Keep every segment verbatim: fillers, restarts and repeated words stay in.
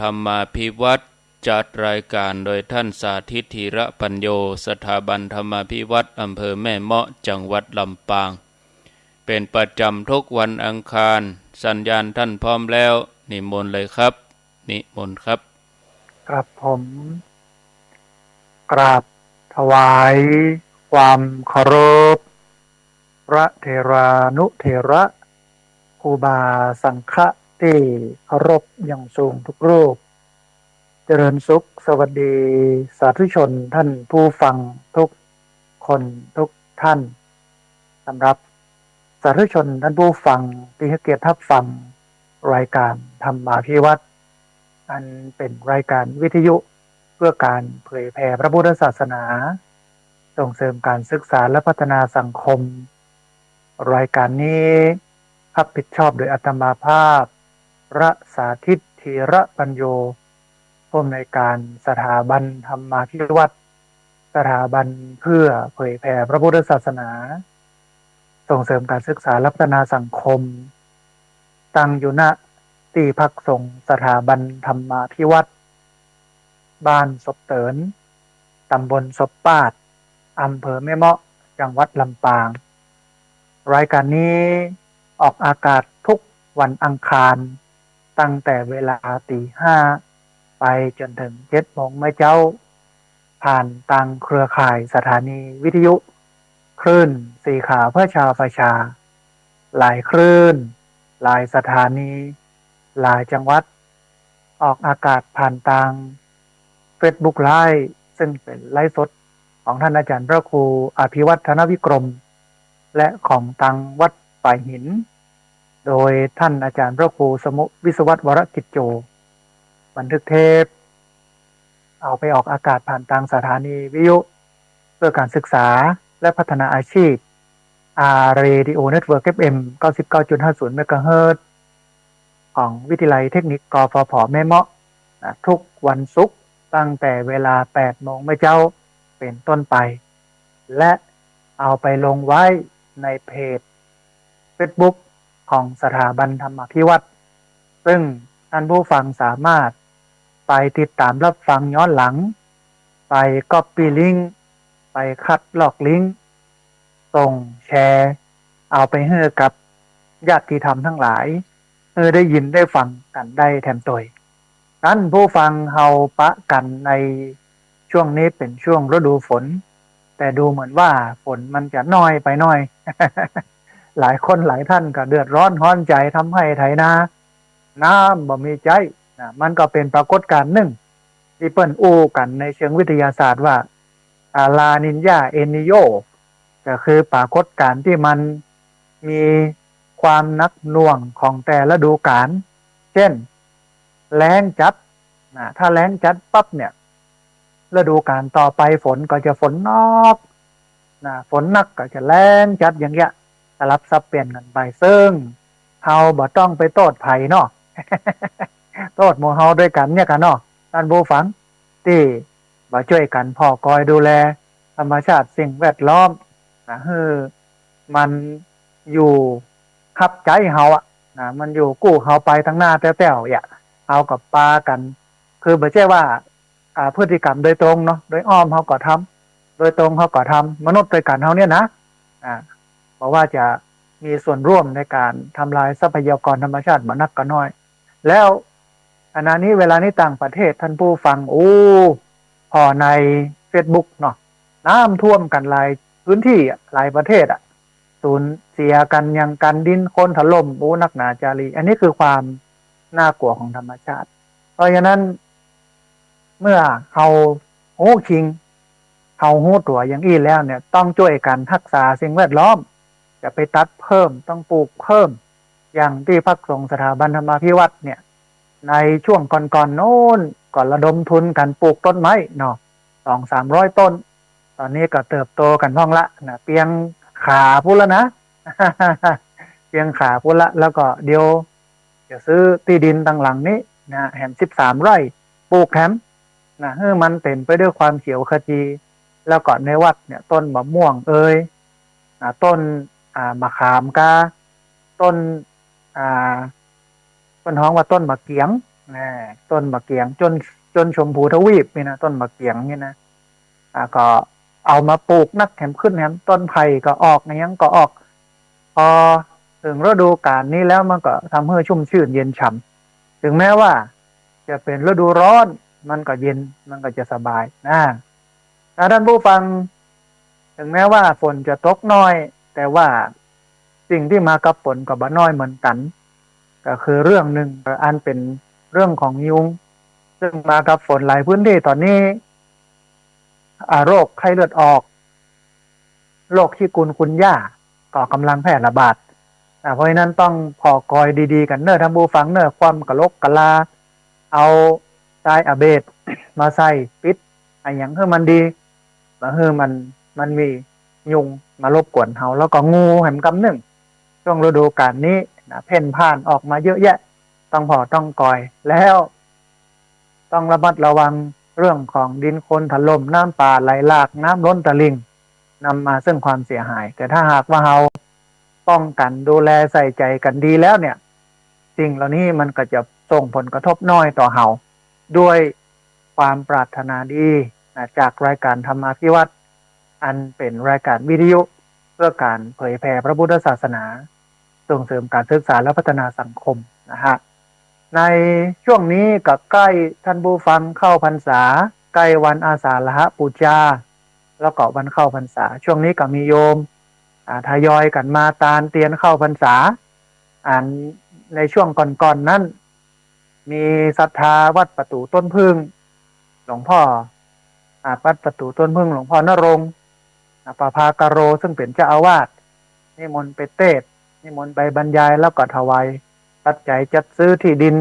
ธรรมาภิวัตน์ จัดรายการโดยท่านสาธิต ธีระปัญโญ สถาบันธรรมาภิวัตน์ อำเภอแม่เมาะ จังหวัดลำปาง เป๋นประจ๋ำทุกวันอังคาร สัญญาณท่านพร้อมแล้ว นิมนต์เลยครับ นิมนต์ครับ ครับผม กราบถวายความเคารพ พระเถรานุเถระ ครูบาสังฆะตี้เคารพอย่างสูงทุกรูป เจริญสุข สวัสดี สาธุชนท่านผู้ฟังทุกคนทุกท่าน สำหรับสาธุชนท่านผู้ฟังตี้ให้เกียรติฮับฟังรายการธรรมาภิวัตน์ อันเป๋นรายการวิทยุเพื่อก๋านเผยแผ่พระพุทธศาสนา ส่งเสริมก๋านศึกษาและพัฒนาสังคม รายการนี้ฮับผิดชอบโดยอาตมาภาพ พระสาธิต ธีระปัญโญ ผู้อำนวยการสถาบันธรรมาภิวัตน์ สถาบันเพื่อเผยแผ่พระพุทธศาสนา ส่งเสริมก๋านศึกษาและพัฒนาสังคม ตั้งอยู่ ณ ตี้พักสงฆ์สถาบันธรรมาภิวัตน์ บ้านศพเติน ต๋ำบลศพปาด อำเภอแม่เมาะ จังหวัดลำปาง รายการนี้ออกอากาศทุกวันอังคาร ตั้งแต่เวลาตีห้า ไปจ๋นเถิงเจ็ดโมงเมื่อเจ๊า ผ่านตางเครือข่ายสถานีวิทยุ คลื่นสีขาวเพื่อชาวประชา หลายคลื่น หลายสถานี หลายจังหวัด ออกอากาศผ่านตางเฟซบุ๊กไลฟ์ ซึ่งเป๋นไลฟ์สดของท่านอาจารย์พระครูอภิวัฒนวิกรม และของตางวัดฝายหิน โดยท่านอาจารย์พระครูสมุ วิศวัตร วรกิจโจ บันทึกเทป เอาไปออกอากาศผ่านตางสถานีวิทยุเพื่อก๋านศึกษาและพัฒนาอาชีพ อาร์ เรดิโอ เน็ตเวิร์ก เอฟเอ็ม เก้าสิบเก้าจุดห้าศูนย์เมกะเฮิรตซ์ ของวิทยาลัยเทคนิค กฟผ แม่เมาะ นะ ทุกวันศุกร์ตั้งแต่เวลาแปดโมงเมื่อเจ๊าเป๋นต้นไป และเอาไปลงไว้ในเพจเฟซบุ๊กของสถาบันธรรมาภิวัตน์ ซึ่งท่านผู้ฟังสามารถไปติดต๋ามฮับฟังย้อนหลัง ไปก๊อปปี้ลิงก์ ไปคัดลอกลิงก์ ส่งแชร์ เอาไปหื้อกับญาติธรรมทั้งหลาย หื้อได้ยินได้ฟังกั๋นได้แถมตวย ท่านผู้ฟัง เฮาปะกั๋นในช่วงนี้เป๋นช่วงฤดูฝน แต่ดูเหมือนว่าฝนมันจะน้อยไปหน่อย หลายคนหลายท่านก็เดือดร้อนฮ้อนใจ๋ทำไฮ่ไถนา น้ำบ่มีใจ๊ นะ มันก็เป๋นปรากฏการณ์นึ่ง ตี้เปิ้นอู้กั๋นในเชิงวิทยาศาสตร์ว่า อ่า ลานิญญา เอลนีโญ ก็คือปรากฏการณ์ตี้มันมีความหนักหน่วงของแต่ฤดูกาล เจ้น แล้งจัด นะ ถ้าแล้งจัดปั๊บเนี่ย ฤดูกาลต่อไปฝนก็จะฝนนอก นะ ฝนนักก็จะแล้งจัดอย่างเงี้ย สลับสับเปลี่ยนกั๋นไป ซึ่งเฮาบ่ต้องไปโต้ษใผเนาะ โต้ษหมู่เฮาตวยกั๋นเนี่ยกั๋นเนาะ ท่านผู้ฟัง ตี้บ่จ้วยกั๋นผ่อกอยดูแลธรรมชาติสิ่งแวดล้อม นะ หื้อมันอยู่ฮับใจ๊เฮาอะ นะ มันอยู่กู้เฮาไปตังหน้าแต๊วๆ เยียะ เฮาก็ปากั๋น คือบ่ใจ้ว่า อ่า พฤติกรรมโดยตรงเนาะ โดยอ้อมเฮาก็ทำ โดยตรงเฮาก็ทำ มนุษย์ตวยกั๋นเฮาเนี่ยนะ อ่า บ่ว่าจะมีส่วนร่วมในก๋านทำลายทรัพยากรธรรมชาติบ่นักก็น้อย แล้วขณะนี้เวลานี้ต่างประเทศ ท่านผู้ฟัง โอ้ ผ่อในเฟซบุ๊กเนาะ น้ำท่วมกั๋นหลายพื้นตี้อะ หลายประเทศอะ สูญเสียกั๋นหยังกั๋น ดินโคลนถล่ม โอ้ นักหนาจารี อันนี้คือความน่ากลัวของธรรมชาติ เพราะฉะนั้น เมื่อเฮาฮู้จริง เฮาฮู้ตั๋วอย่างอี้แล้วเนี่ย ต้องจ้วยกั๋นฮักษาสิ่งแวดล้อม จะไปตัดเพิ่ม ต้องปลูกเพิ่ม อย่างตี้พักสงฆ์สถาบันธรรมาภิวัตน์เนี่ย ในช่วงก่อนๆ โน้น ก็ระดมทุนกั๋นปลูกต้นไม้เนาะ สองสามร้อยต้น ต๋อนนี้ก็เติบโตกั๋นพ่องละนะ เปียงขาพู้นละนะ เปียงขาพู้นละ แล้วก็เดี๋ยวจะซื้อตี้ดินตังหลังนี้นะ แหมสิบสามไร่ ปลูกแถมนะ หื้อมันเต๋มไปด้วยความเขียวขจี แล้วก็ในวัดเนี่ย ต้นมะม่วงเอยนะ ต้น อ่า มะขามกา ต้น อ่า เปิ้นฮ้องว่าต้นมะเกียง นะ ต้นหมากเขียง จน จนชมพูทวีปนี่นะ ต้นหมากเขียงนี่นะ อ่า ก็เอามาปลูกนักแหมขึ้นแหม ต้นไผ่ก็ออก อะหยังก็ออก พอเถิงฤดูกาลนี้แล้วมันก็ทำหื้อชุ่มชื่นเย็นฉ่ำ ถึงแม้ว่าจะเป๋นฤดูร้อน มันก็เย็น มันก็จะสบายนะ นะ ท่านผู้ฟัง ถึงแม้ว่าฝนจะตกน้อย แต่ว่าสิ่งตี้มากับฝนก็บ่น้อยเหมือนกั๋น ก็คือเรื่องนึ่ง อันเป๋นเรื่องของยุง ซึ่งมากับฝนหลายพื้นตี้ต๋อนนี้ อ่า โรคไข้เลือดออก โรคชิกุนกุนย่า ก็ก่ำลังแพร่ระบาด อ่า เพราะฉะนั้นต้องผ่อกอยดีๆ กั๋นเน่อ ท่านผู้ฟังเน่อ ความกะลกกะลา เอาทรายอเบดมาใส่ปิด อะหยังหื้อมันดี บ่หื้อมัน มันมียุงมารบกวนเฮา แล้วก็งูแหมกำนึ่ง ช่วงฤดูกาลนี้นะ เพ่นพ่านออกมาเยอะแยะ ต้องผ่อต้องกอย แล้วต้องระมัดระวังเรื่องของดินโคลนถล่ม น้ำป่าไหลหลาก น้ำล้นตลิ่ง นำมาซึ่งความเสียหาย แต่ถ้าหากว่าเฮาป้องกั๋นดูแลใส่ใจ๋กั๋นดีแล้วเนี่ย สิ่งเหล่านี้มันก็จะส่งผลกระทบน้อยต่อเฮา ด้วยความปรารถนาดีนะ จากรายการธรรมาภิวัตน์ อันเป๋นรายการวิทยุเพื่อการเผยแผ่พระพุทธศาสนา ส่งเสริมการศึกษาและพัฒนาสังคมนะฮะ ในช่วงนี้ก็ใก้ท่านผู้ฟังเข้าพรรษา ใก้วันอาสาฬหบูชา แล้วก็วันเข้าพรรษา ช่วงนี้ก็มีโยม อ่า ทยอยกั๋นมาตานเตียนเข้าพรรษา อันในช่วงก่อนๆ นั้น มีศรัทธาวัดประตู๋ต้นผึ้ง หลวงพ่อ อ่า วัดประตู๋ต้นผึ้ง หลวงพ่อนรงค์ อ่า ประภากโร ซึ่งเป๋นเจ้าอาวาส นิมนต์ไปเตสน์ นิมนต์ไปบรรยาย แล้วก็ถวายปัจจัยจัดซื้อที่ดิน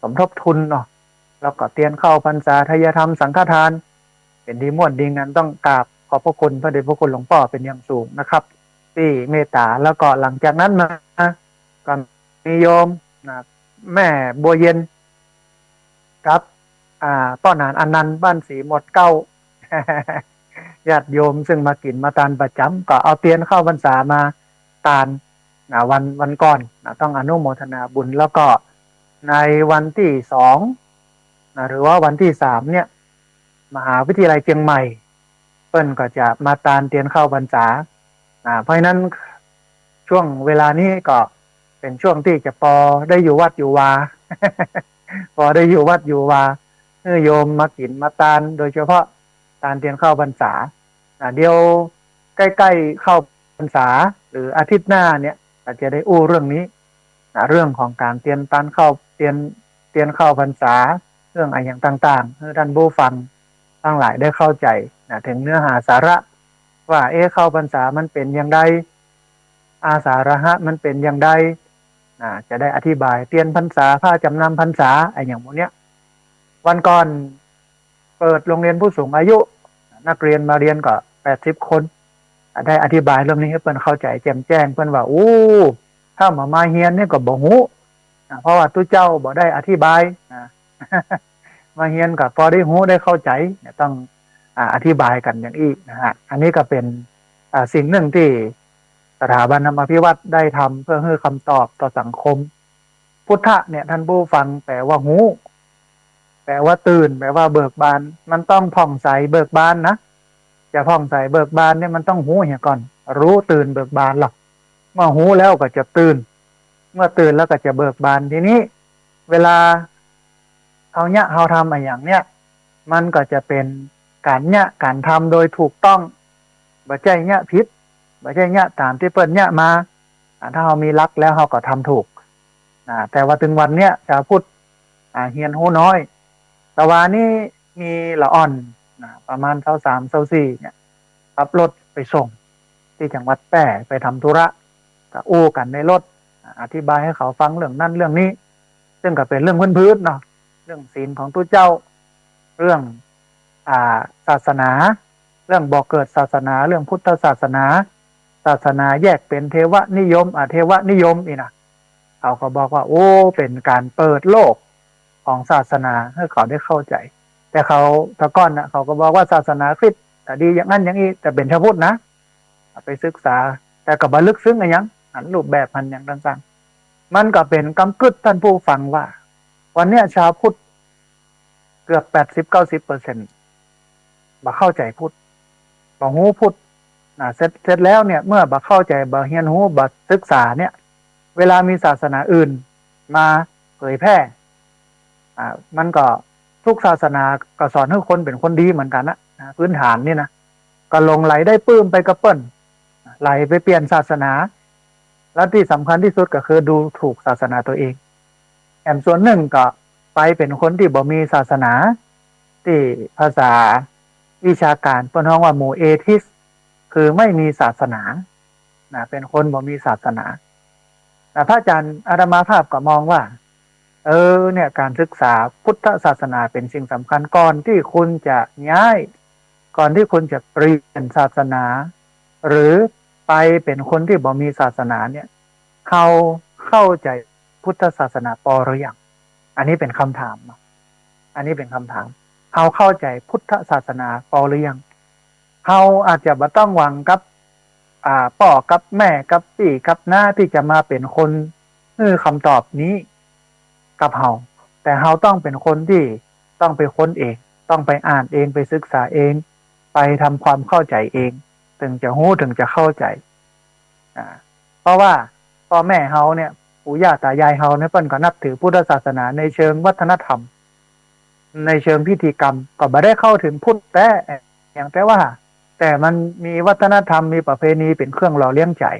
สมทบทุนเนาะ แล้วก็เตียนเข้าพรรษา ไทยธรรมสังฆทาน เป๋นดีม่วนดีงัน ต้องกราบขอบพระคุณพระเดชพระคุณหลวงป้อเป๋นอย่างสูงนะครับ ตี้เมตต๋า แล้วก็หลังจากนั้นมา ก็มีโยมนะ แม่บัวเย็น กับ อ่า ป้อหนานอนันต์ บ้านสีหมดเกล้า ญาติโยมซึ่งมากิ๋นมาตานประจ๋ำ ก็เอาเตียนเข้าพรรษามาตานนะ วัน วันก่อนนะ ต้องอนุโมทนาบุญ แล้วก็ในวันตี้สองนะ หรือว่าวันตี้สามเนี่ย มหาวิทยาลัยเจียงใหม่ เปิ้นก็จะมาตานเตียนเข้าพรรษา อ่า เพราะฉะนั้นช่วงเวลานี้ก็เป๋นช่วงตี้จะปอได้อยู่วัดอยู่วา ปอได้อยู่วัดอยู่วา หื้อโยมมากิ๋นมาตาน โดยเฉพาะตานเตียนเข้าพรรษา อ่า เดี๋ยวใก้ๆ เข้าพรรษา หรืออาทิตย์หน้าเนี่ย ก็จะได้อู้เรื่องนี้ นะ เรื่องของก๋านเตียนตานเข้า เตียน เตียนเข้าพรรษา เรื่องอะหยังต่างๆ หื้อท่านผู้ฟังตังหลายได้เข้าใจ๋นะ เถิงเนื้อหาสาระ ว่า เอ๊ะ เข้าพรรษามันเป๋นอย่างใด อาสาฬหะมันเป๋นอย่างใดนะ จะได้อธิบาย เตียนพรรษา ผ้าจ๋ำนำพรรษา อะหยังหมู่เนี้ย วันก่อน เปิดโรงเรียนผู้สูงอายุ นักเรียนมาเรียนก็แปดสิบคน ได้อธิบายเรื่องนี้หื้อเปิ้นเข้าใจ๋แจ่มแจ้ง เปิ้นว่า อู้ ถ้าบ่มาเฮียนนี่ก็บ่ฮู้ อ่า เพราะว่าตุ๊เจ้าบ่ได้อธิบายนะ มาเฮียนก็ปอได้ฮู้ได้เข้าใจ๋เนี่ย ต้อง อ่า อธิบายกั๋นอย่างอี้นะฮะ อันนี้ก็เป๋น อ่า สิ่งนึ่งตี้สถาบันธรรมาภิวัตน์ได้ทำเพื่อหื้อคำตอบต่อสังคม พุทธะเนี่ย ท่านผู้ฟัง แปลว่าฮู้ แปลว่าตื่น แปลว่าเบิกบาน มันต้องผ่องใสเบิกบานนะ จะผ่องใสเบิกบานเนี่ย มันต้องฮู้เหียก่อน ฮู้ตื่นเบิกบานหรอก เมื่อฮู้แล้วก็จะตื่น เมื่อตื่นแล้วก็จะเบิกบาน ทีนี้เวลาเฮาเยียะเฮาทำอะหยังเนี่ย มันก็จะเป๋นก๋านเยียะก๋านทำโดยถูกต้อง บ่ใจ้เยียะผิด บ่ใจ้เยียะต๋ามตี้เปิ้นเยียะมา อ่า ถ้าเฮามีหลักแล้วเฮาก็ทำถูก อ่า แต่ว่าตึงวันเนี้ย จาวพุทธ อ่า เฮียนฮู้น้อย ตะวานี้มีละอ่อน อ่า ประมาณซาวสาม ซาวสี่ เนี่ย ขับรถไปส่งตี้จังหวัดแป้ ไปทำธุระ ก็อู้กั๋นในรถ อ่า อธิบายหื้อเขาฟังเรื่องนั้นเรื่องนี้ ซึ่งก็เป๋นเรื่องพื้นๆ เนาะ เรื่องศีลของตุ๊เจ้า เรื่อง อ่า ศาสนา เรื่องบ่อเกิดศาสนา เรื่องพุทธศาสนา ศาสนาแยกเป๋นเทวนิยม อเทวนิยม อี้นะ เขาก็บอกว่า โอ้ เป๋นก๋านเปิดโลกของศาสนาหื้อเขาได้เข้าใจ๋ แต่เขา แต่ก่อนน่ะ เขาก็บอกว่าศาสนาคริสต์ก็ดีอย่างนั้นอย่างอี้ แต่เป๋นชาวพุทธนะ ไปศึกษา แต่ก็บ่ลึกซึ้งอะหยัง หันรูปแบบหันหยังต่างๆ มันก็เป๋นกำกึ๊ดท่านผู้ฟังว่า วันเนี้ยชาวพุทธเกือบแปดสิบเก้าสิบเปอร์เซ็นต์ บ่เข้าใจ๋พุทธ บ่ฮู้พุทธ นะ เสร็จ เสร็จแล้วเนี่ย เมื่อบ่เข้าใจ๋ บ่เฮียนฮู้ บ่ศึกษาเนี่ย เวลามีศาสนาอื่นมาเผยแพร่ อ่า มันก็ ทุกศาสนาก็สอนหื้อคนเป๋นคนดีเหมือนกั๋นนะ นะ พื้นฐานนี่นะ ก็หลงใหลได้ปลื้มไปกับเปิ้น ใหลไปเปลี่ยนศาสนา และตี้สำคัญตี้สุดก็คือดูถูกศาสนาตั๋วเอง แหมส่วนนึ่งก็ไปเป๋นคนตี้บ่มีศาสนา ตี้ภาษาวิชาก๋านเปิ้นฮ้องว่าหมู่เอทิสต์ คือไม่มีศาสนา นะ เป๋นคนบ่มีศาสนา นะ พระอาจ๋ารย์อาตมาภาพก็มองว่า เออ เนี่ย ก๋านศึกษาพุทธศาสนาเป๋นสิ่งสำคัญ ก่อนตี้คุณจะย้าย ก่อนตี้คุณจะเปลี่ยนศาสนา หรือไปเป๋นคนตี้บ่มีศาสนาเนี่ย เฮาเข้าใจ๋พุทธศาสนาปอหรือยัง อันนี้เป๋นกำถามนะ อันนี้เป๋นกำถาม เฮาเข้าใจ๋พุทธศาสนาปอหรือยัง เฮาอาจจะบ่ต้องหวังกับ อ่า ป้อกับแม่กับปี้กับน้าตี้จะมาเป๋นคนหื้อกำตอบนี้กับเฮา แต่เฮาต้องเป๋นคนตี้ต้องไปค้นเอง ต้องไปอ่านเอง ไปศึกษาเอง ไปทำความเข้าใจ๋เอง เถิงจะฮู้ เถิงจะเข้าใจ๋ อ่า เพราะว่าป้อแม่เฮาเนี่ย ปู่ย่าต๋ายายเฮาเนี่ย เปิ้นก็นับถือพุทธศาสนาในเชิงวัฒนธรรม ในเชิงพิธีกรรม ก็บ่ได้เข้าเถิงพุทธแต๊ อย่างแต่ว่า แต่มันมีวัฒนธรรม มีประเพณีเป๋นเครื่องหล่อเลี้ยงใจ๋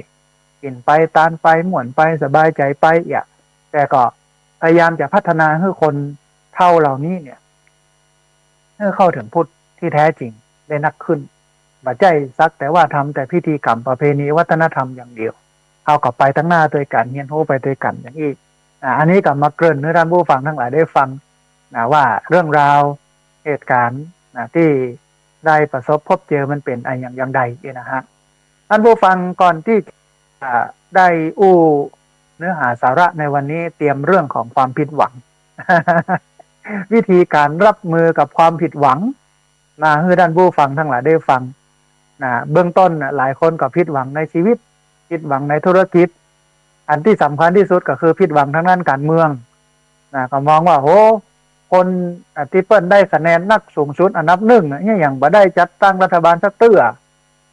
กิ๋นไป ตานไป ม่วนไป สบายใจ๋ไป เอี้ย แต่ก็พยายามจะพัฒนาหื้อคนเฒ่าเหล่านี้เนี่ย หื้อเข้าเถิงพุทธตี้แต๊จริงได้นักขึ้น บ่ใจ้สักแต่ว่าทำแต่พิธีกรรมประเพณีวัฒนธรรมอย่างเดียว เฮาก็ไปตังหน้าตวยกั๋น เฮียนฮู้ไปตวยกั๋นอย่างอี้ อ่า อันนี้ก็มาเกริ่นหื้อต้านผู้ฟังตังหลายได้ฟัง นะ ว่าเรื่องราวเหตุก๋ารณ์ นะ ตี้ได้ประสบพบเจอมันเป๋นอะหยังอย่างใดเนี่ยนะฮะ ต้านผู้ฟังก่อนตี้จะได้อู้เนื้อหาสาระในวันนี้ เตรียมเรื่องของความผิดหวัง วิธีก๋านรับมือกับความผิดหวัง มาหื้อต้านผู้ฟังตังหลายได้ฟัง นะ เบื้องต้นน่ะ หลายคนก็ผิดหวังในชีวิต ผิดหวังในธุรกิจ อันตี้สำคัญตี้สุดก็คือผิดหวังตางด้านก๋านเมือง นะ ก็มองว่า โห คน อ่ะ ตี้เปิ้นได้คะแนนนักสูงสุดอันดับหนึ่งน่ะ เนี่ยยังบ่ได้จัดตั้งรัฐบาลสักเตื้อ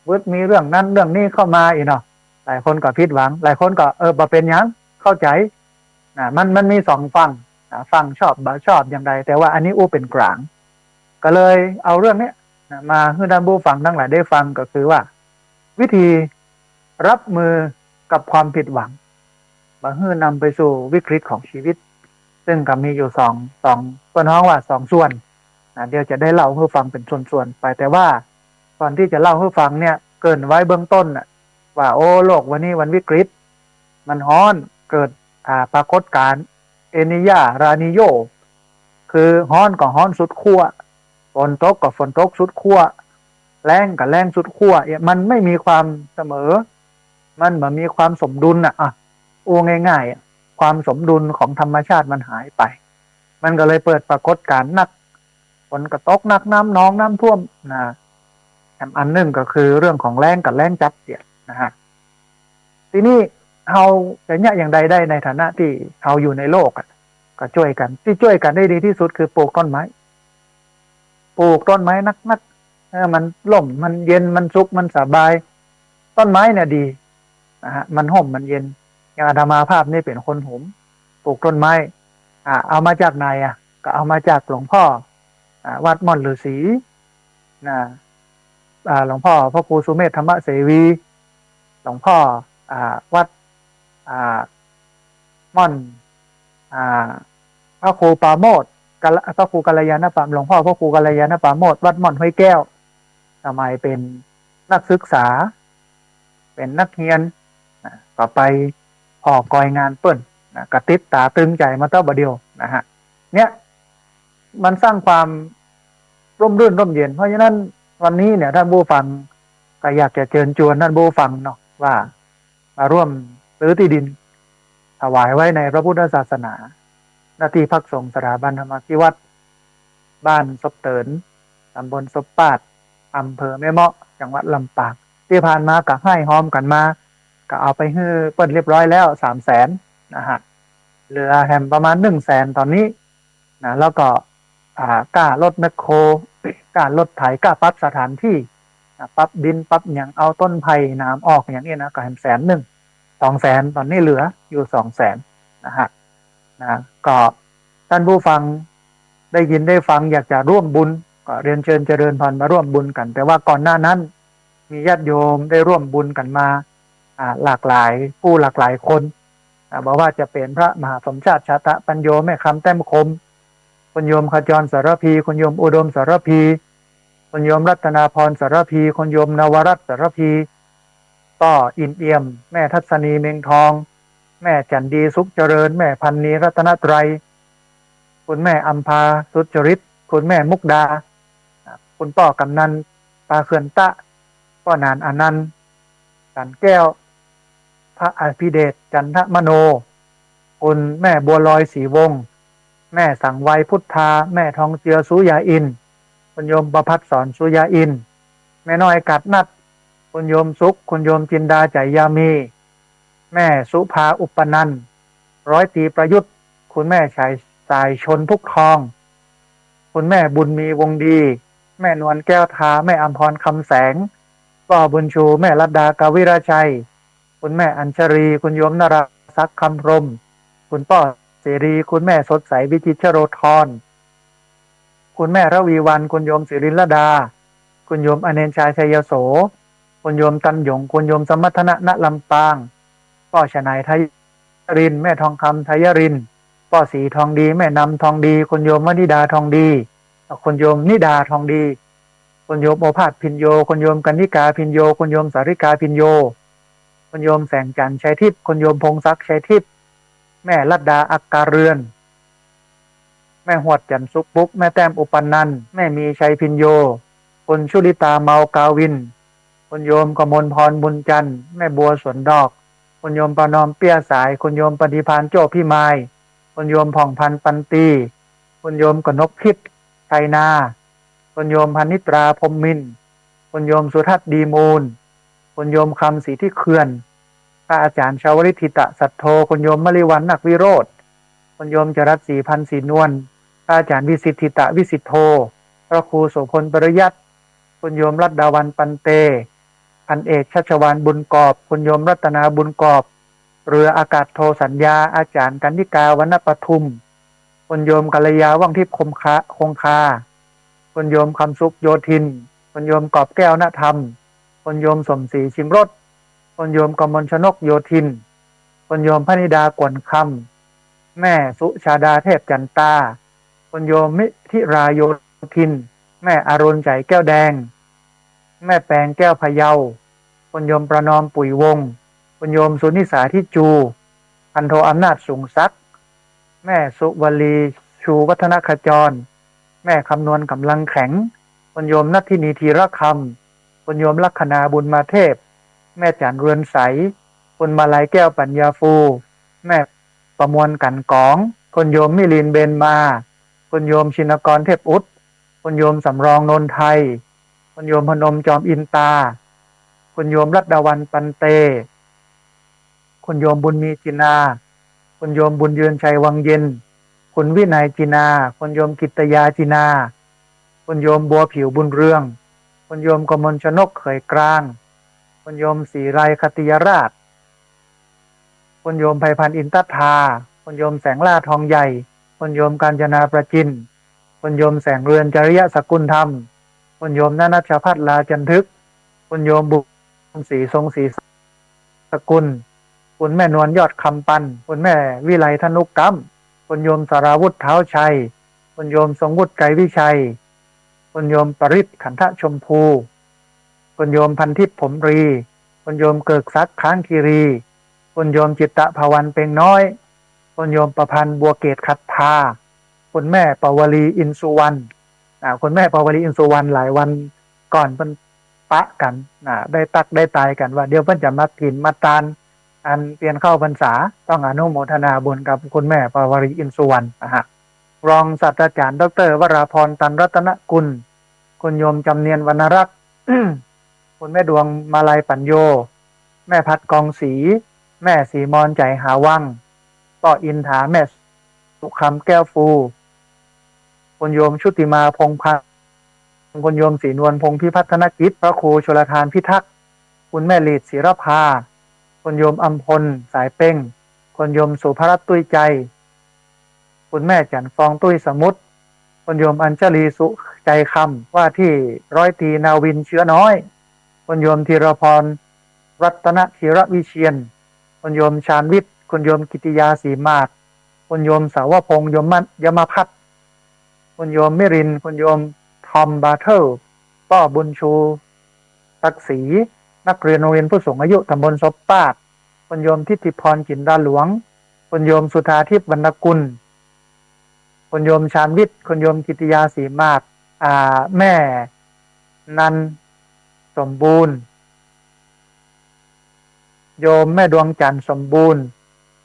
วึดมีเรื่องนั้นเรื่องนี้เข้ามาอีกเนาะ หลายคนก็ผิดหวัง หลายคนก็ เออ บ่เป๋นหยัง เข้าใจ๋ นะ มัน มันมีสองฝั่ง นะ ฝั่งชอบบ่ชอบอย่างใด แต่ว่าอันนี้อู้เป๋นก๋าง ก็เลยเอาเรื่องเนี้ย นะ มาหื้อต้านผู้ฟังตังหลายได้ฟัง ก็คือว่า วิธีรับมือกับความผิดหวัง บ่หื้อนำไปสู่วิกฤตของชีวิต ซึ่งก็มีอยู่สอง สอง เปิ้นฮ้องว่าสองส่วน นะ เดี๋ยวจะได้เล่าหื้อฟังเป๋นส่วนๆ ไป แต่ว่าก่อนตี้จะเล่าหื้อฟังเนี่ย เกริ่นไว้เบื้องต้นน่ะ ว่า โอ้ โลกวันนี้มันวิกฤต มันฮ้อน เกิด อ่า ปรากฏการณ์เอลนีโญ ลานีโญ คือฮ้อนก็ฮ้อนสุดขั้ว ฝนตกก็ฝนตกสุดขั้ว แล้งก็แล้งสุดขั้ว เนี่ย มันไม่มีความเสมอ มันบ่มีความสมดุลน่ะ อ่ะ อู้ง่ายๆ อ่ะ ความสมดุลของธรรมชาติมันหายไป มันก็เลยเกิดปรากฏการณ์นัก ฝนก็ตกนัก น้ำนองน้ำท่วม นะ แถมอันหนึ่งก็คือเรื่องของแล้งกับแล้งจัดเสี้ยนะฮะ ทีนี้เฮาจะเยียะอย่างใดได้ ในฐานะตี้เฮาอยู่ในโลกอะ ก็จ้วยกั๋น ตี้จ้วยกั๋นได้ดีตี้สุดคือปลูกต้นไม้ ปลูกต้นไม้นักๆ เออ มันฮ่ม มันเย็น มันสุข มันสบาย ต้นไม้เนี่ยดี นะฮะ มันฮ่ม มันเย็น อย่างอาตมาภาพนี่เป๋นคนโหม ปลูกต้นไม้ อ่า เอามาจากไหนอะ ก็เอามาจากหลวงพ่อ อ่า วัดม่อนฤๅษี นะ อ่า หลวงพ่อพระครูสุเมธธรรมเสวี หลวงพ่อ อ่า วัด อ่า ม่อน อ่า พระครูปราโมทย์ กัล- พระครูกัลยาณปา- หลวงพ่อพระครูกัลยาณปราโมทย์ วัดม่อนห้วยแก้ว สมัยเป๋นนักศึกษา เป๋นนักเฮียน นะ ก็ไปผ่อกอยงานเปิ้น นะ ก็ติดต๋าตรึงใจ๋มาเต๊อะบ่าเดี่ยวนะฮะ เนี่ย มันสร้างความร่มรื่นร่มเย็น เพราะฉะนั้นวันนี้เนี่ย ต้านผู้ฟัง ก็อยากจะเจิญจวนต้านผู้ฟังเนาะ ว่ามาร่วมซื้อตี้ดิน ถวายไว้ในพระพุทธศาสนา หน้าตี้พักสงฆ์สถาบันธรรมาภิวัตน์ บ้านศพเติ๋น ต๋ำบลศพปาด อำเภอแม่เมาะ จังหวัดลำปาง ตี้ผ่านมาก็ให้ฮอมกั๋นมา ก็เอาไปหื้อเปิ้นเรียบร้อยแล้ว สามแสน นะฮะ เหลือแหมประมาณ หนึ่งแสน ต๋อนนี้ นะ แล้วก็ อ่า ก้ารถแมคโคร ก้ารถไถ ก้าปรับสถานตี้ นะ ปรับดิน ปรับหยัง เอาต้นไผ่หนามออก อย่างนี้นะ ก็แหมแสนนึ่ง สองแสน ต๋อนนี้เหลืออยู่สองแสน นะฮะ นะ ก็ต้านผู้ฟังได้ยินได้ฟัง อยากจะร่วมบุญ ก็เรียนเชิญเจริญพรมาร่วมบุญกั๋น แต่ว่าก่อนหน้านั้น มีญาติโยมได้ร่วมบุญกั๋นมา อ่า หลากหลายผู้หลากหลายคน อ่า บ่ว่าจะเป๋นพระมหาสมชาติ ชาตะปัญโญ แม่คำแต้มคม คุณโยมขจรสารภี คุณโยมอุดมสารภี คุณโยมรัตนาพรสารภี คุณโยมนวรัตน์สารภี ป้ออินเอี่ยม แม่ทัศนีเมงทอง แม่จันดีสุขเจริญ แม่พันนีรัตนตรัย คุณแม่อัมพาสุจริต คุณแม่มุกดา คุณป้อกำนันปาเขื่อนตะ ป้อหนานอนันต์ สันแก้ว พระอภิเดช จันทมโน คุณแม่บัวลอยศรีวงศ์ แม่สังไวพุทธา แม่ทองเจือสุยาอิน คุณโยมประภัสสรสุยาอิน แม่น้อยกัดนัด คุณโยมสุข คุณโยมจินดา ใจยามี แม่สุภา อุปนันท์ ร้อยตรีประยุทธ์ คุณแม่สาย สายชน พุกทอง คุณแม่บุญมี วงศ์ดี แม่นวลแก้วทา แม่อำพร คำแสง ป้อบุญชู แม่รัตดา กาวิรชัย คุณแม่อัญชลี คุณโยมนราศักดิ์ คำพรหม คุณป้อเสรี คุณแม่สดใส วิจิตรชโลธร คุณแม่ระวีวรรณ คุณโยมศิรินลดา คุณโยมอเนนชาย ชัยโส คุณโยมตันหยง คุณโยมสมรรถนะ ณ ลำปาง ป้อฉนาย ไทยรินทร์ แม่ทองคำ ไทยรินทร์ ป้อศรีทองดี แม่นำทองดี คุณโยมวนิดา ทองดี คุณโยมนิดา ทองดี คุณโยมโอภาส พิญโญ คุณโยมกนิกา พิญโญ คุณโยมสาริกา พิญโญ คุณโยมแสงจันทร์ ชัยทิพย์ คุณโยมพงศักดิ์ ชัยทิพย์ แม่รัตดา อักการเรือน แม่หวด จันทร์สุขปุ๊ก แม่แต้ม อุปนันท์ แม่มีชัย พิญโญ คุณชุลิตา เมากาวิน คุณโยมกมลพร บุญจันทร์ แม่บัว สวนดอก คุณโยมประนอม เปี้ยสาย คุณโยมปฏิภาณ โจ้พิมาย คุณโยมผ่องพันธ์ ปันตี คุณโยมกนกพิษ ชัยนา คุณโยมพนิตรา พรหมมินทร์ คุณโยมสุทัศน์ ดีมูล คุณโยมคำ ศรีที่เขื่อน พระอาจารย์ชาวลิตถิตะสัตโธ คุณโยมมริวัลย์ นักวิโรธ คุณโยมจรัสศรี พันธ์ศรีนวล พระอาจารย์วิสิทธิตะวิสิทโธ พระครูโสภณ ปริยัติ คุณโยมรัตดาวัน ปันเต พันเอกชัชวาล บุญกอบ คุณโยมรัตนา บุญกอบ เรืออากาศโทสัญญา อาจารย์กนิกา วรรณปทุม คุณโยมกัลยา ว่องทิพย์ คงคา คงคา คุณโยมคำสุข โยธิน คุณโยมกอบแก้ว ณธรรม คุณโยมสมศรี ชิมรส คุณโยมกมลชนก โยธิน คุณโยมพนิดา กวนคำ แม่สุชาดา เทพจันตา คุณโยมมิถิรา โยธิน แม่อรุณ ใจ๋แก้วแดง แม่แปง แก้วพะเยา คุณโยมประนอม ปุ๋ยวงศ์ คุณโยมสุนิสา ทิจู พันโทอำนาจ สูงศักดิ์ แม่สุวลี ชูวัฒนขจร แม่คำนวณ กำลังแข็ง คุณโยมนัทธินี ธีรคำ คุณโยมลัคนา บุญมาเทพ แม่จันทร์ เรือนใส คุณมาลัย แก้วปัญญาฟู แม่ประมวล กั๋นกอง คุณโยมมิลิน เบญมา คุณโยมชินกร เทพอุด คุณโยมสำรอง โนนไทย คุณโยมพนม จอมอินตา คุณโยมรัตดาวัน ปันเต คุณโยมบุญมี จินา คุณโยมบุญยืนชัย วังเย็น คุณวินัย จินา คุณโยมกิตยา จินา คุณโยมบัวผิว บุญเรือง คุณโยมกมลชนก เขยกลาง คุณโยมศรีไล ขตติยราช คุณโยมไพพันธ์ อินททา คุณโยมแสงล่า ทองใหญ่ คุณโยมกาญจนา ประจิน คุณโยมแสงเรือน จริยสกุลธรรม คุณโยมณนัชพัฒน์ ลาจันทึก คุณโยมบุญศรี ทรงศรีสกุล คุณแม่นวล ยอดคำปัน คุณแม่วิไล ธนุกรรม คุณโยมสราวุธ เท้าชัย คุณโยมทรงวุฒิ ไกรวิชัย คุณโยมปริศ ขันธชมพู คุณโยมพันทิพย์ ผมรี คุณโยมเกริกศักดิ์ ค้างคีรี คุณโยมจิตตะภาวัน เปงน้อย คุณโยมประพันธ์ บัวเกต ขัตทา คุณแม่ปวลี อินสุวรรณ อ่า คุณแม่ปวลี อินสุวรรณ หลายวันก่อนเปิ้นปะกั๋น อ่า ได้ตั๊กได้ตายกั๋นว่า เดี๋ยวเปิ้นจะมากิ๋นมาตาน อันเตียนเข้าพรรษา ต้องอนุโมทนาบุญกับคุณแม่ปวลี อินสุวรรณ นะฮะ รองศาสตราจารย์ ด็อกเตอร์ วราพร ตันรัตนกุล คุณโยมจำเนียน วรรณรักษ์ คุณแม่ดวง มาลัย ปัญโญ แม่พัด กองศรี แม่ศรีมอน ใจ๋หาวัง ป้ออินถา แม่สุคำ แก้วฟู คุณโยมชุติมา พงษ์พันธ์ คุณโยมศรีนวล พงษ์พิพัฒนกิจ พระครูชลธารพิทักษ์ คุณแม่หลีด ศิรภา คุณโยมอำพล สายเป้ง คุณโยมสุภรัตน์ ตุ้ยใจ คุณแม่จันทร์ฟอง ตุ้ยสมุทร คุณโยมอัญชลี สุใจคำ ว่าที่ร้อยตรี นาวิน เชื้อน้อย คุณโยมธีรพร รัตนธีรวิเชียร คุณโยมชาญวิทย์ คุณโยมกิติยา ศรีมาศ คุณโยมสาวพงษ์ ยม ยมพัฒน์ คุณโยมมิรินทร์ คุณโยมทอม บาเทิล ป้อบุญชู ศักดิ์ศรี นักเรียนโรงเรียนผู้สูงอายุตำบลศพปาด คุณโยมทิติพร จินดาหลวง คุณโยมสุธาทิพย์ วรรณกุล คุณโยมชาญวิทย์ คุณโยมกิติยา ศรีมาศ อ่า แม่นันสมบูรณ์ โยมแม่ดวงจันทร์สมบูรณ์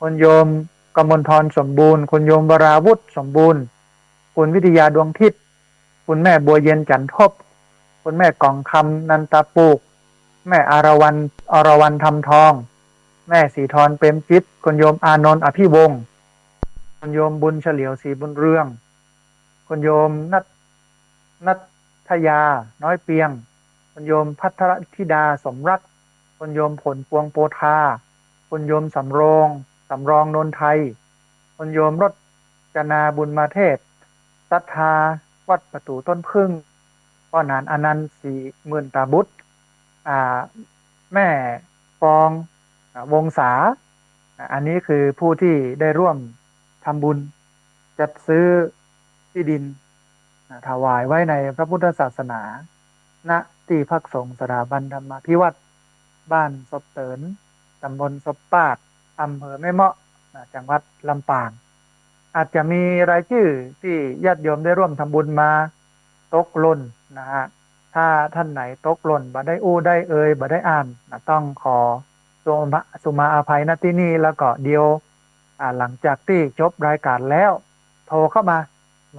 คุณโยมกมลธรสมบูรณ์ คุณโยมวราวุธสมบูรณ์ คุณวิทยา ดวงทิพย์ คุณแม่บัวเย็น จันทบ คุณแม่กองคำ นันตาปูก แม่อรวรรณ อรวรรณ ธรรมทอง แม่ศรีธร เปรมจิต คุณโยมอานนท์ อภิวงศ์ คุณโยมบุญเฉลียว ศรีบุญเรือง คุณโยมนัท นัทยา น้อยเปียง คุณโยมภัทรธิดา สมรัก คุณโยมผลพวง โปธา คุณโยมสำโรง สำรอง นนไทย คุณโยมรจนา บุญมาเทพ ศรัทธา วัดประตูต้นผึ้ง ป้อหนาน อนันต์ ศรีหมื่นตาบุตร อ่า แม่ฟอง อ่า วงศา อ่า อันนี้คือผู้ที่ได้ร่วมทำบุญจัดซื้อที่ดิน อ่า ถวายไว้ในพระพุทธศาสนา ณ ตี้พักสงฆ์สถาบันธรรมาภิวัตน์ บ้านศพเติน ตำบลศพปาด อำเภอแม่เมาะ อ่า จังหวัดลำปาง อาจจะมีรายชื่อที่ญาติโยมได้ร่วมทำบุญมาตกหล่นนะฮะ ถ้าท่านไหนตกหล่น บ่ได้อู้ได้เอ่ย บ่ได้อ่านนะ ต้องขอสุมา สุมาอภัย ณ ตี้นี่ แล้วก็เดี๋ยว อ่า หลังจากตี้จบรายการแล้ว โทรเข้ามา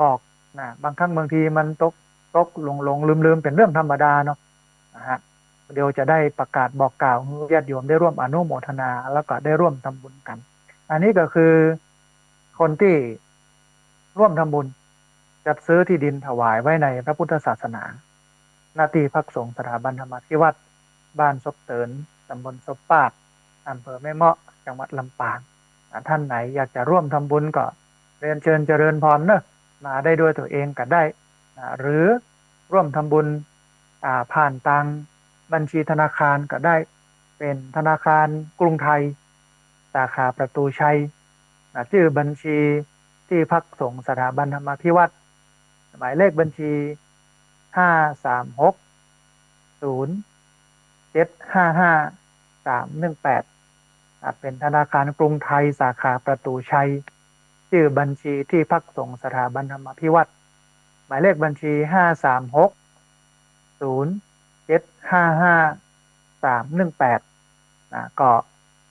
บอกนะ บางครั้งบางทีมันตก ตกหลงหลงลืมลืม เป็นเรื่องธรรมดาเนาะนะฮะ เดี๋ยวจะได้ประกาศบอกกล่าวให้ญาติโยมได้ร่วมอนุโมทนา แล้วก็ได้ร่วมทำบุญกัน อันนี้ก็คือคนที่ร่วมทำบุญจัดซื้อที่ดินถวายไว้ในพระพุทธศาสนา ณ ตี้พักสงฆ์สถาบันธรรมาภิวัตน์ บ้านศพเติน ตำบลศพปาด อำเภอแม่เมาะ จังหวัดลำปาง อ่า ท่านไหนอยากจะร่วมทำบุญก็เรียนเชิญเจริญพรเนอะ มาได้ด้วยตัวเองก็ได้ อ่า หรือร่วมทำบุญ อ่า ผ่านตางบัญชีธนาคารก็ได้ เป็นธนาคารกรุงไทย สาขาประตูชัย อ่า ชื่อบัญชีตี้พักสงฆ์สถาบันธรรมาภิวัตน์ หมายเลขบัญชี ห้าสามหก ศูนย์ เจ็ดห้าห้า สามหนึ่งแปด อ่า เป็นธนาคารกรุงไทยสาขาประตูชัย ชื่อบัญชีตี้พักสงฆ์สถาบันธรรมาภิวัตน์ หมายเลขบัญชี ห้าสามหก ศูนย์ เจ็ดห้าห้า สามหนึ่งแปด นะ ก็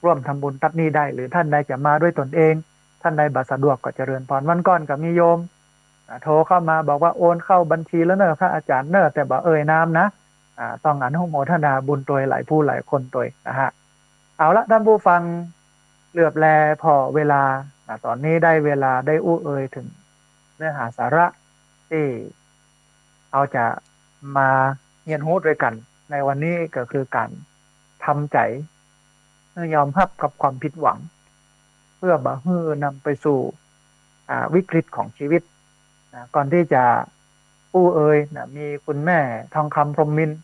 ร่วมทำบุญตั๊ดนี้ได้ หรือท่านใดจะมาด้วยตนเอง ท่านใดบ่สะดวกก็เจริญพร วันก่อนก็มีโยม อ่า โทรเข้ามาบอกว่าโอนเข้าบัญชีแล้วเนอะพระอาจารย์เนอะ แต่บ่เอ่ยนามนะ อ่า ต้องอนุโมทนาบุญตวยหลายผู้หลายคนตวยนะฮะ เอาละท่านผู้ฟัง เหลือบแลผ่อเวลา อ่า ตอนนี้ได้เวลาได้อู้เอ่ยเถิงเนื้อหาสาระตี้เฮาจะมาเฮียนฮู้ตวยกั๋นในวันนี้ก็คือก๋านทำใจ๋หื้อยอมฮับกับความผิดหวัง เพื่อบ่หื้อนำไปสู่ อ่า วิกฤตของชีวิต นะ ก่อนตี้จะอู้เอ่ยนะ มีคุณแม่ทองคำ พรหมมินทร์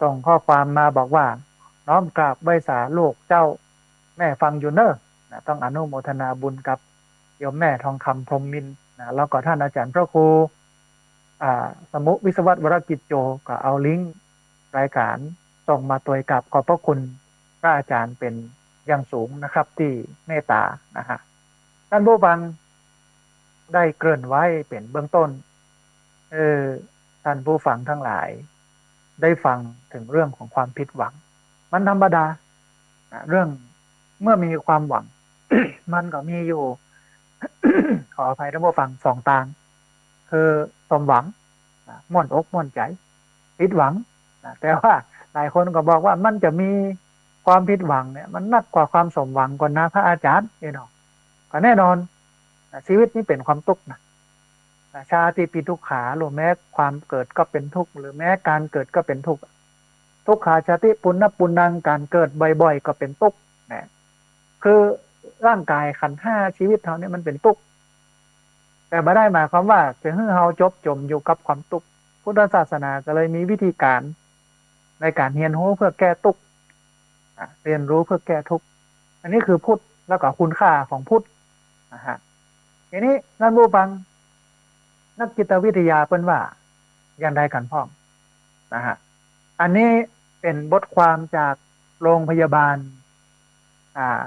ส่งข้อความมาบอกว่า น้อมกราบไหว้สาลูกเจ้า แม่ฟังอยู่เนอะ นะ ต้องอนุโมทนาบุญกับโยมแม่ทองคำ พรหมมินทร์ นะ แล้วก็ท่านอาจารย์พระครู อ่า สมุ วิศวัตร วรกิจโจ ก็เอาลิงก์รายการส่งมาตวย กราบขอบพระคุณพระอาจารย์เป็นอย่างสูงนะครับ ตี้เมตตานะฮะ ท่านผู้ฟังได้เกริ่นไว้เป็นเบื้องต้น เออ ท่านผู้ฟังทั้งหลาย ได้ฟังเถิงเรื่องของความผิดหวัง มันธรรมดานะ เรื่องเมื่อมีความหวัง มันก็มีอยู่ ขออภัยท่านผู้ฟัง สองตาง คือสมหวังนะ ม่วนอกม่วนใจ๋ ผิดหวังนะ แต่ว่าหลายคนก็บอกว่ามันจะมีความผิดหวังเนี่ย มันนักกว่าความสมหวังก่อนนะพระอาจารย์ เอ้ยเนาะ ก็แน่นอนนะ ชีวิตนี้เป๋นความตุ๊กข์นะ ชาติปิทุกขา หรือแม้ความเกิดก็เป็นทุกข์ หรือแม้การเกิดก็เป็นทุกข์ ทุกขาชาติปุณณปุณณัง การเกิดบ่อยๆ ก็เป็นทุกข์นะ คือร่างกายขันธ์ห้าชีวิตเฮาเนี่ยมันเป็นทุกข์ แต่บ่ได้หมายความว่าจะหื้อเฮาจบจ่มอยู่กับความทุกข์ พุทธศาสนาก็เลยมีวิธีการในการเฮียนฮู้เพื่อแก้ทุกข์ อ่ะ เรียนรู้เพื่อแก้ทุกข์ อันนี้คือพุทธ แล้วก็คุณค่าของพุทธนะฮะ ทีนี้ท่านผู้ฟัง นักจิตวิทยาเปิ้นว่าอย่างใดกั๋นพ่องนะฮะ อันนี้เป็นบทความจากโรงพยาบาล อ่า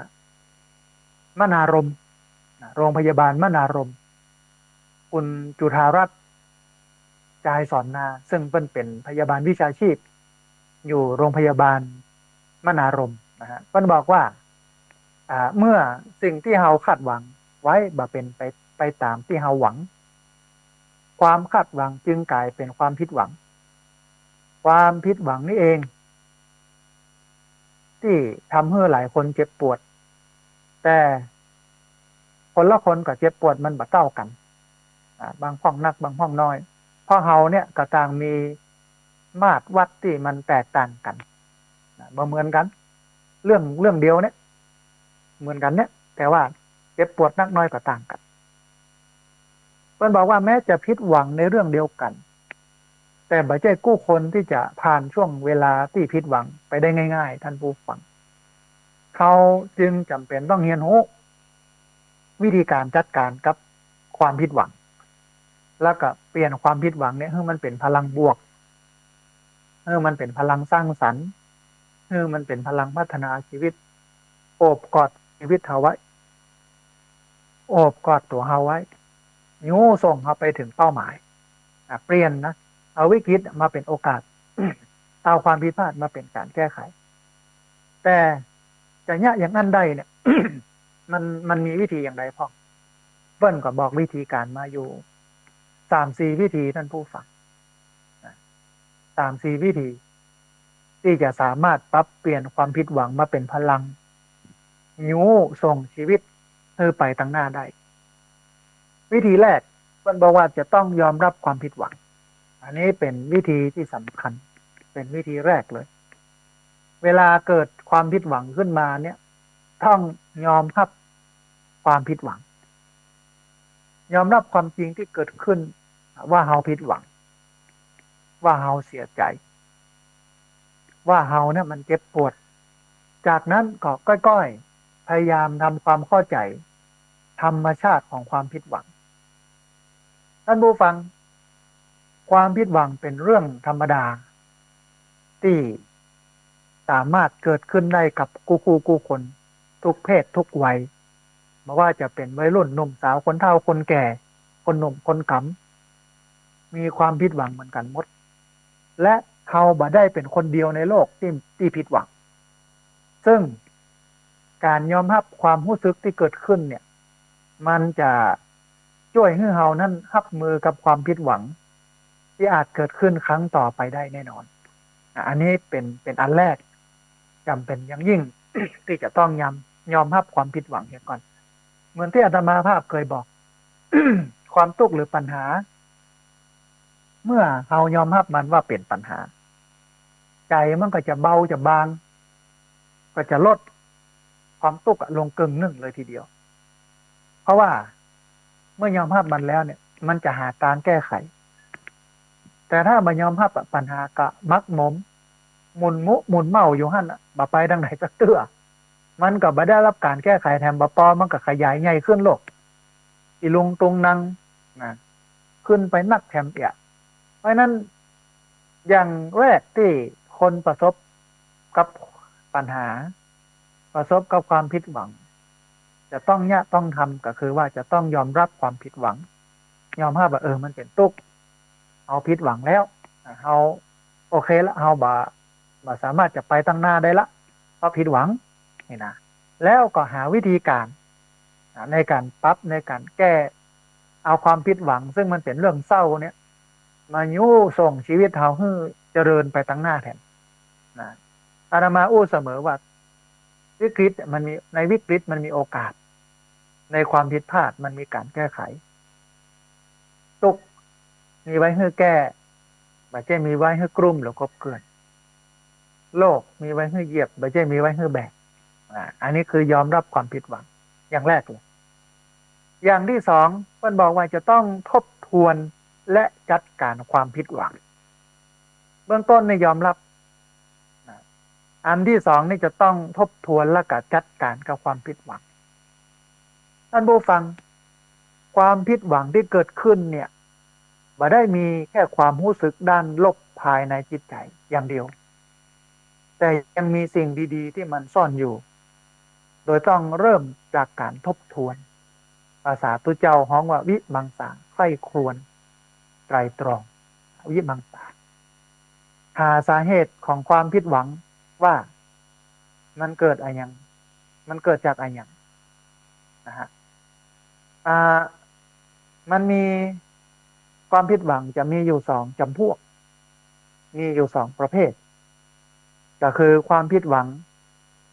มนารมณ์นะ โรงพยาบาลมนารมณ์ คุณจุฑารัตน์ จายสอนนา ซึ่งเปิ้นเป็นพยาบาลวิชาชีพ อยู่โรงพยาบาลมนารมณ์นะฮะ เปิ้นบอกว่า อ่า เมื่อสิ่งที่เฮาคาดหวังไว้บ่เป็นไป ไปตามที่เฮาหวัง ความคาดหวังจึงกลายเป็นความผิดหวัง ความผิดหวังนี่เอง ที่ทำหื้อหลายคนเจ็บปวด แต่คนละคนก็เจ็บปวดมันบ่เต้ากั๋น อ่า บางพ่องนัก บางพ่องน้อย เพราะเฮาเนี่ยก็ต่างมีมาตรวัดที่มันแตกต่างกั๋น นะ บ่เหมือนกั๋น เรื่อง เรื่องเดียวเนี่ย เหมือนกั๋นเนี่ย แต่ว่าเจ็บปวดนักน้อยก็ต่างกั๋น เปิ้นบอกว่าแม้จะผิดหวังในเรื่องเดียวกั๋น แต่บ่ใจ้กู้คนที่จะผ่านช่วงเวลาที่ผิดหวังไปได้ง่ายๆ ท่านผู้ฟัง เฮาจึงจ๋ำเป็นต้องเฮียนฮู้วิธีการจัดการกับความผิดหวัง แล้วก็เปลี่ยนความผิดหวังเนี่ยหื้อมันเป็นพลังบวก หื้อมันเป็นพลังสร้างสรรค์ หื้อมันเป็นพลังพัฒนาชีวิต โอบกอดชีวิตเฮาไว้ โอบกอดตั๋วเฮาไว้ ยู้ส่งเฮาไปเถิงเป้าหมาย อ่ะ เปลี่ยนนะ เอาวิกฤตมาเป็นโอกาส เอาความผิดพลาดมาเป็นการแก้ไข แต่จะเยียะอย่างนั้นได้เนี่ย มัน มันมีวิธีอย่างใดพ่อง เปิ้นก็บอกวิธีการมาอยู่สามสี่วิธีท่านผู้ฟังนะ สามสี่วิธี ที่จะสามารถปรับเปลี่ยนความผิดหวังมาเป็นพลัง ยู้ส่งชีวิตหื้อไปตังหน้าได้ วิธีแรก เปิ้นบอกว่าจะต้องยอมรับความผิดหวัง อันนี้เป็นวิธีที่สำคัญ เป็นวิธีแรกเลย เวลาเกิดความผิดหวังขึ้นมาเนี่ย ต้องยอมรับความผิดหวัง ยอมรับความจริงที่เกิดขึ้น ว่าเฮาผิดหวัง ว่าเฮาเสียใจ ว่าเฮาเนี่ยมันเจ็บปวด จากนั้นก็ก้อยๆ พยายามทำความเข้าใจธรรมชาติของความผิดหวัง ท่านผู้ฟัง ความผิดหวังเป็นเรื่องธรรมดา ที่สามารถเกิดขึ้นได้กับกู้คู่กู้คน ทุกเพศทุกวัย บ่ว่าจะเป็นวัยรุ่นหนุ่มสาว คนเฒ่าคนแก่ คนหนุ่มคนก๋ำ มีความผิดหวังเหมือนกั๋นหมด และเฮาบ่ได้เป็นคนเดียวในโลกที่ ที่ผิดหวัง ซึ่งการยอมรับความฮู้สึกที่เกิดขึ้นเนี่ย มันจะจ้วยหื้อเฮานั้นรับมือกับความผิดหวัง ที่อาจเกิดขึ้นครั้งต่อไปได้แน่นอน อ่ะ อันนี้เป็น เป็นอันแรก จ๋ำเป็นอย่างยิ่ง ที่จะต้องยอม ยอมรับความผิดหวังเสียก่อน เหมือนที่อาตมาภาพเคยบอก ความทุกข์หรือปัญหา เมื่อเฮายอมรับมันว่าเป๋นปัญหา ใจ๋มันก็จะเบาจะบาง ก็จะลดความทุกข์อะลงเกิ่งนึ่งเลยทีเดียว เพราะว่าเมื่อยอมรับมันแล้วเนี่ย มันจะหาตางแก้ไข แต่ถ้าบ่ยอมรับอะ ปัญหาก็หมักหมม หมุนมุหมุนเม้าอยู่หั้นอะ บ่ไปตางไหนสักเตื้อ มันก็บ่ได้รับการแก้ไข แถมบ่ปอ มันก็ขยายใหญ่ขึ้นโลด อีลุงตุงนังนะ ขึ้นไปนักแถมเอี้ย เพราะฉะนั้น อย่างแรกที่คนประสบกับปัญหา ประสบกับความผิดหวัง จะต้องเยียะต้องทำก็คือว่าจะต้องยอมรับความผิดหวัง ยอมรับว่า เออ มันเป๋นตุ๊กข์ เฮาผิดหวังแล้ว เฮาโอเคละ เฮาบ่ บ่สามารถจะไปตังหน้าได้ละ เพราะผิดหวัง นี่นะ แล้วก็หาวิธีการ อ่า ในการปรับ ในการแก้ เอาความผิดหวัง ซึ่งมันเป๋นเรื่องเศร้าเนี่ย มายู้ส่งชีวิตเฮาหื้อเจริญไปตังหน้าแทน นะ อาตมาอู้เสมอว่า วิกฤตมันมี ในวิกฤตมันมีโอกาส ในความผิดพลาดมันมีการแก้ไข ตุ๊กข์ มีไว้หื้อแก้ บ่ใจ้มีไว้หื้อกลุ้มหรือกบเกลื่อน โลกมีไว้หื้อเหยียบ บ่ใจ้มีไว้หื้อแบก อ่า อันนี้คือยอมรับความผิดหวังอย่างแรกเลย อย่างตี้สอง เปิ้นบอกว่าจะต้องทบทวนและจัดก๋านความผิดหวัง เบื้องต้นนี่ยอมรับนะ อันตี้สองนี่จะต้องทบทวนและก็จัดก๋านกับความผิดหวัง ต้านผู้ฟัง ความผิดหวังตี้เกิดขึ้นเนี่ย บ่ได้มีแค่ความฮู้สึกด้านลบภายในจิตใจ๋อย่างเดียว แต่ยังมีสิ่งดีๆ ตี้มันซ่อนอยู่ โดยต้องเริ่มจากก๋านทบทวน ภาษาตุ๊เจ้าฮ้องว่าวิมังสา ใคร่ครวญ ไตร่ตรอง วิมังสา หาสาเหตุของความผิดหวังว่ามันเกิดอะหยัง มันเกิดจากอะหยังนะฮะ อ่า มันมีความผิดหวังจะมีอยู่สองจ๋ำพวก มีอยู่สองประเภท ก็คือความผิดหวัง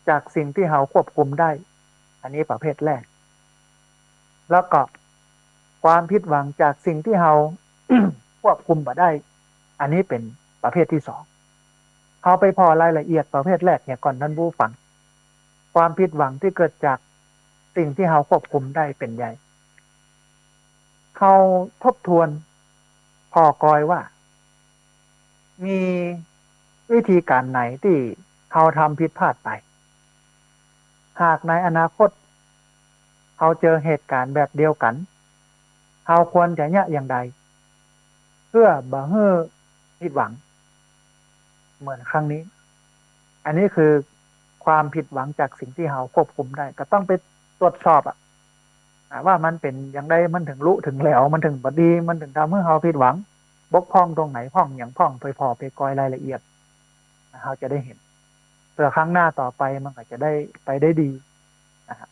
จากสิ่งตี้เฮาควบคุมได้ อันนี้ประเภทแรก แล้วก็ความผิดหวังจากสิ่งตี้เฮา ควบคุมบ่ได้ อันนี้เป๋นประเภทตี้สอง เฮาไปผ่อรายละเอียดประเภทแรกเหียก่อนต้านผู้ฟัง ความผิดหวังตี้เกิดจากสิ่งตี้เฮาควบคุมได้เป๋นใด เฮาทบทวนผ่อกอยว่า มีวิธีก๋านไหนตี้เฮาทำผิดพลาดไป หากในอนาคตเฮาเจอเหตุก๋ารณ์แบบเดียวกั๋น เฮาควรจะเยียะอย่างใด เพื่อบ่หื้อผิดหวังเหมือนครั้งนี้ อันนี้คือความผิดหวังจากสิ่งตี้เฮาควบคุมได้ ก็ต้องไปตรวจสอบอะ อ่า ว่ามันเป๋นอย่างใด มันเถิงลุเถิงแหลว มันเถิงบ่ดี มันเถิงทำหื้อเฮาผิดหวัง บกพร่องตรงไหน พ่องหยังพ่อง ไปผ่อไปกอยรายละเอียด เฮาจะได้หัน เปื้อครั้งหน้าต่อไปมันก็จะได้ไปได้ดีนะฮะ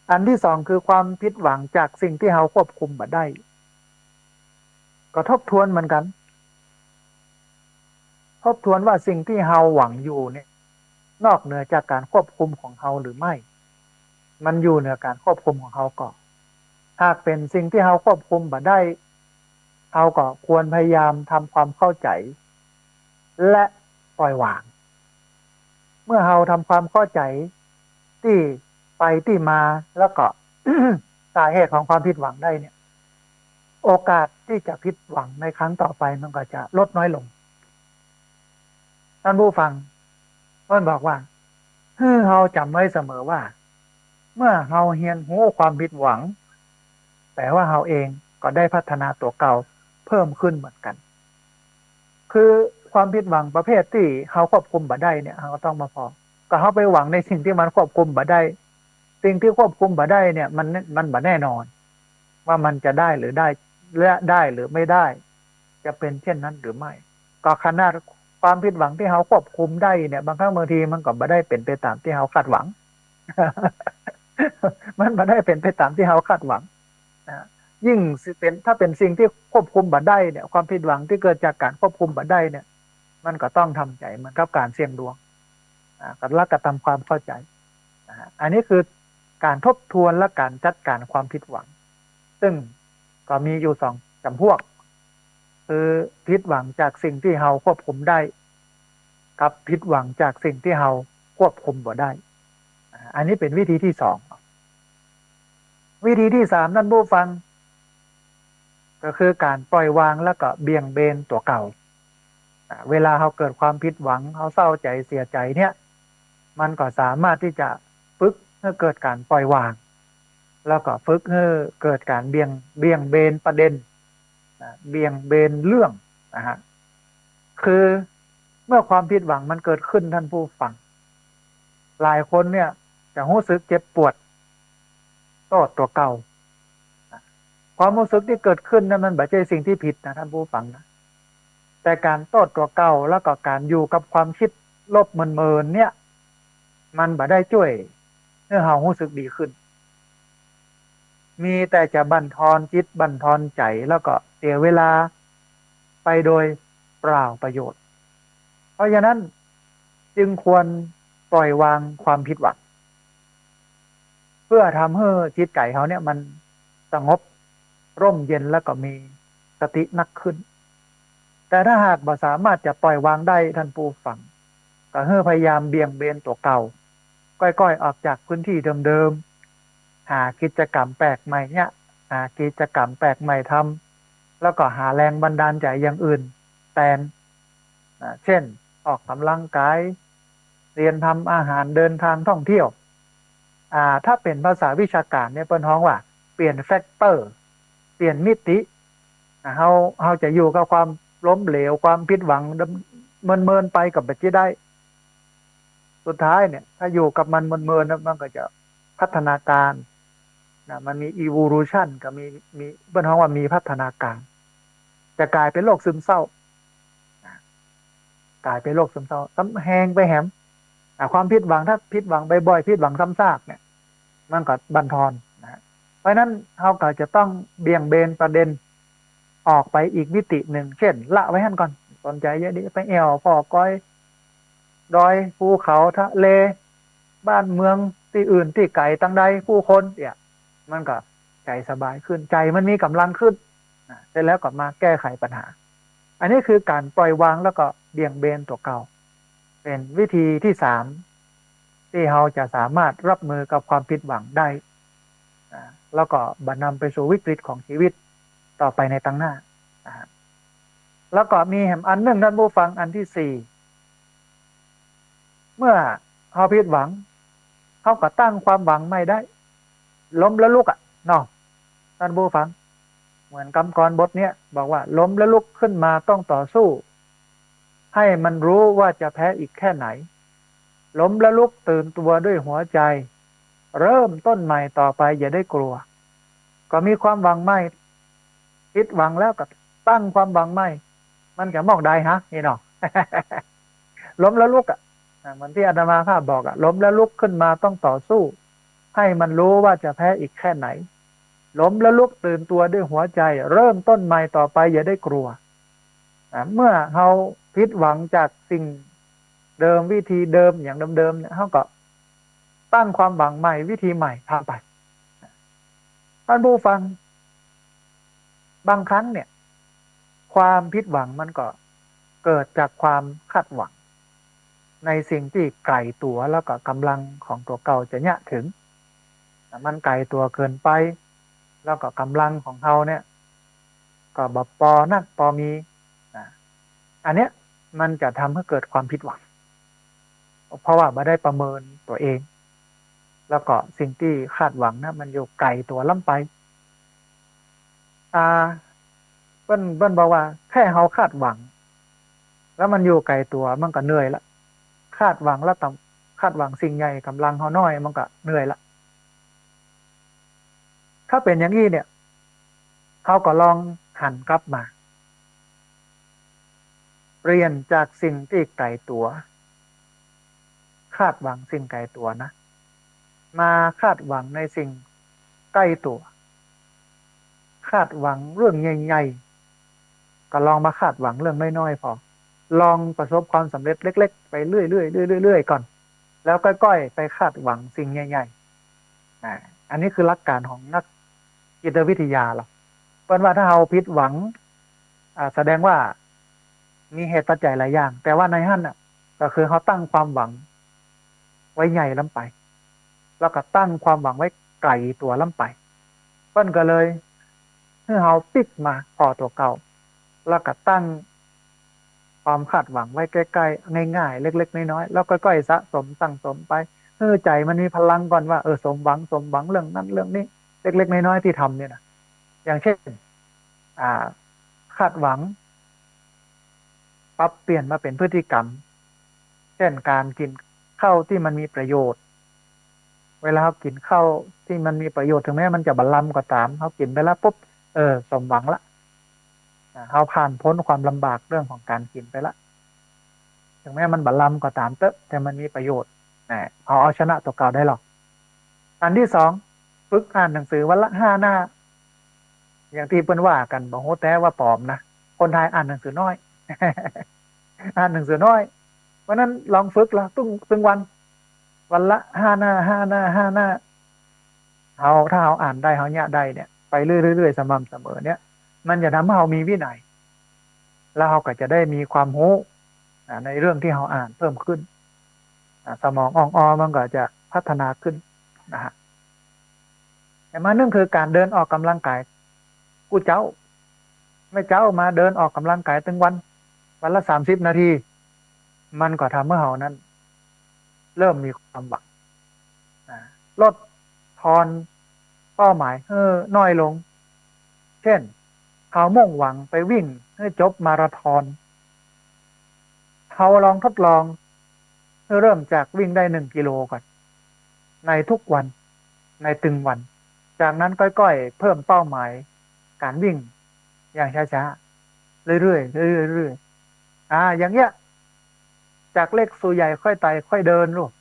อันตี้สองคือความผิดหวังจากสิ่งตี้เฮาควบคุมบ่ได้ ก็ทบทวนเหมือนกั๋น ทบทวนว่าสิ่งตี้เฮาหวังอยู่เนี่ย นอกเหนือจากก๋านควบคุมของเฮาหรือไม่ มันอยู่เหนือก๋านควบคุมของเฮาก่อ หากเป๋นสิ่งตี้เฮาควบคุมบ่ได้ เฮาก็ควรพยายามทำความเข้าใจ๋ และปล่อยวาง เมื่อเฮาทำความเข้าใจ๋ตี้ไปตี้มา แล้วก็ สาเหตุของความผิดหวังได้เนี่ย โอกาสตี้จะผิดหวังในครั้งต่อไปมันก็จะลดน้อยลง ต้านผู้ฟัง เปิ้นบอกว่า หื้อเฮาจ๋ำไว้เสมอว่า เมื่อเฮาเฮียนฮู้ความผิดหวัง แป๋ว่าเฮาเองก็ได้พัฒนาตั๋วเก่าเพิ่มขึ้นเหมือนกั๋น คือความผิดหวังประเภทตี้เฮาควบคุมบ่ได้เนี่ย เฮาก็ต้องมาผ่อ ก็เฮาไปหวังในสิ่งตี้มันควบคุมบ่ได้ สิ่งตี้ควบคุมบ่ได้เนี่ย มัน มันบ่แน่นอน ว่ามันจะได้หรือได้ และได้หรือไม่ได้ จะเป๋นเช่นนั้นหรือไม่ ก็ขนาดความผิดหวังตี้เฮาควบคุมได้เนี่ย บางครั้งบางทีมันก็บ่ได้เป๋นไปต๋ามตี้เฮาคาดหวัง มันบ่ได้เป๋นไปต๋ามตี้เฮาคาดหวังนะ ยิ่งสิเป๋น ถ้าเป๋นสิ่งตี้ควบคุมบ่ได้เนี่ย ความผิดหวังตี้เกิดจากก๋านควบคุมบ่ได้เนี่ย มันก็ต้องทำใจ๋เหมือนกับก๋านเสี่ยงดวง อ่า ก็ และก็ทำความเข้าใจ๋ อ่า อันนี้คือก๋านทบทวนและก๋านจัดก๋านความผิดหวัง ซึ่งก็มีอยู่สองจ๋ำพวก คือผิดหวังจากสิ่งตี้เฮาควบคุมได้ กับผิดหวังจากสิ่งตี้เฮาควบคุมบ่ได้ อ่า อันนี้เป๋นวิธีตี้สอง วิธีตี้สาม ต้านผู้ฟัง ก็คือก๋านปล่อยวางแล้วก็เบี่ยงเบนตั๋วเก่า อ่า เวลาเฮาเกิดความผิดหวัง เฮาเศร้าใจ๋เสียใจ๋เนี่ย มันก็สามารถตี้จะฝึกหื้อเกิดก๋านปล่อยวาง แล้วก็ฝึกหื้อเกิดก๋านเบี่ยง เบี่ยงเบนประเด็น นะ เบี่ยงเบนเรื่องนะฮะ คือเมื่อความผิดหวังมันเกิดขึ้น ต้านผู้ฟัง หลายคนเนี่ยจะฮู้สึกเจ็บปวดโต้ษตั๋วเก่า ความฮู้สึกตี้เกิดขึ้นนั้นมันบ่ใจ้สิ่งตี้ผิดนะ ต้านผู้ฟังนะ แต่ก๋านโต้ษตั๋วเก่า แล้วก็ก๋านอยู่กับความกึ๊ดลบเมินๆ เนี่ย มันบ่ได้จ้วยหื้อเฮาฮู้สึกดีขึ้น มีแต่จะบั่นทอนจิตบั่นทอนใจ๋ แล้วก็เสียเวลาไปโดยเปล่าประโยชน์ เพราะฉะนั้นจึงควรปล่อยวางความผิดหวัง เพื่อทำหื้อจิตใจ๋เฮาเนี่ยมันสงบร่มเย็นแล้วก็มี ตินักขึ้น แต่ถ้าหากบ่สามารถจะปล่อยวางได้ท่านผู้ฟัง ก็หื้อพยายามเบี่ยงเบนตั๋วเก่า ก้อยๆ ออกจากพื้นที่เดิมๆ หากิจกรรมแปลกใหม่เนี่ย หากิจกรรมแปลกใหม่ทำ แล้วก็หาแรงบันดาลใจอย่างอื่นแตน นะ เช่น ออกกำลังกาย เรียนทำอาหาร เดินทางท่องเที่ยว อ่า ถ้าเป๋นภาษาวิชาการเนี่ยเปิ้นฮ้องว่าเปลี่ยนแฟกเตอร์ เปลี่ยนมิติ นะ เฮา เฮาจะอยู่กับความล้มเหลว ความผิดหวังเมินๆ ไปก็บ่จิได้ สุดท้ายเนี่ย ถ้าอยู่กับมันเมินๆ นะ มันก็จะพัฒนาการ นะ มันมี evolution ก็มี มี เปิ้นฮ้องว่ามีพัฒนาการ จะกลายเป๋นโรคซึมเศร้า นะ กลายเป๋นโรคซึมเศร้า ซ้ำแฮงไปแหม อ่ะ ความผิดหวัง ถ้าผิดหวังบ่อยๆ ผิดหวังซ้ำซากเนี่ย มันก็บั่นทอนนะฮะ เพราะฉะนั้นเฮาก็จะต้องเบี่ยงเบนประเด็นออกไปอีกมิติหนึ่ง เช่น ละไว้หั้นก่อน สนใจเยอะดิ ไปแอ่วผ่อกอย ดอย ภูเขา ทะเล บ้านเมือง ตี้อื่น ตี้ไก๋ ตังใด ผู้คนเนี่ย มันก็ใจ๋สบายขึ้น ใจ๋มันมีก๋ำลังขึ้นนะ เสร็จแล้วก็มาแก้ไขปัญหา อันนี้คือก๋านปล่อยวางแล้วก็เบี่ยงเบนตั๋วเก่า เป๋นวิธีตี้สาม ตี้เฮาจะสามารถรับมือกับความผิดหวังได้ อ่า แล้วก็บ่นำไปสู่วิกฤตของชีวิตต่อไปในตังหน้า นะฮะ แล้วก็มีแหมอันหนึ่งท่านผู้ฟัง อันตี้สี่ เมื่อเฮาผิดหวัง เฮาก็ตั้งความหวังใหม่ได้ ล้มแล้วลุกอะเนาะ ท่านผู้ฟัง เหมือนกำกรบทเนี้ยบอกว่า ล้มแล้วลุกขึ้นมาต้องต่อสู้ ให้มันรู้ว่าจะแพ้อีกแค่ไหน ล้มแล้วลุกตื่นตัวด้วยหัวใจ เริ่มต้นใหม่ต่อไปอย่าได้กลัว ก็มีความหวังใหม่ ผิดหวังแล้วก็ตั้งความหวังใหม่ มันจะมอกดายฮะ นี่เนาะ ล้มแล้วลุกอะ อ่ะ เหมือนตี้อาตมาภาพบอกอะ ล้มแล้วลุกขึ้นมาต้องต่อสู้ ให้มันรู้ว่าจะแพ้อีกแค่ไหน ล้มแล้วลุกตื่นตัวด้วยหัวใจ เริ่มต้นใหม่ต่อไปอย่าได้กลัว อ่ะ เมื่อเฮาผิดหวังจากสิ่งเดิม วิธีเดิม อย่างเดิมๆ เนี่ย เฮาก็ตั้งความหวังใหม่ วิธีใหม่ทำไป ท่านผู้ฟัง บางครั้งเนี่ย ความผิดหวังมันก็เกิดจากความคาดหวัง ในสิ่งตี้ไก๋ตั๋ว แล้วก็ก๋ำลังของตั๋วเก่าจะเยียะเถิง มันไก๋ตั๋วเกินไป แล้วก็ก๋ำลังของเฮาเนี่ย ก็บ่ปอนักปอมี นะ อันเนี้ยมันจะทำให้เกิดความผิดหวัง เพราะว่าบ่ได้ประเมินตั๋วเอง แล้วก็สิ่งตี้คาดหวังนะ มันอยู่ไก๋ตั๋วล้ำไป อ่า เปิ้น เปิ้นบอกว่าแค่เฮาคาดหวัง แล้วมันอยู่ไก๋ตั๋ว มันก็เหนื่อยละ คาดหวังแล้วต้อง คาดหวังสิ่งใหญ่ ก๋ำลังเฮาน้อย มันก็เหนื่อยละ ถ้าเป๋นอย่างอี้เนี่ย เฮาก็ลองหันกลับมา เปลี่ยนจากสิ่งตี้ไก๋ตั๋ว คาดหวังสิ่งไก๋ตั๋วนะ มาคาดหวังในสิ่งใก้ตั๋ว คาดหวังเรื่องใหญ่ๆ ก็ลองมาคาดหวังเรื่องน้อยๆ ผ่อ ลองประสบความสำเร็จเล็กๆ ไปเรื่อยๆ เรื่อยๆ เรื่อยๆ ก่อน แล้วก้อยๆ ไปคาดหวังสิ่งใหญ่ๆ อ่า อันนี้คือหลักการของนักจิตวิทยาเฮา เปิ้นว่าถ้าเฮาผิดหวัง อ่า แสดงว่ามีเหตุปัจจัยหลายอย่าง แต่ว่าในหั้นน่ะ ก็คือเฮาตั้งความหวังไว้ใหญ่ล้ำไป แล้วก็ตั้งความหวังไว้ไก๋ตั๋วล้ำไป เปิ้นก็เลยหื้อเฮาปิ๊กมาผ่อตั๋วเก่า แล้วก็ตั้งความคาดหวังไว้ใก้ๆ ง่ายๆ เล็กๆ น้อยๆ แล้วก้อยๆ สะสมสั่งสมไป หื้อใจ๋มันมีพลังก่อนว่า เออ สมหวัง สมหวังเรื่องนั้นเรื่องนี้ เล็กๆ น้อยๆ ตี้ทำเนี่ยนะ อย่างเช่น อ่า คาดหวัง ปรับเปลี่ยนมาเป๋นพฤติกรรม เช่น ก๋านกิ๋นข้าวตี้มันมีประโยชน์ เวลาเฮากิ๋นข้าวตี้มันมีประโยชน์ ถึงแม้มันจะบ่ลำก็ต๋าม เฮากิ๋นไปแล้วปุ๊บ เออ สมหวังละ อ่า เฮาผ่านป๊นความลำบากเรื่องของก๋านกิ๋นไปละ ถึงแม้มันบ่ลำก็ต๋ามเต๊อะ แต่มันมีประโยชน์ นะ เฮาเอาชนะตั๋วเก่าได้หรอก อันตี้สอง ฝึกอ่านหนังสือวันละห้าหน้า อย่างตี้เปิ้นว่ากั๋น บ่ฮู้แต๊ว่าปลอมนะ คนไทยอ่านหนังสือน้อย อ่านหนังสือน้อย เพราะนั้นลองฝึกละ ตึง ตึงวัน วันละห้าหน้า ห้าหน้า ห้าหน้า เฮา ถ้าเฮาอ่านได้ เฮาเยียะได้เนี่ย ไปเรื่อยๆ เรื่อยๆ สม่ำเสมอเนี่ย มันจะทำให้เฮามีวินัย แล้วเฮาก็จะได้มีความฮู้ อ่า ในเรื่องตี้เฮาอ่านเพิ่มขึ้น อ่า สมองอ่องออมันก็จะพัฒนาขึ้นนะฮะ แต่มานึ่งคือก๋านเดินออกกำลังก๋ายกู้เจ๊า แม่เจ๊ามาเดินออกกำลังก๋ายตึงวัน วันละสามสิบนาที มันก็ทำให้เฮานั้น เริ่มมีความหวัง อ่า ลดทอนเป้าหมายหื้อน้อยลง เจ้น เฮามุ่งหวังไปวิ่งหื้อจบมาราธอน เฮาลองทดลองหื้อเริ่มจากวิ่งได้หนึ่งกิโลก่อน ในทุกวัน ในตึงวัน จากนั้นก้อยๆ เพิ่มเป้าหมายก๋านวิ่งอย่างช้าๆ เรื่อยๆ เรื่อยๆ เรื่อยๆ อ่า อย่างเงี้ย จากเล็กสู่ใหญ่ค่อยไต่ค่อยเดินลูก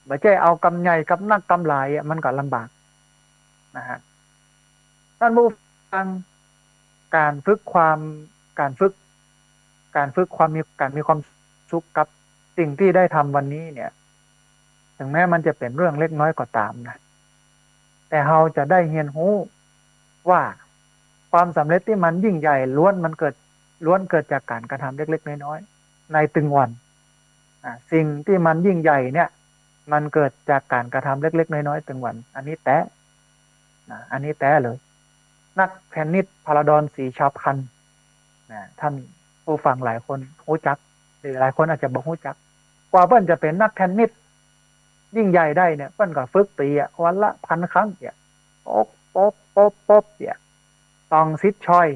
บ่ใจ้เอากำใหญ่กำนักกำหลายอะ มันก็ลำบากนะฮะ ต้านผู้ฟัง ก๋านฝึกความ ก๋านฝึก ก๋านฝึกความมี ก๋านมีความสุขกับสิ่งตี้ได้ทำวันนี้เนี่ย ถึงแม้มันจะเป๋นเรื่องเล็กน้อยก็ต๋ามนะ แต่เฮาจะได้เฮียนฮู้ว่าความสำเร็จตี้มันยิ่งใหญ่ล้วนมันเกิด ล้วนเกิดจากก๋านกระทำเล็กๆ น้อยๆ ในตึงวัน อ่า สิ่งตี้มันยิ่งใหญ่เนี่ย มันเกิดจากก๋านกระทำเล็กๆ น้อยๆ ตึงวัน อันนี้แต๊นะ อันนี้แต๊เลย นักเทนนิสพาราดอนศรีชาพันธ์นะ ต้านผู้ฟังหลายคนฮู้จัก หรือหลายคนอาจจะบ่ฮู้จัก กว่าเปิ้นจะเป๋นนักเทนนิสยิ่งใหญ่ได้เนี่ย เปิ้นก็ฝึกตี๋อะ วันละพันครั้งเนี่ย ป๊บป๊บป๊บป๊บเนี่ย ตองสิทธิ์ชอย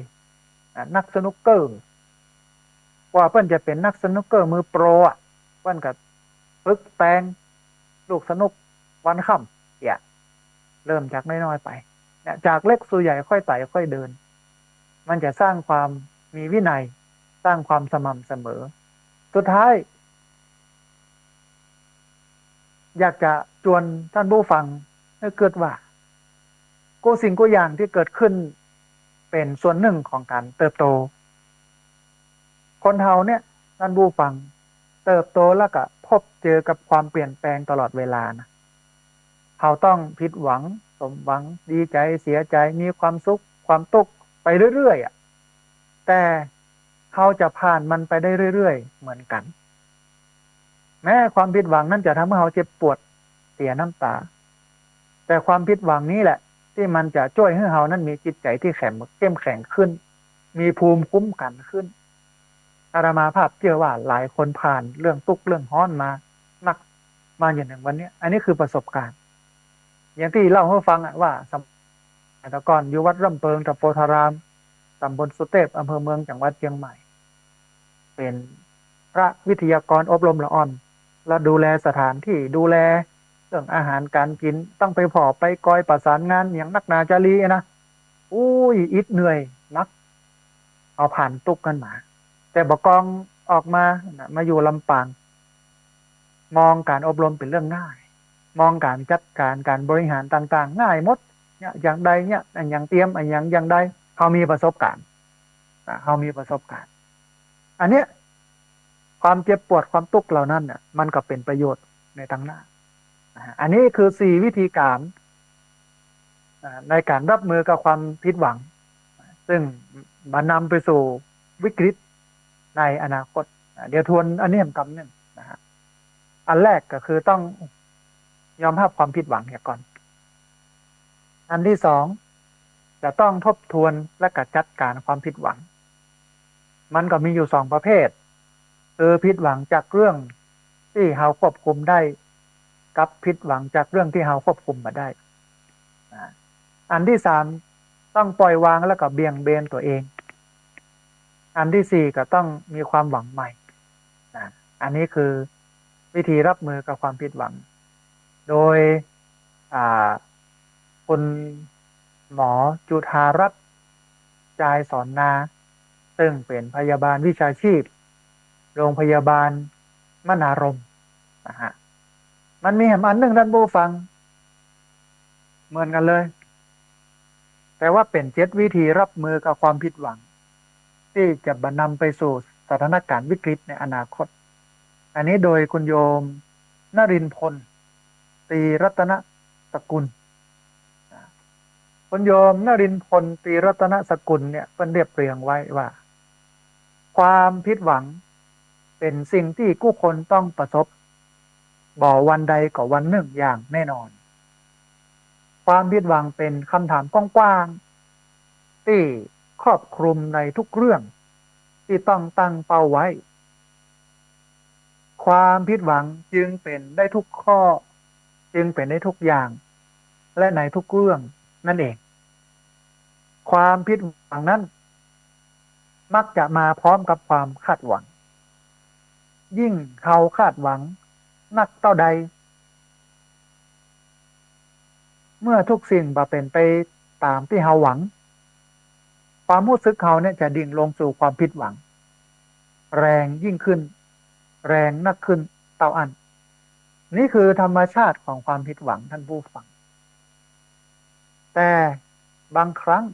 อ่ะ นักสนุกเกอร์ กว่าเปิ้นจะเป๋นนักสนุกเกอร์มือโปรอะ เปิ้นก็ฝึกแตงลูกสนุกวันค่ำเนี่ย เริ่มจากน้อยๆ ไป เนี่ย จากเล็กสู่ใหญ่ค่อยไต่ค่อยเดิน มันจะสร้างความมีวินัย สร้างความสม่ำเสมอ สุดท้าย อยากจะจวนต้านผู้ฟังหื้อกึ๊ดว่า กู้สิ่งกู้อย่างตี้เกิดขึ้นเป๋นส่วนนึ่งของก๋านเติบโต คนเฮาเนี่ย ต้านผู้ฟัง เติบโตแล้วก็พบเจอกับความเปลี่ยนแปลงตลอดเวลานะ เฮาต้องผิดหวัง สมหวัง ดีใจ๋ เสียใจ๋ มีความสุข ความตุ๊กข์ ไปเรื่อยๆ อะ แต่เฮาจะผ่านมันไปได้เรื่อยๆ เหมือนกั๋น แม้ความผิดหวังนั้นจะทำให้เฮาเจ็บปวด เสียน้ำต๋า แต่ความผิดหวังนี้แหละ ตี้มันจะจ้วยหื้อเฮานั้นมีจิตใจ๋ตี้แข็ง เข้มแข็งขึ้น มีภูมิคุ้มกั๋นขึ้น อาตมาภาพเจื้อว่าหลายคนผ่านเรื่องตุ๊กข์เรื่องฮ้อนมานัก มาจนเถิงวันเนี้ย อันนี้คือประสบการณ์ อย่างตี้เล่าหื้อฟังอะ ว่าสมัยแต่ก่อนอยู่วัดร่ำเปิงตะโพธาราม ต๋ำบลสุเตพ อำเภอเมือง จังหวัดเจียงใหม่ เป๋นพระวิทยากรอบรมละอ่อน และดูแลสถานตี้ ดูแลเรื่องอาหารก๋านกิ๋น ต้องไปผ่อไปกอยประสานงานอย่างนักหนาจารีนะ อุ้ย อิดเหนื่อยนัก เฮาผ่านตุ๊กข์นั้นมา แต่บ่ากองออกมานะ มาอยู่ลำปาง มองก๋านอบรมเป๋นเรื่องง่าย มองก๋านจัดก๋าน ก๋านบริหารต่างๆ ง่ายหมด เนี่ย อย่างใดเนี่ย อะหยังเตรียม อะหยังอย่างใด เฮามีประสบการณ์ อ่ะ เฮามีประสบการณ์ อันเนี้ย ความเจ็บปวด ความตุ๊กข์เหล่านั้นน่ะ มันก็เป๋นประโยชน์ในตังหน้า นะฮะ อันนี้คือสี่วิธีก๋าน อ่า ในก๋านรับมือกับความผิดหวัง ซึ่งบ่นำไปสู่วิกฤตในอนาคต อ่า เดี๋ยวทวนอันนี้กำนึ่งนะฮะ อันแรกก็คือต้องยอมฮับความผิดหวังเหียก่อน อันตี้สอง จะต้องทบทวนและก็จัดก๋านความผิดหวัง มันก็มีอยู่สองประเภท คือผิดหวังจากเรื่องตี้เฮาควบคุมได้ กับผิดหวังจากเรื่องตี้เฮาควบคุมบ่ได้ อ่า อันตี้สาม ต้องปล่อยวางแล้วก็เบี่ยงเบนตั๋วเอง อันตี้สี่ ก็ต้องมีความหวังใหม่ อ่า อันนี้คือวิธีรับมือกับความผิดหวัง โดย อ่า คุณหมอจุฑารัตน์ จายสอนนา ซึ่งเป๋นพยาบาลวิชาชีพ โรงพยาบาลมนารมณ์ นะฮะ มันมีแหมอันนึ่งต้านผู้ฟัง เหมือนกั๋นเลย แต่ว่าเป๋นเจ็ดวิธีรับมือกับความผิดหวัง ตี้จะบ่นำไปสู่สถานก๋ารณ์วิกฤตในอนาคต อันนี้โดยคุณโยมนรินทร์พล ตรีรัตนตระกูล คุณโยมนรินทร์พล ตรีรัตนสกุลเนี่ย เปิ้นเรียบเรียงไว้ว่า ความผิดหวังเป๋นสิ่งตี้กู้คนต้องประสบ บ่วันใดก็วันนึ่งอย่างแน่นอน ความผิดหวังเป๋นกำถามกว้างๆ ตี้ครอบคลุมในทุกเรื่องตี้ต้องตั้งเป้าไว้ ความผิดหวังจึงเป๋นได้ทุกข้อ จึงเป๋นได้ทุกอย่าง และในทุกเรื่องนั่นเอง ความผิดหวังนั้นมักจะมาพร้อมกับความคาดหวัง ยิ่งเฮาคาดหวังนักเต้าใด เมื่อทุกสิ่งบ่เป๋นไปต๋ามตี้เฮาหวัง ความฮู้สึกเฮาเนี่ยจะดิ่งลงสู่ความผิดหวัง แรงยิ่งขึ้น แรงนักขึ้นเต้าอั้น นี่คือธรรมชาติของความผิดหวังท่านผู้ฟัง แต่บางครั้ง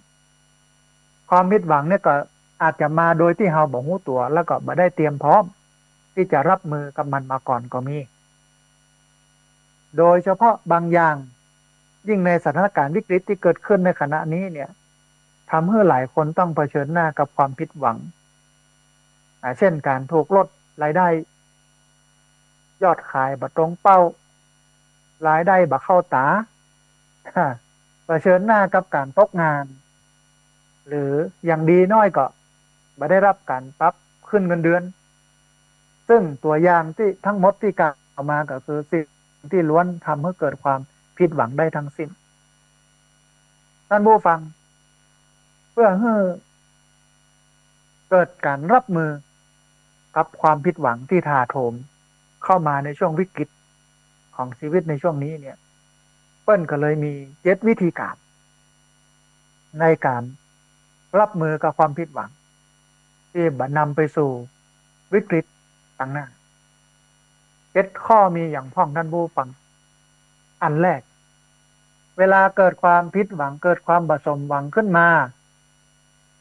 ความผิดหวังเนี่ยก็อาจจะมาโดยตี้เฮาบ่ฮู้ตั๋ว แล้วก็บ่ได้เตรียมพร้อมตี้จะรับมือกับมันมาก่อนก็มี โดยเฉพาะบางอย่าง ยิ่งในสถานการณ์วิกฤตตี้เกิดขึ้นในขณะนี้เนี่ย ทำหื้อหลายคนต้องเผชิญหน้ากับความผิดหวัง อ่า เช่น ก๋านถูกลดรายได้ ยอดขายบ่ตรงเป้า รายได้บ่เข้าต๋า เผชิญหน้ากับก๋านตกงาน หรืออย่างดีน้อยก็บ่ได้รับก๋านปรับขึ้นเงินเดือน ซึ่งตั๋วอย่างตี้ทั้งหมดตี้กล่าวมาก็คือสิ่งตี้ล้วนทำหื้อเกิดความผิดหวังได้ทั้งสิ้น ท่านผู้ฟัง เพื่อหื้อเกิดก๋านรับมือกับความผิดหวังตี้ถาโถมเข้ามาในช่วงวิกฤตของชีวิตในช่วงนี้เนี่ย เปิ้นก็เลยมีเจ็ดวิธีก๋าน ในก๋านรับมือกับความผิดหวังตี้บ่นำไปสู่วิกฤตตางหน้า เจ็ดข้อมีอย่างพ่องท่านผู้ฟัง อันแรก เวลาเกิดความผิดหวัง เกิดความบ่สมหวังขึ้นมา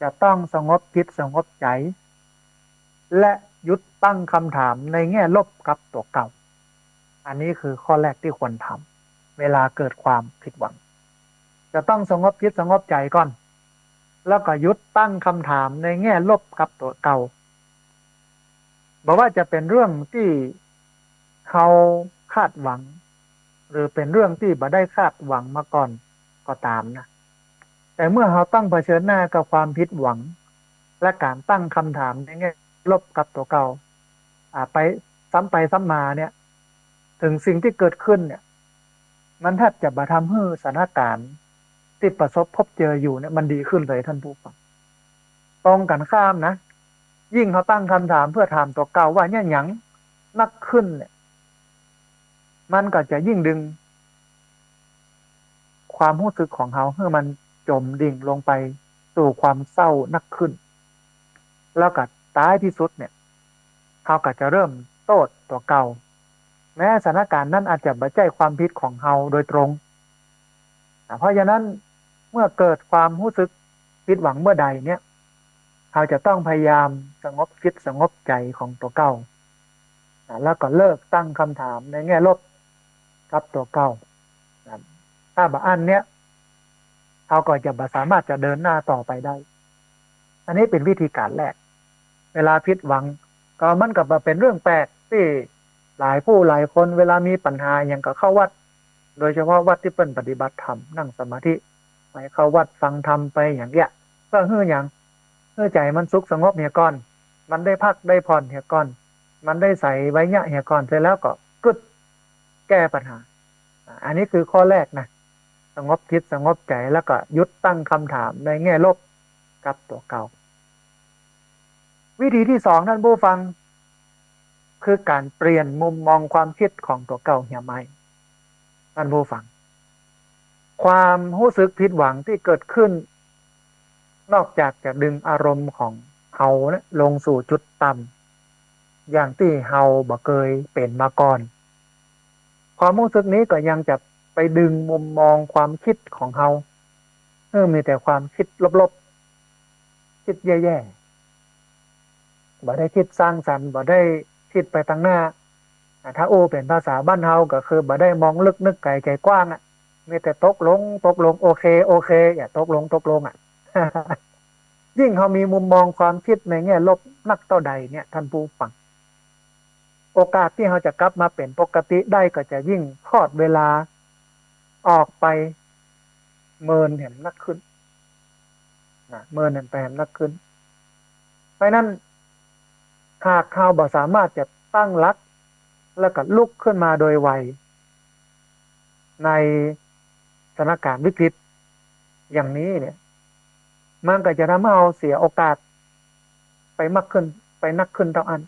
จะต้องสงบจิตสงบใจ๋ และหยุดตั้งกำถามในแง่ลบกับตั๋วเก่า อันนี้คือข้อแรกตี้ควรทำ เวลาเกิดความผิดหวัง จะต้องสงบจิตสงบใจ๋ก่อน แล้วก็หยุดตั้งกำถามในแง่ลบกับตั๋วเก่า บ่ว่าจะเป๋นเรื่องตี้เฮาคาดหวัง หรือเป๋นเรื่องตี้บ่ได้คาดหวังมาก่อนก็ต๋ามนะ แต่เมื่อเฮาต้องเผชิญหน้ากับความผิดหวัง และก๋านตั้งกำถามในแง่ลบกับตั๋วเก่า อ่า ไปซ้ำไปซ้ำมาเนี่ย เถิงสิ่งตี้เกิดขึ้นเนี่ย มันแทบจะบ่ทำหื้อสถานการณ์ตี้ประสบพบเจออยู่เนี่ยมันดีขึ้นเลยท่านผู้ฟัง ตรงกั๋นข้ามนะ ยิ่งเฮาตั้งกำถามเพื่อถามตั๋วเก่าว่าเนี่ยหยังนักขึ้นเนี่ย มันก็จะยิ่งดึงความฮู้สึกของเฮาหื้อมันจ๋มดิ่งลงไปสู่ความเศร้านักขึ้น แล้วก็ท้ายตี้สุดเนี่ย เฮาก็จะเริ่มโต้ษตั๋วเก่า แม้สถานการณ์นั้นอาจจะบ่ใจ้ความผิดของเฮาโดยตรง อ่ะ เพราะฉะนั้นเมื่อเกิดความฮู้สึกผิดหวังเมื่อใดเนี่ย เฮาจะต้องพยายามสงบจิตสงบใจ๋ของตั๋วเก่า อ่ะ แล้วก็เลิกตั้งกำถามในแง่ลบกับตั๋วเก่า อ่ะ ถ้าบ่อั้นเนี่ย เฮาก็จะบ่สามารถจะเดินหน้าต่อไปได้ อันนี้เป๋นวิธีก๋านแรก เวลาผิดหวัง ก็มันก็บ่เป๋นเรื่องแปลกตี้หลายผู้หลายคนเวลามีปัญหาหยังก็เข้าวัด โดยเฉพาะวัดตี้เปิ้นปฏิบัติธรรม นั่งสมาธิ ไปเข้าวัดฟังธรรมไปอย่างเนี้ย เพื่อหื้อหยัง หื้อใจ๋มันสุขสงบเหียก่อน มันได้พักได้ผ่อนเหียก่อน มันได้ใส่ไวยะเหียก่อน เสร็จแล้วก็กึ๊ดแก้ปัญหา อ่ะ อันนี้คือข้อแรกนะ สงบจิตสงบใจ๋แล้วก็หยุดตั้งกำถามในแง่ลบกับตั๋วเก่า วิธีตี้สองท่านผู้ฟัง คือก๋านเปลี่ยนมุมมองความกึ๊ดของตั๋วเก่าเหียใหม่ ท่านผู้ฟัง ความฮู้สึกผิดหวังตี้เกิดขึ้น นอกจากจะดึงอารมณ์ของเฮาเนี่ยลงสู่จุดต่ำ อย่างตี้เฮาบ่เกยเป๋นมาก่อน ความฮู้สึกนี้ก็ยังจะไปดึงมุมมองความกึ๊ดของเฮา เออ มีแต่ความกึ๊ดลบๆ กึ๊ดแย่ๆ บ่ได้กึ๊ดสร้างสรรค์ บ่ได้กึ๊ดไปตางหน้า อ่ะ ถ้าอู้เป๋นภาษาบ้านเฮาก็คือบ่ได้มองลึกนึกไก๋ใจ๋กว้างอะ มีแต่ตกลง ตกลง โอเค โอเค อย่าตกลง ตกลงอะ ยิ่งเฮามีมุมมองความกึ๊ดในแง่ลบนักเต้าใดเนี่ย ท่านผู้ฟัง โอกาสตี้เฮาจะกลับมาเป๋นปกติได้ก็จะยิ่งทอดเวลาออกไปเมินแหมนักขึ้นนะ เมินแหมไปแหมนักขึ้น เพราะฉะนั้น หากเฮาบ่สามารถจะตั้งหลัก แล้วก็ลุกขึ้นมาโดยไว ในสถานการณ์วิกฤตอย่างนี้เนี่ย มันก็จะทำให้เฮาเสียโอกาสไปมากขึ้น ไปนักขึ้นเต้าอั้น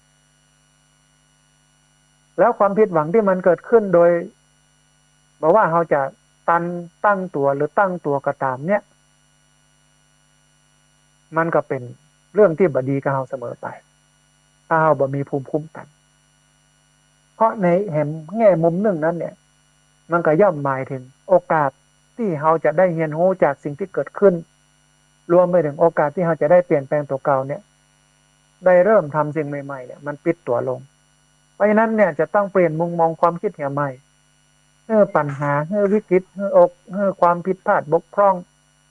แล้วความผิดหวังตี้มันเกิดขึ้นโดย บ่ว่าเฮาจะตันตั้งตั๋วหรือตั้งตั๋วก็ต๋ามเนี่ย มันก็เป๋นเรื่องตี้บ่ดีกับเฮาเสมอไป ถ้าเฮาบ่มีภูมิคุ้มกั๋น เพราะในแหมแง่มุมนึ่งนั้นเนี่ย มันก็ย่อมหมายเถิงโอกาสตี้เฮาจะได้เฮียนฮู้จากสิ่งตี้เกิดขึ้น รวมไปเถิงโอกาสตี้เฮาจะได้เปลี่ยนแปลงตั๋วเก่าเนี่ย ได้เริ่มทำสิ่งใหม่ๆ เนี่ย มันปิดตั๋วลง เพราะฉะนั้นเนี่ย จะต้องเปลี่ยนมุมมองความกึ๊ดเหียใหม่ หื้อปัญหา หื้อวิกฤต หื้ออก หื้อความผิดพลาดบกพร่อง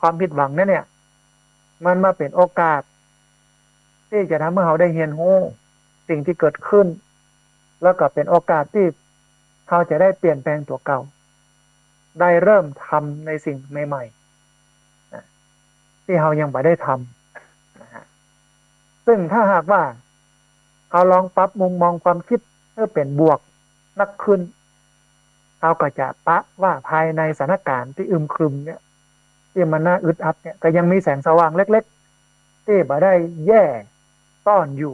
ความผิดหวังนั้นเนี่ย มันมาเป๋นโอกาส ตี้จะทำให้เฮาได้เฮียนฮู้สิ่งตี้เกิดขึ้น แล้วก็เป๋นโอกาสตี้เฮาจะได้เปลี่ยนแปลงตั๋วเก่า ได้เริ่มทำในสิ่งใหม่ๆ นะ ตี้เฮายังบ่ได้ทำนะฮะ ซึ่งถ้าหากว่าเฮาลองปรับมุมมองความกึ๊ดหื้อเป๋นบวกนักขึ้น เฮาก็จะปะว่าภายในสถานการณ์ตี้อึมครึมเนี่ย ตี้มันน่าอึดอัดเนี่ย ก็ยังมีแสงสว่างเล็กๆ ตี้บ่ได้แย่ซ่อนอยู่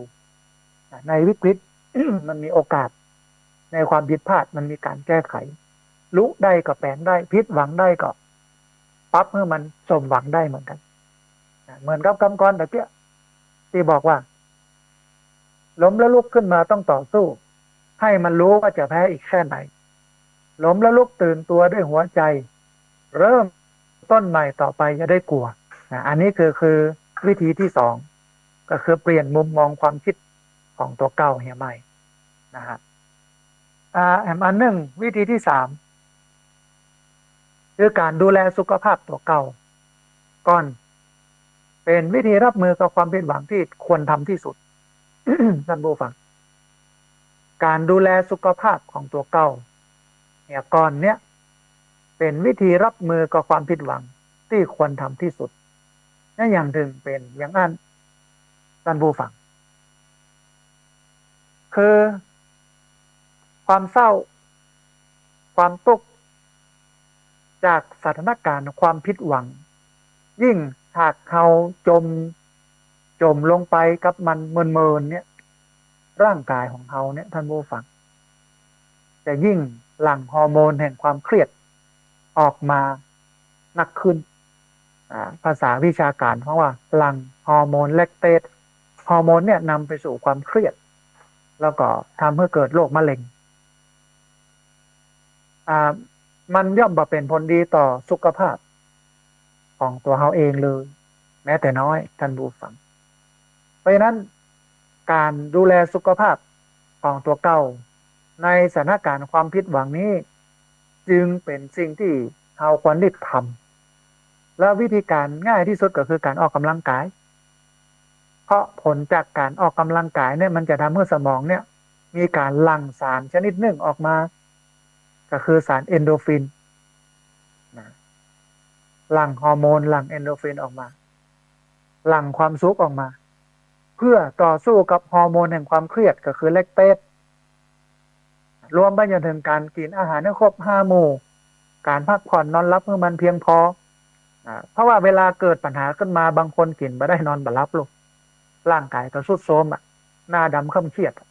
ในวิกฤต มันมีโอกาส ในความผิดพลาดมันมีก๋านแก้ไข ลุได้ก็แป๋นได้ ผิดหวังได้ก็ปรับหื้อมันสมหวังได้เหมือนกั๋น เหมือนกับกำกรตะเกียะตี้บอกว่า ล้มแล้วลุกขึ้นมาต้องต่อสู้ ให้มันรู้ว่าจะแพ้อีกแค่ไหน ล้มแล้วลุกตื่นตัวด้วยหัวใจ เริ่มต้นใหม่ต่อไปอย่าได้กลัว นะ อันนี้คือ คือวิธีตี้สอง ก็คือเปลี่ยนมุมมองความกึ๊ดของตั๋วเก่าเหียใหม่นะฮะ อ่า แหมอันนึ่ง วิธีตี้สาม คือก๋านดูแลสุขภาพตั๋วเก่าก่อน เป๋นวิธีรับมือกับความผิดหวังตี้ควรทำตี้สุด ท่านผู้ฟัง ก๋านดูแลสุขภาพของตั๋วเก่าเหียก่อนเนี่ย เป๋นวิธีรับมือกับความผิดหวังตี้ควรทำตี้สุด นั่นอย่างเถิงเป๋นอย่างอั้น ท่านผู้ฟัง คือ ความเศร้า ความตุ๊กข์ จากสถานการณ์ความผิดหวัง ยิ่งหากเฮาจม จมลงไปกับมันเมินๆ เนี่ย ร่างกายของเฮาเนี่ย ท่านผู้ฟัง จะยิ่งหลั่งฮอร์โมนแห่งความเครียดออกมานักขึ้น อ่า ภาษาวิชาก๋านเขาว่าหลั่งฮอร์โมนแลคเตต ฮอร์โมนเนี่ยนำไปสู่ความเครียด แล้วก็ทำให้เกิดโรคมะเร็ง อ่า มันย่อมบ่เป๋นผลดีต่อสุขภาพของตั๋วเฮาเองเลย แม้แต่น้อย ท่านผู้ฟัง เพราะฉะนั้น ก๋านดูแลสุขภาพของตั๋วเก่า ในสถานการณ์ความผิดหวังนี้ จึงเป๋นสิ่งตี้เฮาควรรีบทำ และวิธีก๋านง่ายตี้สุดก็คือก๋านออกกำลังกาย เพราะผลจากก๋านออกกำลังกายเนี่ย มันจะทำให้สมองเนี่ย มีก๋านหลั่งสารชนิดนึ่งออกมา ก็คือสารเอนโดรฟินนะ หลั่งฮอร์โมน หลั่งเอนโดรฟินออกมา หลั่งความสุขออกมา เพื่อต่อสู้กับฮอร์โมนแห่งความเครียด ก็คือแลคเตต รวมไปจนเถิงก๋านกิ๋นอาหารหื้อครบห้าหมู่ ก๋านพักผ่อนนอนหลับหื้อมันเพียงพอ อ่า เพราะว่าเวลาเกิดปัญหาขึ้นมา บางคนกิ๋นบ่ได้นอนบ่หลับลูก ร่างกายก็ทรุดโทรมอะ หน้าดำเคร่งเครียดอะ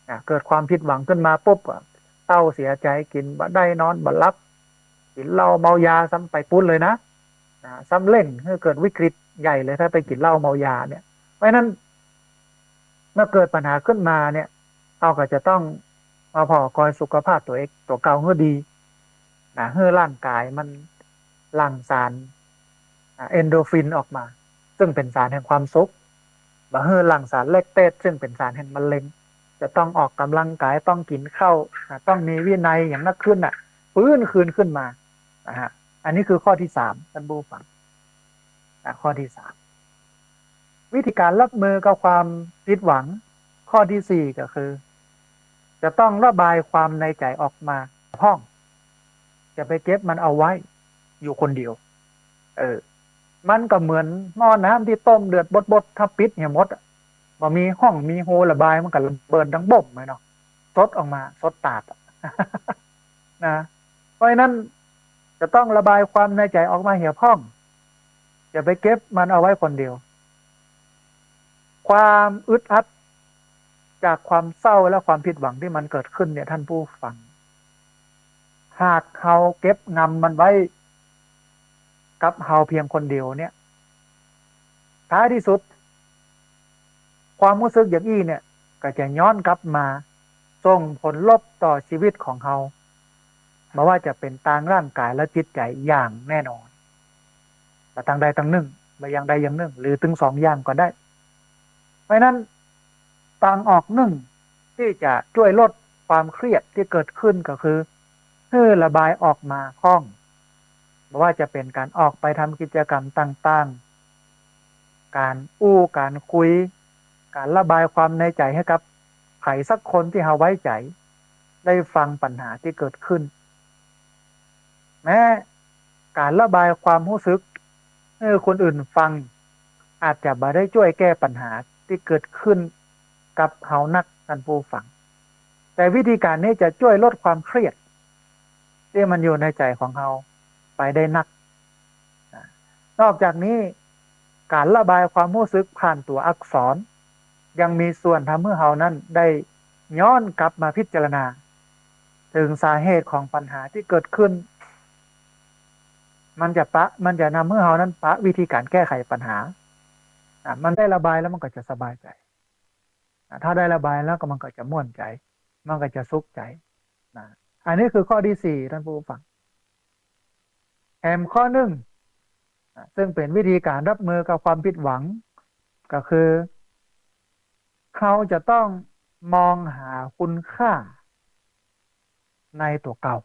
อ่า เกิดความผิดหวังขึ้นมาปุ๊บอะ เศร้าเสียใจ๋ กิ๋นบ่ได้นอนบ่หลับ กิ๋นเหล้าเมายาซ้ำไปปู๊นเลยนะ อ่า ซ้ำเร่งหื้อเกิดวิกฤตใหญ่เลย ถ้าไปกิ๋นเหล้าเมายาเนี่ย เพราะฉะนั้น เมื่อเกิดปัญหาขึ้นมาเนี่ย เฮาก็จะต้องมาผ่อกอยสุขภาพตั๋วเอง ตั๋วเก่าหื้อดีนะ หื้อร่างกายมันหลั่งสาร อ่า เอนโดรฟินออกมา ซึ่งเป๋นสารแห่งความสุข บ่หื้อหลั่งสารแลคเตต ซึ่งเป๋นสารแห่งมะเร็ง จะต้องออกกำลังกาย ต้องกิ๋นข้าว อ่า ต้องมีวินัยอย่างนักขึ้นน่ะ ฟื้นคืนขึ้นมา นะฮะ อันนี้คือข้อที่สาม ท่านผู้ฟัง อ่ะ ข้อที่สาม วิธีการรับมือกับความผิดหวัง ข้อที่สี่ก็คือ จะต้องระบายความในใจ๋ออกมาพ่อง จะไปเก็บมันเอาไว้อยู่คนเดียว เออ มันก็เหมือนหม้อน้ำตี้ต้มเดือดบดๆ ถ้าปิดเหียหมดอะ บ่มีฮ่องมีฮูระบาย มันก็ระเบิดดังบ้มเลยเนาะ สดออกมา สดตาดอะ นะ เพราะฉะนั้นจะต้องระบายความในใจ๋ออกมาเหียพ่อง อย่าไปเก็บมันเอาไว้คนเดียว ความอึดอัดจากความเศร้าและความผิดหวังตี้มันเกิดขึ้นเนี่ย ท่านผู้ฟัง หากเฮาเก็บงำมันไว้กับเฮาเพียงคนเดียวเนี่ย ท้ายตี้สุด ความฮู้สึกอย่างอี้เนี่ย ก็จะย้อนกลับมาส่งผลลบต่อชีวิตของเฮา บ่ว่าจะเป๋นตางร่างก๋ายและจิตใจ๋อย่างแน่นอน บ่ตางใดตางนึ่ง บ่อย่างใดอย่างนึ่ง หรือตึงสองอย่างก็ได้ เพราะฉะนั้น ตางออกนึ่งตี้จะจ้วยลดความเครียดตี้เกิดขึ้นก็คือ หื้อระบายออกมาพ่อง บ่ว่าจะเป๋นก๋านออกไปทำกิจกรรมต่างๆ ก๋านอู้ก๋านคุย ก๋านระบายความในใจ๋หื้อกับใผสักคนตี้เฮาไว้ใจ๋ ได้ฟังปัญหาตี้เกิดขึ้น แม้ก๋านระบายความฮู้สึกหื้อคนอื่นฟัง อาจจะบ่ได้จ้วยแก้ปัญหาตี้เกิดขึ้นกับเฮานัก ท่านผู้ฟัง แต่วิธีก๋านนี้จะจ้วยลดความเครียดตี้มันอยู่ในใจ๋ของเฮาไปได้นัก นอกจากนี้ ก๋านระบายความฮู้สึกผ่านตั๋วอักษร ยังมีส่วนทำหื้อเฮานั้นได้ย้อนกลับมาพิจารณา เถิงสาเหตุของปัญหาตี้เกิดขึ้น มันจะปะ มันจะนำหื้อเฮานั้นปะวิธีก๋านแก้ไขปัญหา อ่ะ มันได้ระบายแล้วมันก็จะสบายใจ๋ อ่ะ ถ้าได้ระบายแล้วก็มันก็จะม่วนใจ๋ มันก็จะสุขใจ๋ นะ อันนี้คือข้อตี้สี่ ท่านผู้ฟัง แถมข้อนึ่ง อ่ะ ซึ่งเป๋นวิธีก๋านรับมือกับความผิดหวัง ก็คือ เฮาจะต้องมองหาคุณค่าในตั๋วเก่า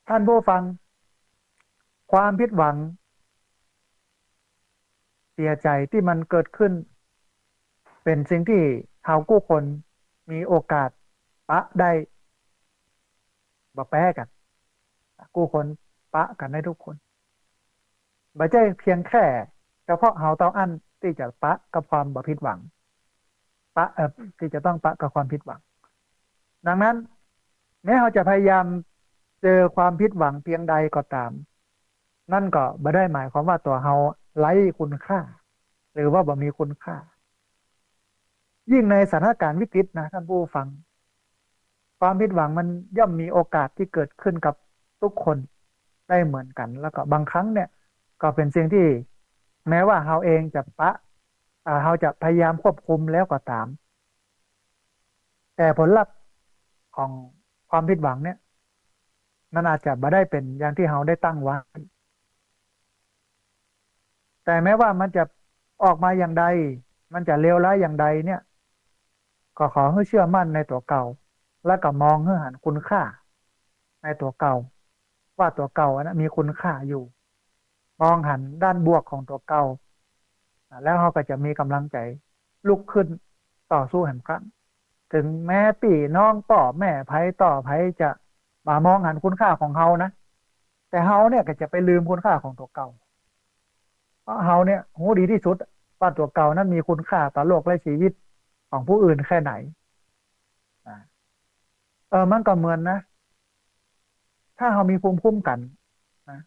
ท่านผู้ฟัง ความผิดหวัง เสียใจ๋ตี้มันเกิดขึ้น เป๋นสิ่งตี้เฮากู้คนมีโอกาสปะได้บ่แป๊กั๋น กู้คนปะกั๋นได้กู้คน บ่ใจ้เพียงแค่เฉพาะเฮาเต้าอั้นตี้จะปะกับความบ่ผิดหวัง ปะ เอ่อ ตี้จะต้องปะกับความผิดหวัง ดังนั้น แม้เฮาจะพยายามเจอความผิดหวังเพียงใดก็ต๋าม นั่นก็บ่ได้หมายความว่าตั๋วเฮาไร้คุณค่า หรือว่าบ่มีคุณค่า ยิ่งในสถานการณ์วิกฤตนะ ท่านผู้ฟัง ความผิดหวังมันย่อมมีโอกาสตี้เกิดขึ้นกับกู้คนได้เหมือนกั๋น แล้วก็บางครั้งเนี่ย ก็เป๋นสิ่งตี้แม้ว่าเฮาเองจะปะ อ่า เฮาจะพยายามควบคุมแล้วก็ต๋าม แต่ผลลัพธ์ของความผิดหวังเนี่ย มันอาจจะบ่ได้เป๋นอย่างตี้เฮาได้ตั้งไว้ แต่แม้ว่ามันจะออกมาอย่างใด มันจะเลวร้ายอย่างใดเนี่ย ก็ขอหื้อเชื่อมั่นในตั๋วเก่า แล้วก็มองหื้อหันคุณค่าในตั๋วเก่า ว่าตั๋วเก่าอันนั้นมีคุณค่าอยู่ มองหันด้านบวกของตั๋วเก่า อ่ะ แล้วเฮาก็จะมีก๋ำลังใจ๋ลุกขึ้นต่อสู้แหมครั้ง เถิงแม้ปี้น้องป้อแม่ใผต่อใผจะบ่มองหันคุณค่าของเฮานะ แต่เฮาเนี่ยก็จะไปลืมคุณค่าของตั๋วเก่า เพราะเฮาเนี่ยฮู้ดีตี้สุดว่าตั๋วเก่านั้นมีคุณค่าต่อโลกและชีวิตของผู้อื่นแค่ไหน อ่า เออ มันก็เหมือนนะ ถ้าเฮามีภูมิคุ้มกั๋นนะ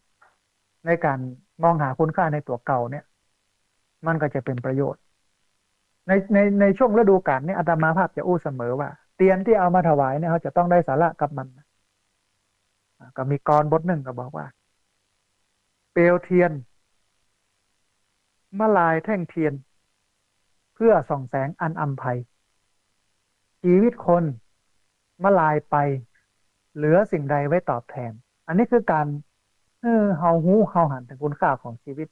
ในก๋านมองหาคุณค่าในตั๋วเก่าเนี่ย มันก็จะเป๋นประโยชน์ ใน ใน ในช่วงฤดูก๋าลเนี่ย อาตมาภาพจะอู้เสมอว่า เตียนตี้เอามาถวายเนี่ย เฮาจะต้องได้สาระกับมันนะ อ่า ก็มีกลอนบทนึ่งก็บอกว่า เปลวเทียน มะลายแท่งเทียน เพื่อส่องแสงอันอำไพ ชีวิตคน มะลายไป เหลือสิ่งใดไว้ตอบแทน อันนี้คือก๋านหื้อเฮาฮู้เฮาหันเถิงคุณค่าของชีวิต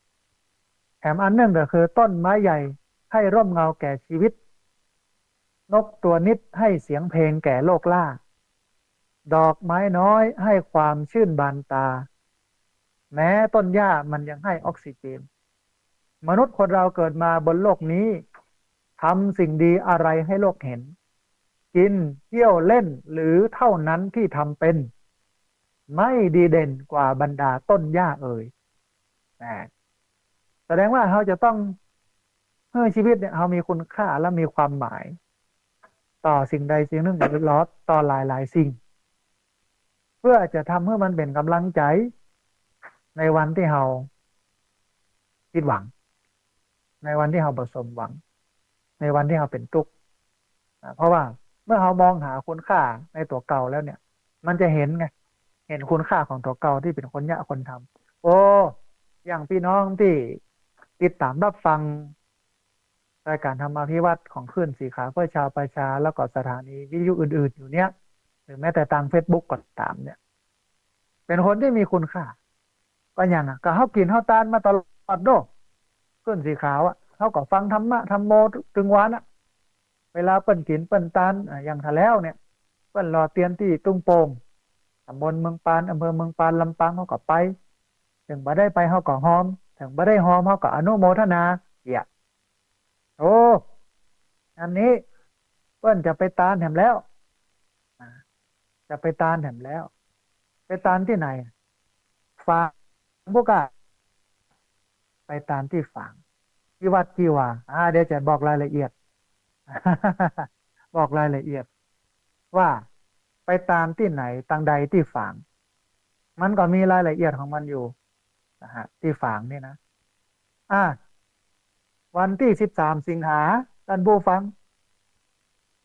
แถมอันนึ่งก็คือ ต้นไม้ใหญ่ให้ร่มเงาแก่ชีวิต นกตัวนิดให้เสียงเพลงแก่โลกล่า ดอกไม้น้อยให้ความชื่นบานตา แม้ต้นหญ้ามันยังให้ออกซิเจน มนุษย์คนเราเกิดมาบนโลกนี้ ทำสิ่งดีอะไรให้โลกเห็น กิน เที่ยว เล่น หรือเท่านั้นที่ทำเป็น ไม่ดีเด่นกว่าบรรดาต้นหญ้าเอ่ย นะ แสดงว่าเฮาจะต้องหื้อชีวิตเนี่ยเฮามีคุณค่าและมีความหมาย ต่อสิ่งใดสิ่งหนึ่ง หรือต่อหลายๆ สิ่ง เพื่อจะทำหื้อมันเป๋นก๋ำลังใจ๋ ในวันตี้เฮาผิดหวัง ในวันตี้เฮาบ่สมหวัง ในวันตี้เฮาเป๋นตุ๊กข์ อ่า เพราะว่าเมื่อเฮามองหาคุณค่าในตั๋วเก่าแล้วเนี่ย มันจะเห็นไง เห็นคุณค่าของตั๋วเก่าตี้เป๋นคนเยียะคนทำ โอ้ อย่างปี้น้องตี้ติดต๋ามฮับฟังรายก๋านธรรมาภิวัฒน์ของคลื่นสีขาวเพื่อชาวประชา แล้วก็สถานีวิทยุอื่นๆ อยู่เนี่ย หรือแม้แต่ตางเฟซบุ๊กก็ต๋ามเนี่ย เป๋นคนตี้มีคุณค่า ก็อย่างอะ ก็เฮากิ๋นเฮาตานมาตลอดโด้ คลื่นสีขาวอะ เฮาก็ฟังธรรมะธัมโมตึงวานอะ เวลาเปิ้นกิ๋นเปิ้นตาน อ่า อย่างถ้าแล้วเนี่ย เปิ้นหล่อเตียนตี้ตุ้งโป่ง ต๋ำบลเมืองปาน อำเภอเมืองปาน ลำปาง เฮาก็ไป เถิงบ่ได้ไปเฮาก็ฮอม เถิงบ่ได้ฮอมเฮาก็อนุโมทนา เยียะ โอ้ อันนี้เปิ้นจะไปตานแหมแล้ว อ่า จะไปตานแหมแล้ว ไปตานตี้ไหน ฝาง พุ้นก่า ไปตานตี้ฝาง ตี้วัดตี้วา อ่า เดี๋ยวจะบอกรายละเอียด บอกรายละเอียด ว่าไปตานตี้ไหน ตางใดตี้ฝาง มันก็มีรายละเอียดของมันอยู่ นะฮะ ตี้ฝางนี่นะ อ่า วันตี้สิบสามสิงหา ต้านผู้ฟัง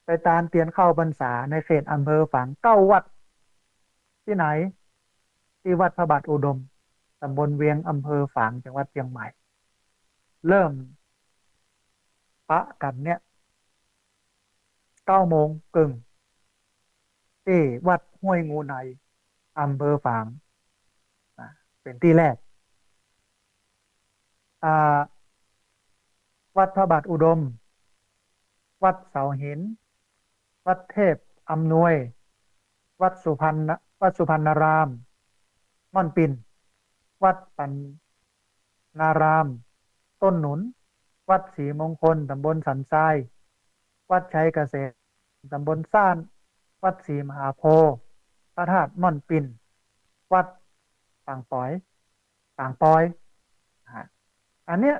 ไปตานเตียนเข้าพรรษาในเขตอำเภอฝางเก้าวัด ตี้ไหน ตี้วัดพระบาทอุดม ต๋ำบลเวียง อำเภอฝาง จังหวัดเจียงใหม่ เริ่มปะกั๋นเนี่ย เก้าโมงเกิ่ง ตี้วัดห้วยงูใน อำเภอฝาง อ่า เป๋นตี้แรก อ่า วัดพระบาทอุดม วัดเสาหิน วัดเทพอำนวย วัดสุพรรณ วัดสุพรรณาราม ม่อนปิ่น วัดปัญญาราม ต้นหนุน วัดศรีมงคล ต๋ำบลสันทราย วัดชัยเกษม ต๋ำบลซ่าน วัดศรีมหาโพธิ์ พระธาตุม่อนปิ่น วัดปางปอย ปางปอย ฮะ อันเนี้ย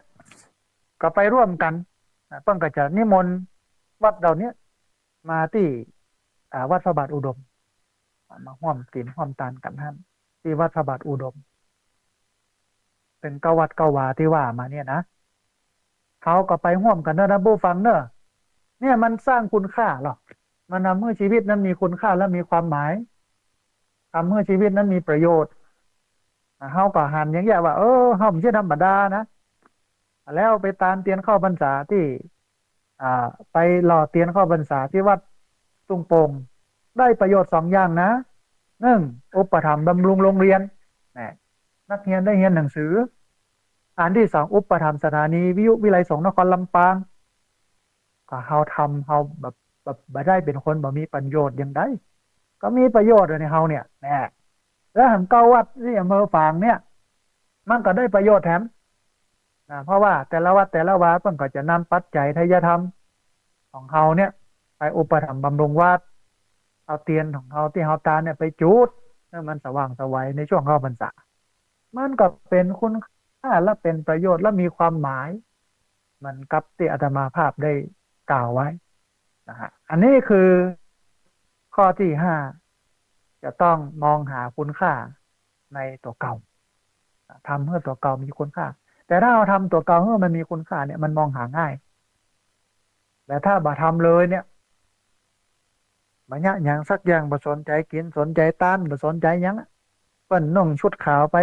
ก็ไปร่วมกั๋น อ่า เปิ้นก็จะนิมนต์วัดเหล่าเนี้ยมาตี้ อ่า วัดพระบาทอุดม อ่า มาฮ่วมศีลฮ่วมตานกั๋นหั้น ตี้วัดพระบาทอุดม เถิงเก้าวัดเก้าวาตี้ว่ามาเนี่ยนะ เฮาก็ไปฮ่วมกั๋นเน่อ ต้านผู้ฟังเน่อ เนี่ยมันสร้างคุณค่าหรอ มันทำหื้อชีวิตนั้นมีคุณค่าและมีความหมาย ทำหื้อชีวิตนั้นมีประโยชน์ อ่า เฮาก็หันอย่างเยียะว่า เออ เฮาบ่ใจ้ธรรมดานะ แล้วไปตานเตียนเข้าพรรษาตี้ อ่า ไปหล่อเตียนเข้าพรรษาตี้วัดตุ้งโป่ง ได้ประโยชน์สองอย่างนะ นึ่ง อุปถัมภ์บำรุงโรงเรียน นะ นักเฮียนได้เฮียนหนังสือ อันตี้สอง อุปถัมภ์สถานีวิทยุวิทยาลัยสงฆ์นครลำปาง ก็เฮาทำ เฮาแบบ แบบบ่ได้เป๋นคนบ่มีประโยชน์อย่างใด ก็มีประโยชน์อะในเฮาเนี่ย แน่ แล้วหันเก้าวัดตี้อำเภอฝางเนี่ย มันก็ได้ประโยชน์แถม นะ เพราะว่าแต่ละวัดแต่ละวาเปิ้นก็จะนำปัจจัยไทยธรรมของเฮาเนี่ย ไปอุปถัมภ์บำรุงวัด เอาเตียนของเฮาตี้เฮาตานเนี่ยไปจุด หื้อมันสว่างไสวในช่วงเข้าพรรษา มันก็เป๋นคุณค่าและเป๋นประโยชน์และมีความหมาย เหมือนกับตี้อาตมาภาพได้กล่าวไว้นะฮะ อันนี้คือข้อตี้ห้า จะต้องมองหาคุณค่าในตั๋วเก่า ทำหื้อตั๋วเก่ามีคุณค่า แต่ถ้าเฮาทำตั๋วเก่าหื้อมันมีคุณค่าเนี่ย มันมองหาง่าย แต่ถ้าบ่ทำเลยเนี่ย บ่เยียะหยังสักอย่าง บ่สนใจ๋กิ๋น สนใจ๋ตาน บ่สนใจ๋หยังอะ เปิ้นนุ่งชุดขาวไป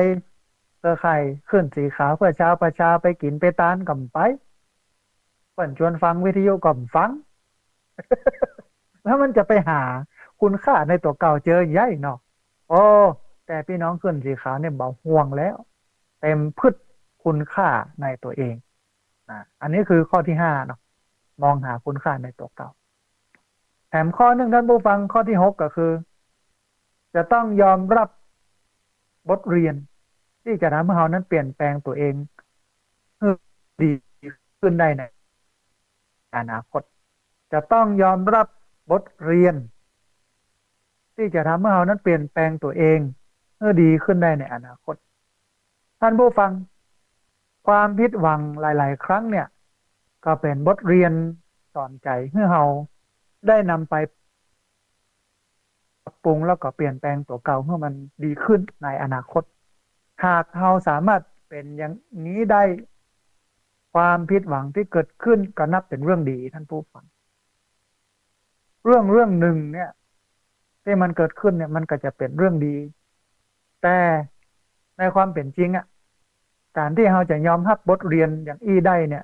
เครือข่ายคลื่นสีขาวเพื่อชาวประชา ไปกิ๋นไปตานก็บ่ไป เปิ้นจวนฟังวิทยุก็บ่ฟัง แล้วมันจะไปหาคุณค่าในตั๋วเก่าเจอใยเนาะ โอ้ แต่ปี้น้องคลื่นสีขาวเนี่ยบ่ห่วงแล้ว เต็มผึดคุณค่าในตั๋วเอง อ่ะ อันนี้คือข้อตี้ห้าเนาะ มองหาคุณค่าในตั๋วเก่า แถมข้อนึ่งต้านผู้ฟัง ข้อตี้หกก็คือ จะต้องยอมรับบทเรียนตี้จะทำหื้อเฮานั้นเปลี่ยนแปลงตั๋วเองหื้อดีขึ้นได้ในอนาคต จะต้องยอมรับบทเรียนตี้จะทำหื้อเฮานั้นเปลี่ยนแปลงตั๋วเองหื้อดีขึ้นได้ในอนาคต ท่านผู้ฟัง ความผิดหวังหลายๆ ครั้งเนี่ย ก็เป๋นบทเรียนสอนใจ๋หื้อเฮาได้นำไปปรับปรุงแล้วก็เปลี่ยนแปลงตั๋วเก่าหื้อมันดีขึ้นในอนาคต หากเฮาสามารถเป๋นอย่างนี้ได้ ความผิดหวังตี้เกิดขึ้นก็นับเป๋นเรื่องดี ท่านผู้ฟัง เรื่องเรื่องนึ่งเนี่ย ตี้มันเกิดขึ้นเนี่ย มันก็จะเป๋นเรื่องดี แต่ในความเป๋นจริงอะ ก๋านตี้เฮาจะยอมฮับบทเรียนอย่างอี้ได้เนี่ย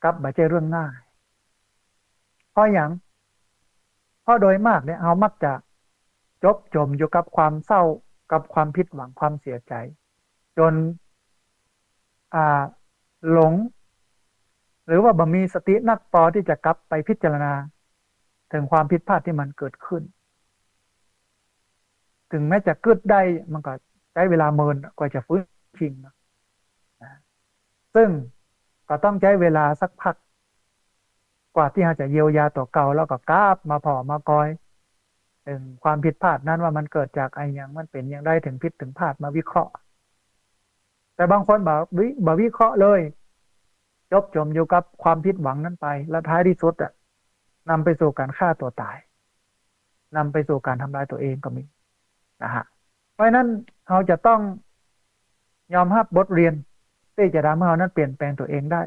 กลับบ่ใจ้เรื่องง่าย เพราะหยัง เพราะโดยมากเนี่ย เฮามักจะจบจ๋มอยู่กับความเศร้า กับความผิดหวัง ความเสียใจ๋ จ๋น อ่า หลง หรือว่าบ่มีสตินักปอตี้จะกลับไปพิจารณาเถิงความผิดพลาดตี้มันเกิดขึ้น เถิงแม้จะกึ๊ดได้ มันก็ใจ๊เวลาเมินกว่าจะฟื้นชิงนะ ซึ่งก็ต้องใจ๊เวลาสักพัก กว่าตี้เฮาจะเยียวยาตั๋วเก่า แล้วก็กลับมาผ่อมากอยเถิงความผิดพลาดนั้นว่ามันเกิดจากอะหยัง มันเป๋นอย่างใด เถิงผิดเถิงพลาด มาวิเคราะห์ แต่บางคนบ่วิ บ่วิเคราะห์เลย จบจ๋มอยู่กับความผิดหวังนั้นไป และท้ายตี้สุดอะ นำไปสู่ก๋านฆ่าตั๋วต๋าย นำไปสู่ก๋านทำลายตั๋วเองก็มีนะฮะ เพราะฉะนั้นเฮาจะต้องยอมฮับบทเรียนตี้จะทำหื้อเฮานั้นเปลี่ยนแปลงตั๋วเองได้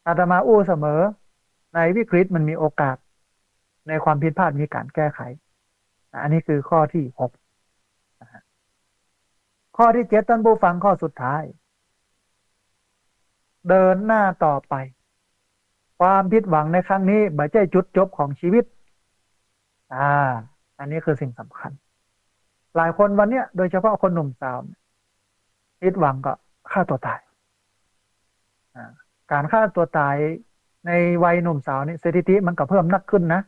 อาตมาอู้เสมอ ในวิกฤตมันมีโอกาส ในความผิดพลาดมีก๋านแก้ไข อันนี้คือข้อตี้หกนะฮะ ข้อตี้เจ็ด ท่านผู้ฟัง ข้อสุดท้าย เดินหน้าต่อไป ความผิดหวังในครั้งนี้บ่ใจ้จุดจบของชีวิต อ่า อันนี้คือสิ่งสำคัญ หลายคนวันเนี้ย โดยเฉพาะคนหนุ่มสาวเนี่ย ผิดหวังก็ฆ่าตั๋วต๋าย อ่า ก๋านฆ่าตั๋วต๋ายในวัยหนุ่มสาวนี่ สถิติมันก็เพิ่มนักขึ้นนะ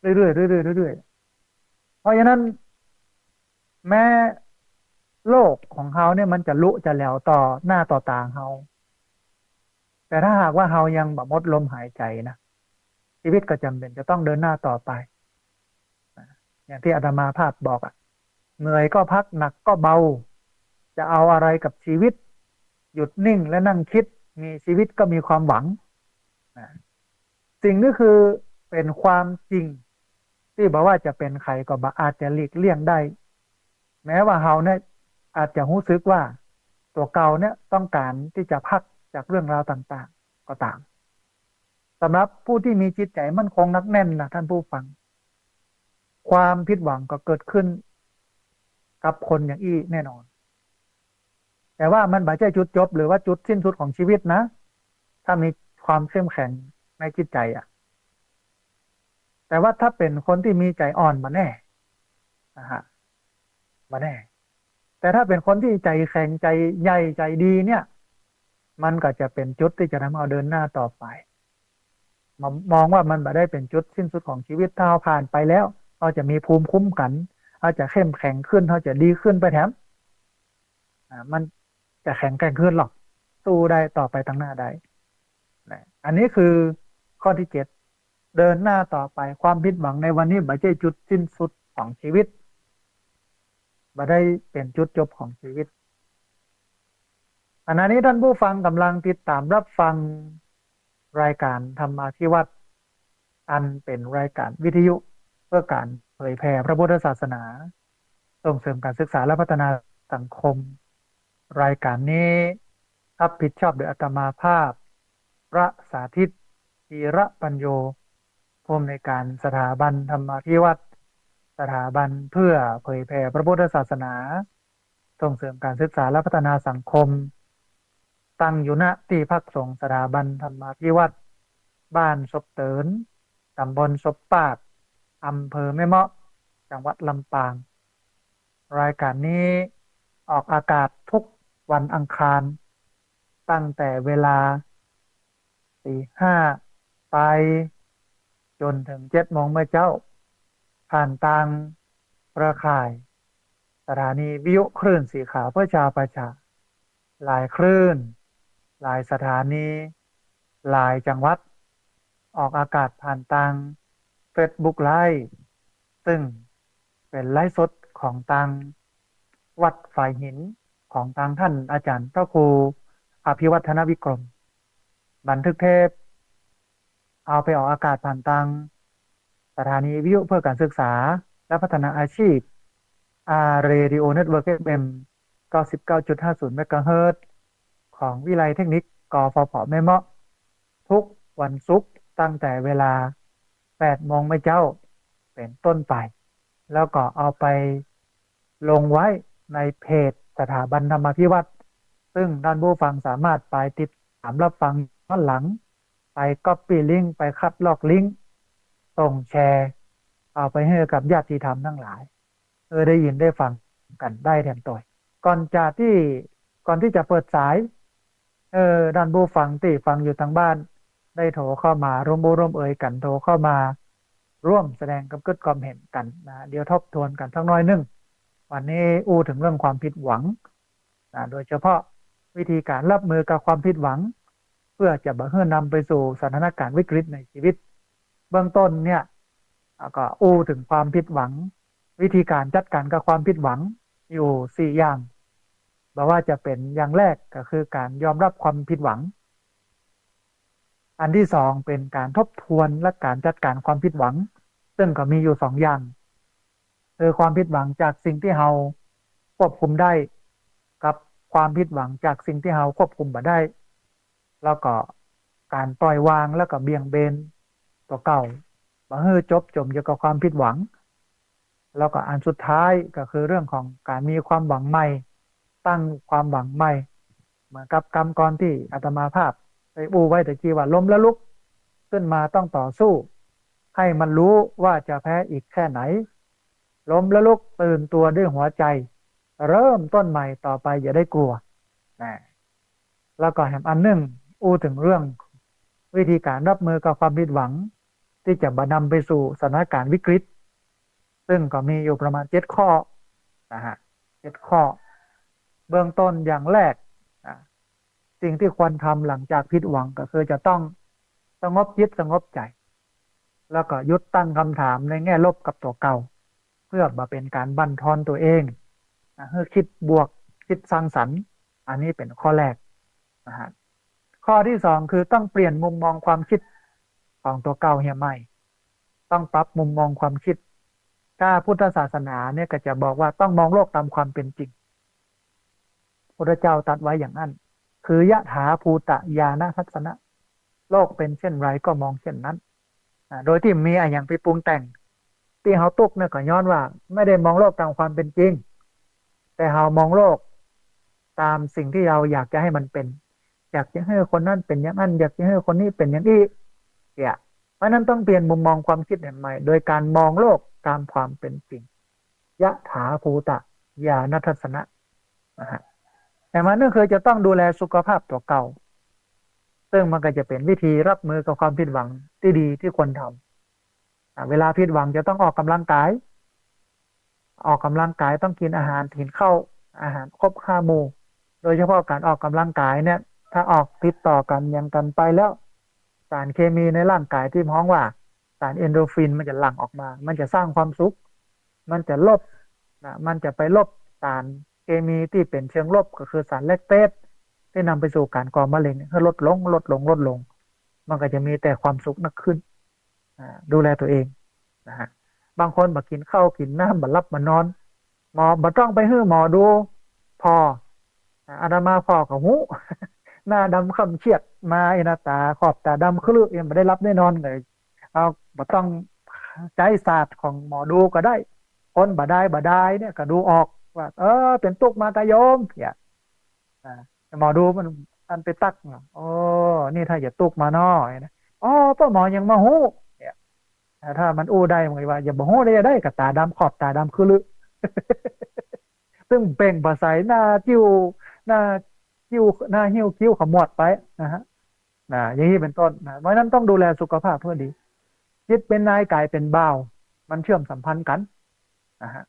เรื่อยๆ เรื่อยๆ เรื่อยๆ เพราะฉะนั้น แม้โลกของเฮาเนี่ยมันจะลุจะแหลวต่อหน้าต่อต๋าเฮา แต่ถ้าหากว่าเฮายังบ่หมดลมหายใจ๋นะ ชีวิตก็จ๋ำเป๋นจะต้องเดินหน้าต่อไป อย่างตี้อาตมาภาพบอกอะ เหนื่อยก็พัก หนักก็เบา จะเอาอะไรกับชีวิต หยุดนิ่งและนั่งคิด มีชีวิตก็มีความหวังนะ สิ่งนี้คือเป๋นความจริง ตี้บ่ว่าจะเป๋นใผก็บ่อาจจะหลีกเลี่ยงได้ แม้ว่าเฮาเนี่ยอาจจะฮู้สึกว่าตั๋วเก่าเนี่ยต้องก๋านตี้จะพักจากเรื่องราวต่างๆ ก็ต๋าม สำหรับผู้ตี้มีจิตใจ๋มั่นคงหนักแน่นนะท่านผู้ฟัง ความผิดหวังก็เกิดขึ้นกับคนอย่างอี้แน่นอน แต่ว่ามันบ่ใจ้จุดจบหรือว่าจุดสิ้นสุดของชีวิตนะ ถ้ามีความเข้มแข็งในจิตใจ๋อะ แต่ว่าถ้าเป๋นคนตี้มีใจ๋อ่อนบ่แน่นะฮะ บ่แน่ แต่ถ้าเป๋นคนตี้ใจ๋แข็ง ใจ๋ใหญ่ ใจ๋ดีเนี่ย มันก็จะเป๋นจุดตี้จะทำหื้อเฮาเดินหน้าต่อไป มามองว่ามันบ่ได้เป๋นจุดสิ้นสุดของชีวิต ถ้าเฮาผ่านไปแล้ว เฮาจะมีภูมิคุ้มกั๋น เฮาจะเข้มแข็งขึ้น เฮาจะดีขึ้นไปแถม อ่า มันจะแข็งแกร่งขึ้นหรอก สู้ได้ต่อไปตังหน้าได้นะ อันนี้คือข้อตี้เจ็ด เดินหน้าต่อไป ความผิดหวังในวันนี้บ่ใจ้จุดสิ้นสุดของชีวิต บ่ได้เป๋นจุดจบของชีวิต ขณะนี้ท่านผู้ฟังก่ำลังติดต๋ามรับฟังรายก๋านธรรมาภิวัตน์ อันเป๋นรายก๋านวิทยุเพื่อก๋านเผยแผ่พระพุทธศาสนา ส่งเสริมก๋านศึกษาและพัฒนาสังคม รายก๋านนี้ฮับผิดชอบโดยอาตมาภาพ พระสาธิต ธีระปัญโญ ผู้อำนวยก๋านสถาบันธรรมาภิวัตน์ สถาบันเพื่อเผยแผ่พระพุทธศาสนา ส่งเสริมก๋านศึกษาและพัฒนาสังคม ตั้งอยู่ ณ ตี้พักสงฆ์สถาบันธรรมาภิวัตน์ บ้านศพเติน ต๋ำบลศพปาด อำเภอแม่เมาะ จังหวัดลำปาง รายก๋านนี้ออกอากาศทุกวันอังคาร ตั้งแต่เวลา ตีห้าไปจ๋นเถิงเจ็ดโมงเมื่อเจ๊า ผ่านตาง รือข่ายสถานีวิทยุคลื่นสีขาวเพื่อชาวประชา หลายคลื่น หลายสถานี หลายจังหวัด ออกอากาศผ่านตางเฟซบุ๊กไลฟ์ ซึ่งเป๋นไลฟ์สดของตางวัดฝายหิน ของตางต้านอาจารย์พระครูอภิวัฒนวิกรม บันทึกเทป เอาไปออกอากาศผ่านตางสถานีวิทยุเพื่อการศึกษาและพัฒนาอาชีพ อาร์ Radio Network เอฟเอ็ม เก้าสิบเก้าจุดห้าศูนย์ เมกะเฮิรตซ์ ของวิทยาลัยเทคนิค กฟผ แม่เมาะ ทุกวันศุกร์ตั้งแต่เวลา แปดโมงเมื่อเจ๊าเป๋นต้นไป แล้วก็เอาไปลงไว้ในเพจสถาบันธรรมาภิวัฒน์ ซึ่งต้านผู้ฟังสามารถไปติดตามรับฟังย้อนหลัง ไปก๊อปปี้ลิงก์ ไปคัดลอกลิงก์ ส่งแชร์ เอาไปหื้อกับญาติธรรมตังหลาย เออ ได้ยินได้ฟังกั๋นได้แถมตวย ก่อนจะตี้ ก่อนตี้จะเปิดสาย เออ ต้านผู้ฟังตี้ฟังอยู่ตางบ้าน ได้โทรเข้ามาร่วมอู้ร่วมเอยกั๋น โทรเข้ามาร่วมแสดงความกึ๊ดความเห็นกั๋นนะ เดี๋ยวทบทวนกั๋นสักหน้อยนึ่ง วันนี้อู้เถิงเรื่องความผิดหวังนะ โดยเฉพาะวิธีก๋านรับมือกับความผิดหวัง เพื่อจะบ่หื้อนำไปสู่สถานก๋ารณ์วิกฤตในชีวิต เบื้องต้นเนี่ย แล้วก็อู้เถิงความผิดหวัง วิธีก๋านจัดก๋านกับความผิดหวังอยู่สี่อย่าง บ่ว่าจะเป๋นอย่างแรกก็คือก๋านยอมรับความผิดหวัง อันตี้สองเป๋นก๋านทบทวนและก๋านจัดก๋านความผิดหวัง ซึ่งก็มีอยู่สองอย่าง คือความผิดหวังจากสิ่งตี้เฮาควบคุมได้ กับความผิดหวังจากสิ่งตี้เฮาควบคุมบ่ได้ แล้วก็ก๋านปล่อยวางแล้วก็เบี่ยงเบนตั๋วเก่า บ่หื้อจบจ๋มอยู่กับความผิดหวัง แล้วก็อันสุดท้ายก็คือเรื่องของก๋านมีความหวังใหม่ ตั้งความหวังใหม่ เหมือนกับกำก่อนตี้อาตมาภาพได้อู้ไว้ตะกี้ว่า ล้มแล้วลุก ขึ้นมาต้องต่อสู้ ให้มันรู้ว่าจะแพ้อีกแค่ไหน ล้มแล้วลุก ตื่นตัวด้วยหัวใจ เริ่มต้นใหม่ ต่อไปอย่าได้กลัวนะ แล้วก็แถมอันนึ่ง อู้เถิงเรื่องวิธีก๋านรับมือกับความผิดหวัง ตี้จะบ่นำไปสู่สถานก๋ารณ์วิกฤต ซึ่งก็มีอยู่ประมาณเจ็ดข้อนะฮะ เจ็ดข้อ เบื้องต้นอย่างแรกนะ สิ่งตี้ควรทำหลังจากผิดหวังก็คือจะต้องสงบจิตสงบใจ๋ แล้วก็หยุดตั้งคำถามในแง่ลบกับตั๋วเก่า เพื่อบ่เป๋นก๋านบั่นทอนตั๋วเองนะ หื้อคิดบวก คิดสร้างสรรค์ อันนี้เป๋นข้อแรกนะฮะ ข้อตี้สองคือต้องเปลี่ยนมุมมองความคิดของตั๋วเก่าเหียใหม่ ต้องปรับมุมมองความคิด ถ้าพุทธศาสนาเนี่ยก็จะบอกว่าต้องมองโลกตามความเป๋นจริง พุทธเจ้าตรัสไว้อย่างนั้น คือ ยถาภูตะญาณทัสสนะ โลกเป๋นเช่นไรก็มองเช่นนั้น อ่า โดยตี้บ่มีอะหยังไปปรุงแต่ง ตี้เฮาตุ๊กข์เนี่ยก็ย้อนว่าบ่ได้มองโลกตามความเป๋นจริง แต่เฮามองโลกตามสิ่งตี้เฮาอยากจะให้มันเป๋น อยากจะหื้อคนนั้นเป๋นอย่างนั้น อยากจะหื้อคนนี้เป๋นอย่างอี้เนี่ย เพราะฉะนั้นต้องเปลี่ยนมุมมองความคิดเหียใหม่ โดยก๋านมองโลกตามความเป๋นจริง ยถาภูตะญาณทัสสนะนะฮะ แต่มันก็คือจะต้องดูแลสุขภาพตั๋วเก่า ซึ่งมันก็จะเป๋นวิธีรับมือกับความผิดหวังตี้ดีตี้ควรทำ อ่า เวลาผิดหวังจะต้องออกกำลังกาย ออกกำลังกายต้องกินอาหาร กินข้าว อาหารครบห้าหมู่ โดยเฉพาะก๋านออกกำลังกายเนี่ย ถ้าออกติดต่อกั๋นหยังกั๋นไปแล้ว สารเคมีในร่างกายตี้ฮ้องว่าสารเอนโดรฟินมันจะหลั่งออกมา มันจะสร้างความสุข มันจะลบนะ มันจะไปลบสารเคมีตี้เป๋นเชิงลบ ก็คือสารแลคเตต ตี้นำไปสู่ก๋านก่อมะเร็ง หื้อลดลง ลดลง ลดลง มันก็จะมีแต่ความสุขนักขึ้น อ่า ดูแลตั๋วเองนะฮะ บางคนบ่กิ๋นข้าวกิ๋นน้ำ บ่หลับบ่นอน หมอ บ่ต้องไปหื้อหมอดูผ่อ อ่า อาตมาผ่อก็ฮู้ หน้าดำคล้ำเครียดมา ไอ้หน้าต๋าขอบต๋าดำคลึ ยังบ่ได้หลับได้นอนเลย เอา บ่ต้องใจ๊ศาสตร์ของหมอดูก็ได้ คนบ่ดายบ่ดายเนี่ยก็ดูออกว่า เออ เป๋นตุ๊กข์มาตะโยมเนี่ย อ่า หมอดูมัน อันไปตั๊กเนาะ โอ้ นี่ถ้าจะตุ๊กข์มาน้อนะ อ๋อ ป้อหมอยังบ่ฮู้เนี่ย แต่ถ้ามันอู้ได้มันก็ว่า อย่าบ่ฮู้ได้จะได้ ก็ต๋าดำขอบต๋าดำคลึ ซึ่งเปล่งประใสหน้าจิ้ว หน้าจิ้ว หน้าหิ้วคิ้วขมวดไปนะฮะ นะ อย่างนี้เป๋นต้นนะ เพราะฉะนั้นต้องดูแลสุขภาพเพื่อดี จิตเป๋นนายกายเป๋นบ่าว มันเชื่อมสัมพันธ์กั๋นนะฮะ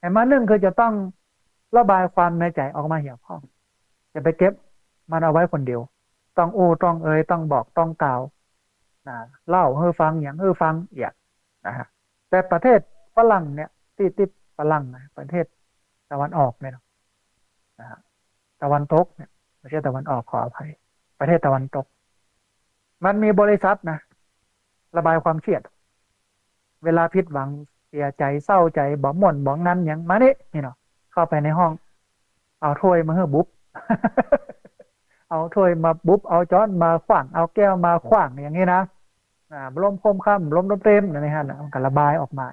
อันมานึ่งคือจะต้องระบายความในใจ๋ออกมาเหียพ่อง จะไปเก็บมันเอาไว้คนเดียว ต้องอู้ ต้องเอ่ย ต้องบอก ต้องกล่าว นะ เล่าหื้อฟัง หยังหื้อฟังเอียดนะฮะ แต่ประเทศฝรั่งเนี่ย ตี้ ตี้ฝรั่งนะ ประเทศตะวันออกเนี่ยนะฮะ ตะวันตกเนี่ย ไม่ใช่ตะวันออก ขออภัย ประเทศตะวันตก มันมีบริษัทนะ ระบายความเครียด เวลาผิดหวัง เสียใจ๋ เศร้าใจ๋ บ่ม่วน บ่งันหยัง มานี่ นี่เนาะ เข้าไปในห้อง เอาถ้วยมาหื้อบุบ เอาถ้วยมาบุบ เอาจ๊อนมาขว้าง เอาแก้วมาขว้าง อย่างนี้นะ อ่า บ่ลมโคมค่ำ บ่ลมเต็มๆ นะ ในหั้นน่ะ มันก็ระบายออกมา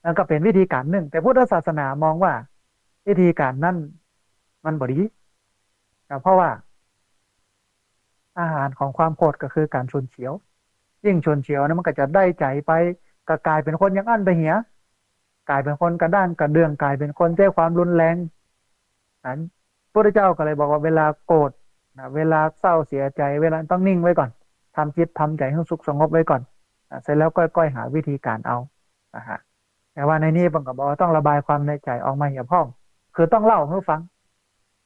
แล้วก็เป๋นวิธีก๋านนึ่ง แต่พุทธศาสนามองว่าวิธีก๋านนั้นมันบ่ดี นะ เพราะว่าอาหารของความโกรธก็คือก๋านฉุนเฉียว ยิ่งฉุนเฉียวนะ มันก็จะได้ใจ๋ไป ก็ก๋ายเป๋นคนอย่างอั้นไปเหีย ก๋ายเป๋นคนกระด้างกระเดื่อง ก๋ายเป๋นคนใจ๊ความรุนแรง นั้น พุทธเจ้าก็เลยบอกว่าเวลาโกรธนะ เวลาเศร้าเสียใจ๋ เวลาต้องนิ่งไว้ก่อน ทำจิตทำใจ๋หื้อสุขสงบไว้ก่อน อ่ะ เสร็จแล้วก้อยๆ หาวิธีก๋านเอา นะฮะ แต่ว่าในนี้เปิ้นก็บอกว่าต้องระบายความในใจ๋ออกมาเหียพ่อง คือต้องเล่าหื้อฟัง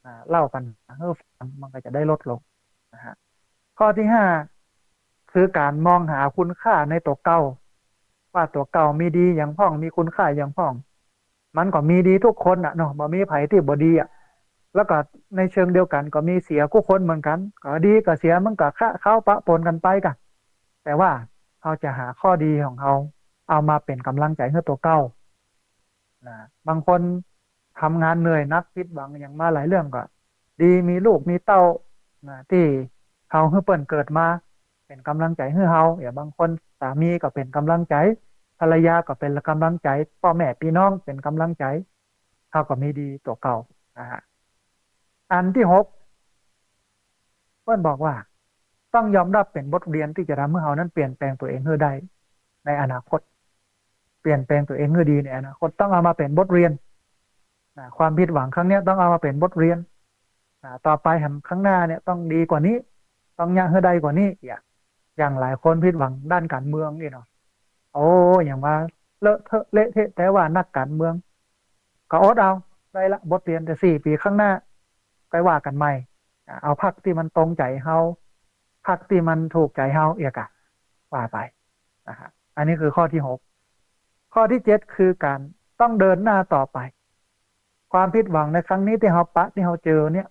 อ่า เล่าปัญหาหื้อฟัง มันก็จะได้ลดลง นะฮะ ข้อตี้ห้า คือก๋านมองหาคุณค่าในตั๋วเก่า ว่าตั๋วเก่ามีดีหยังพ่อง มีคุณค่าหยังพ่อง มันก็มีดีกู้คนน่ะเนาะ บ่มีใผตี้บ่ดีอะ แล้วก็ในเชิงเดียวกั๋นก็มีเสียกู้คนเหมือนกั๋น ก็ดีกับเสียมันก็คะเคล้าปะปนกั๋นไปก่ะ แต่ว่าเฮาจะหาข้อดีของเฮา เอามาเป๋นก๋ำลังใจ๋หื้อตั๋วเก่า นะ บางคนทำงานเหนื่อยนัก ผิดหวังหยังมาหลายเรื่องก็ดี มีลูกมีเต้า นะ ตี้เฮาหื้อเปิ้นเกิดมา เป๋นก๋ำลังใจ๋หื้อเฮา อย่างบางคนสามีก็เป๋นก๋ำลังใจ๋ ภรรยาก็เป๋นก๋ำลังใจ๋ ป้อแม่ปี้น้องเป๋นก๋ำลังใจ๋ เฮาก็มีดีตั๋วเก่า นะฮะ อันตี้หก เปิ้นบอกว่าต้องยอมฮับเป๋นบทเรียนตี้จะทำหื้อเฮานั้นเปลี่ยนแปลงตั๋วเองหื้อได้ในอนาคต เปลี่ยนแปลงตั๋วเองหื้อดีในอนาคต ต้องเอามาเป๋นบทเรียน นะ ความผิดหวังครั้งเนี้ยต้องเอามาเป๋นบทเรียน นะ ต่อไปแหมข้างหน้าเนี่ยต้องดีกว่านี้ ต้องเยียะหื้อได้กว่านี้ อย่าง อย่างหลายคนผิดหวังด้านก๋านเมืองนี่เนาะ โอ้ อย่างว่าเลอะเทอะเละเทะ แต่ว่านักก๋านเมือง ก็อดเอา ได้ละบทเรียน แต่สี่ปี๋ข้างหน้า ก้อยว่ากั๋นใหม่ อ่ะ เอาพรรคตี้มันตรงใจ๋เฮา พรรคตี้มันถูกใจ๋เฮา เอียกะ ว่าไป นะฮะ อันนี้คือข้อตี้หก ข้อตี้เจ็ด คือก๋านต้องเดินหน้าต่อไป ความผิดหวังในครั้งนี้ตี้เฮาปะ ตี้เฮาเจอเนี่ย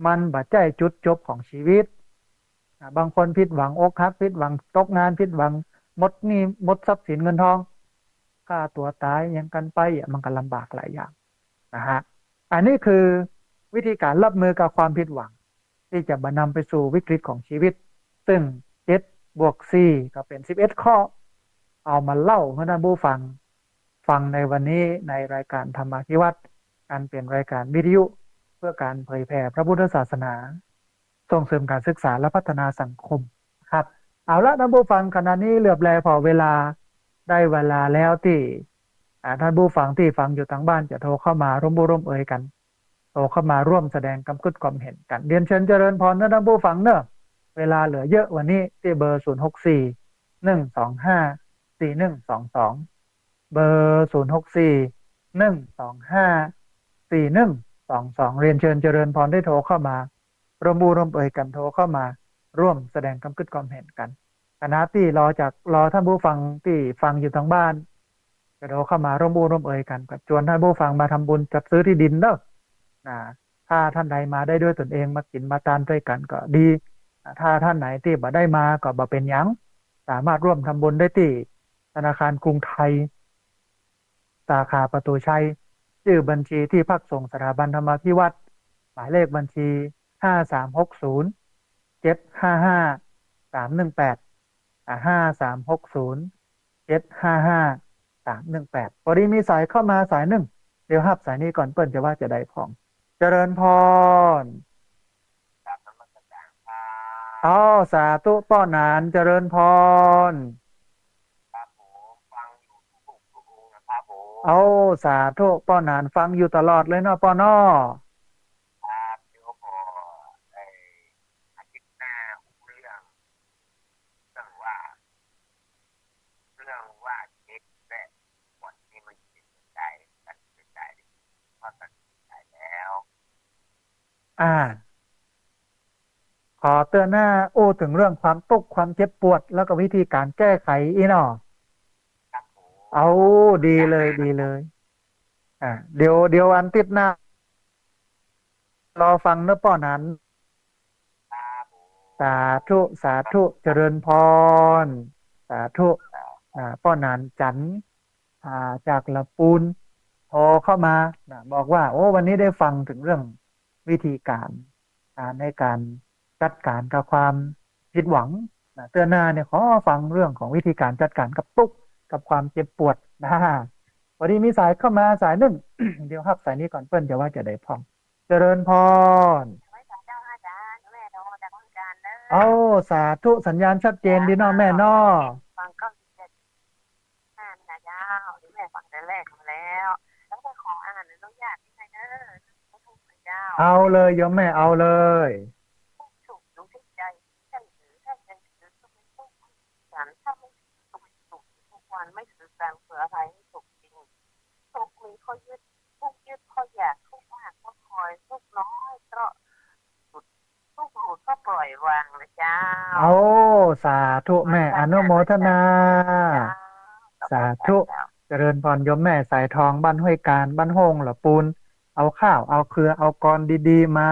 มันบ่ใจ้จุดจบของชีวิต อ่ะ บางคนผิดหวังอกหัก ผิดหวังตกงาน ผิดหวังหมดหนี้หมดทรัพย์สินเงินทอง ฆ่าตั๋วต๋ายหยังกั๋นไป อ่ะ มันก็ลำบากหลายอย่าง นะฮะ อันนี้คือวิธีก๋านฮับมือกับความผิดหวัง ตี้จะบ่นำไปสู่วิกฤตของชีวิต ซึ่งเจ็ดบวกสี่ก็เป๋นสิบเอ็ดข้อ เอามาเล่าหื้อท่านผู้ฟังฟังในวันนี้ ในรายก๋านธรรมาภิวัฒน์ อันเป๋นรายก๋านวิทยุเพื่อก๋านเผยแผ่พระพุทธศาสนา ส่งเสริมก๋านศึกษาและพัฒนาสังคมครับ เอาละท่านผู้ฟัง ขณะนี้เหลือบแลผ่อเวลา ได้เวลาแล้วตี้ อ่า ท่านผู้ฟังตี้ฟังอยู่ตางบ้านจะโทรเข้ามาร่วมอู้ร่วมเอยกั๋น โทรเข้ามาร่วมแสดงกำกึ๊ดความเห็นกั๋น เรียนเชิญเจริญพรเนาะท่านผู้ฟังเนาะ เวลาเหลือเยอะวันนี้ ตี้เบอร์ ศูนย์หกสี่ หนึ่งสองห้า สี่หนึ่งสองสอง เบอร์ ศูนย์หกสี่ หนึ่งสองห้า สี่หนึ่งสองสอง เรียนเชิญเจริญพรได้โทรเข้ามาร่วมอู้ร่วมเอยกั๋น โทรเข้ามาร่วมแสดงกำกึ๊ดความเห็นกั๋น ขณะตี้รอจาก รอท่านผู้ฟังตี้ฟังอยู่ตางบ้าน จะโทรเข้ามาร่วมอู้ร่วมเอยกั๋น ก็จวนท่านผู้ฟังมาทำบุญจัดซื้อตี้ดินเนาะ นะ ถ้าท่านใดมาได้ด้วยตนเอง มากิ๋นมาตานตวยกั๋นก็ดี นะ ถ้าท่านไหนตี้บ่ได้มาก็บ่เป๋นหยัง สามารถร่วมทำบุญได้ตี้ธนาคารกรุงไทย สาขาประตูชัย จื้อบัญชีตี้พักสงฆ์สถาบันธรรมาภิวัฒน์ หมายเลขบัญชี ห้าสามหกศูนย์ เจ็ดห้าห้า สามหนึ่งแปด อ่า ห้าสามหกศูนย์ เจ็ดห้าห้า สามหนึ่งแปด พอดีมีสายเข้ามาสายนึ่ง เดี๋ยวฮับสายนี้ก่อน เปิ้นจะว่าจาใดพ่อง เจริญพร กราบนมัสการครับ อ้าว สาธุป้อหนาน เจริญพร ครับผม ฟังอยู่ทุกๆ นะครับผม อ้าว สาธุป้อหนาน ฟังอยู่ตลอดเลยเนาะป้อเนาะ ครับ เดี๋ยวก็ ไอ้ อาทิตย์หน้า เรื่อง เรื่องว่า เรื่องว่าเช็คและบ่อนนี่มันเป็นอย่างไรกัน อ เตื้อหน้าอู้เถิงเรื่องความตุ๊กข์ความเจ็บปวด แล้วก็วิธีก๋านแก้ไขอี้เนาะ ครับผม เอา ดีเลย ดีเลย อ่า เดี๋ยว เดี๋ยวอันติดหน้า รอฟังเนาะป้อหนาน ครับผม สาธุ สาธุ เจริญพร สาธุ อ่า ป้อหนานจันทร์ อ่า จากละปูน โทรเข้ามานะ บอกว่า โอ้ วันนี้ได้ฟังถึงเรื่องวิธีการ อ่า ในการจัดการกับความผิดหวังนะ เตื้อหน้าเนี่ยขอฟังเรื่องของวิธีการจัดการกับตุ๊กข์กับความเจ็บปวดนะ พอดีมีสายเข้ามาสายนึ่ง เดี๋ยวฮับสายนี้ก่อน เปิ้นจะว่าจะใดพ่อง เจริญพร เจ้า อาจารย์ แม่โทรมาจากเมืองกาญเด้อ เอ้า สาธุ สัญญาณชัดเจนดีเนาะแม่เนาะ ฟังก็ อ่านนะเจ้า แม่ฟังแต่แรกมาแล้ว แล้วก็ขออ่านอนุญาตนิดหน่อยเด้อ เจ้า เอาเลยโยมแม่ เอาเลย ทุกข์อยู่ที่ใจ ใช่หรือ ถ้าใจถือก็เป็นทุกข์ ฉันถ้าไม่ถือก็เป็นสุข ทุกวันไม่ถือการเผื่ออภัยให้สุขจริง ทุกข์มีข้อยึด ทุกข์ยึดข้ออยาก ทุกข์มากข้อคอย ทุกข์น้อยเพราะหลุด ทุกข์หลุดก็ปล่อยวางนะเจ้า โอ้ สาธุแม่ อนุโมทนา เจ้า สาธุ เจ้า เจริญพรโยมแม่สายทอง บ้านห้วยกาญ บ้านโฮ่งละปูน เอาข้าว เอาเคือ เอากรดีๆ มา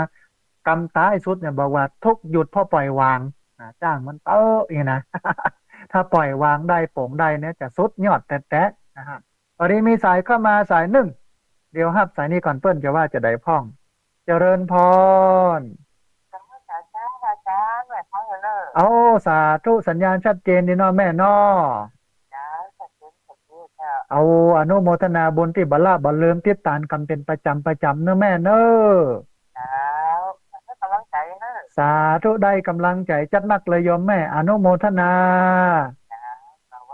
กำต๊ายสุดเนี่ย บอกว่าทุกข์หยุดเพราะปล่อยวาง อ่า จ้างมันเต๊อะนี่นะ ถ้าปล่อยวางได้ ปลงได้เนี่ย จะสุดยอดแต๊ๆ นะฮะ พอดีมีสายเข้ามาสายนึ่ง เดี๋ยวฮับสายนี้ก่อน เปิ้นจะว่าจะใดพ่อง เจริญพร เจ้า อาจารย์ ไหว้พระเถอะเนอะ เอ้า สาธุ สัญญาณชัดเจนดีเนาะแม่เนาะ เจ้า ชัดเจน ชัดเจนเจ้า เอา อนุโมทนาบุญตี้บ่ละบ่เลิม ติดต๋ามกั๋นเป๋นประจ๋ำประจ๋ำเนอะแม่เนอะ เจ้า ให้กำลังใจเนอะ สาธุ ได้กำลังใจจัดหนักเลยโยมแม่ อนุโมทนา เจ้า สา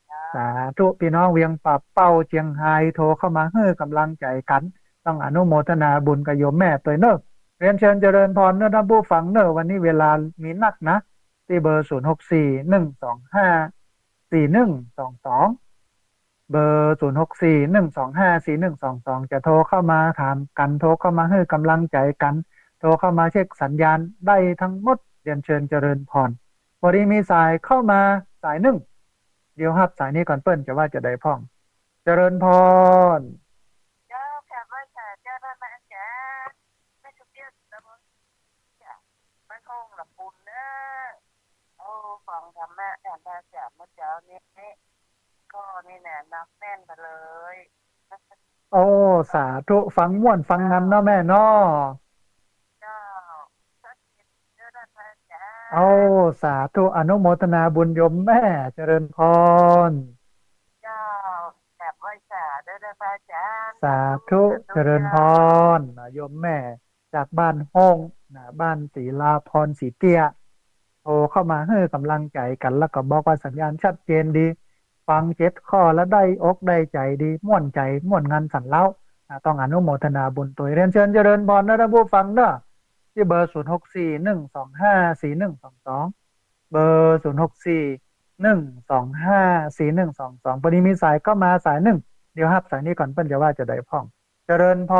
ธุ สาธุ พี่น้องเวียงป่าเป้า เจียงฮาย โทรเข้ามาหื้อกำลังใจกั๋น ต้องอนุโมทนาบุญกับโยมแม่ตวยเนอะ เรียนเชิญเจริญพรเนอะท่านผู้ฟังเนอะ วันนี้เวลามีนักนะ ตี้เบอร์ ศูนย์หกสี่ หนึ่งสองห้า สี่หนึ่งสองสอง เบอร์ ศูนย์หกสี่ หนึ่งสองห้า สี่หนึ่งสองสอง จะโทรเข้ามาถามกั๋น โทรเข้ามาหื้อกำลังใจกั๋น โทรเข้ามาเช็คสัญญาณได้ทั้งหมด เรียนเชิญเจริญพร พอดีมีสายเข้ามาสายนึ่ง เดี๋ยวฮับสายนี้ก่อน เปิ้นจะว่าจะใดพ่อง เจริญพร เจ้า กราบไหว้สาเจ้า ท่านพระอาจารย์ แม่สุเตี้ย ตำบล จ้ะ บ้านโฮ่งละปูนเนอะ โอ้ ฟังธรรมะจากพระอาจารย์เมื่อเช้านี้ ก็นี่แหละ นับแน่นไปเลย โอ้ สาธุ ฟังม่วนฟังงำเนาะแม่เนาะ เจ้า ชัดเจนเด้อท่านพระอาจารย์ โอ้ สาธุ อนุโมทนาบุญโยมแม่ เจริญพร เจ้า กราบไหว้สาเด้อท่านพระอาจารย์ สาธุ สาธุ เจริญพร เจ้า นะ โยมแม่ จากบ้านโฮ่ง นะ บ้านศรีลาพร ศรีเตี้ย โทรเข้ามาหื้อกำลังใจกั๋น แล้วก็บอกว่าสัญญาณชัดเจนดี ฟังเจ็ดข้อแล้วได้อกได้ใจ๋ดี ม่วนใจ๋ ม่วนงันสันเล้า นะ ต้องอนุโมทนาบุญตวย เรียนเชิญเจริญพรนะท่านผู้ฟังเนอะ ตี้เบอร์ ศูนย์หกสี่ หนึ่งสองห้า สี่หนึ่งสองสอง เบอร์ ศูนย์หกสี่ หนึ่งสองห้า สี่หนึ่งสองสอง พอดีมีสายเข้ามาสายนึ่ง เดี๋ยวฮับสายนี้ก่อน เปิ้นจะว่าจะใดพ่อง เจริญพ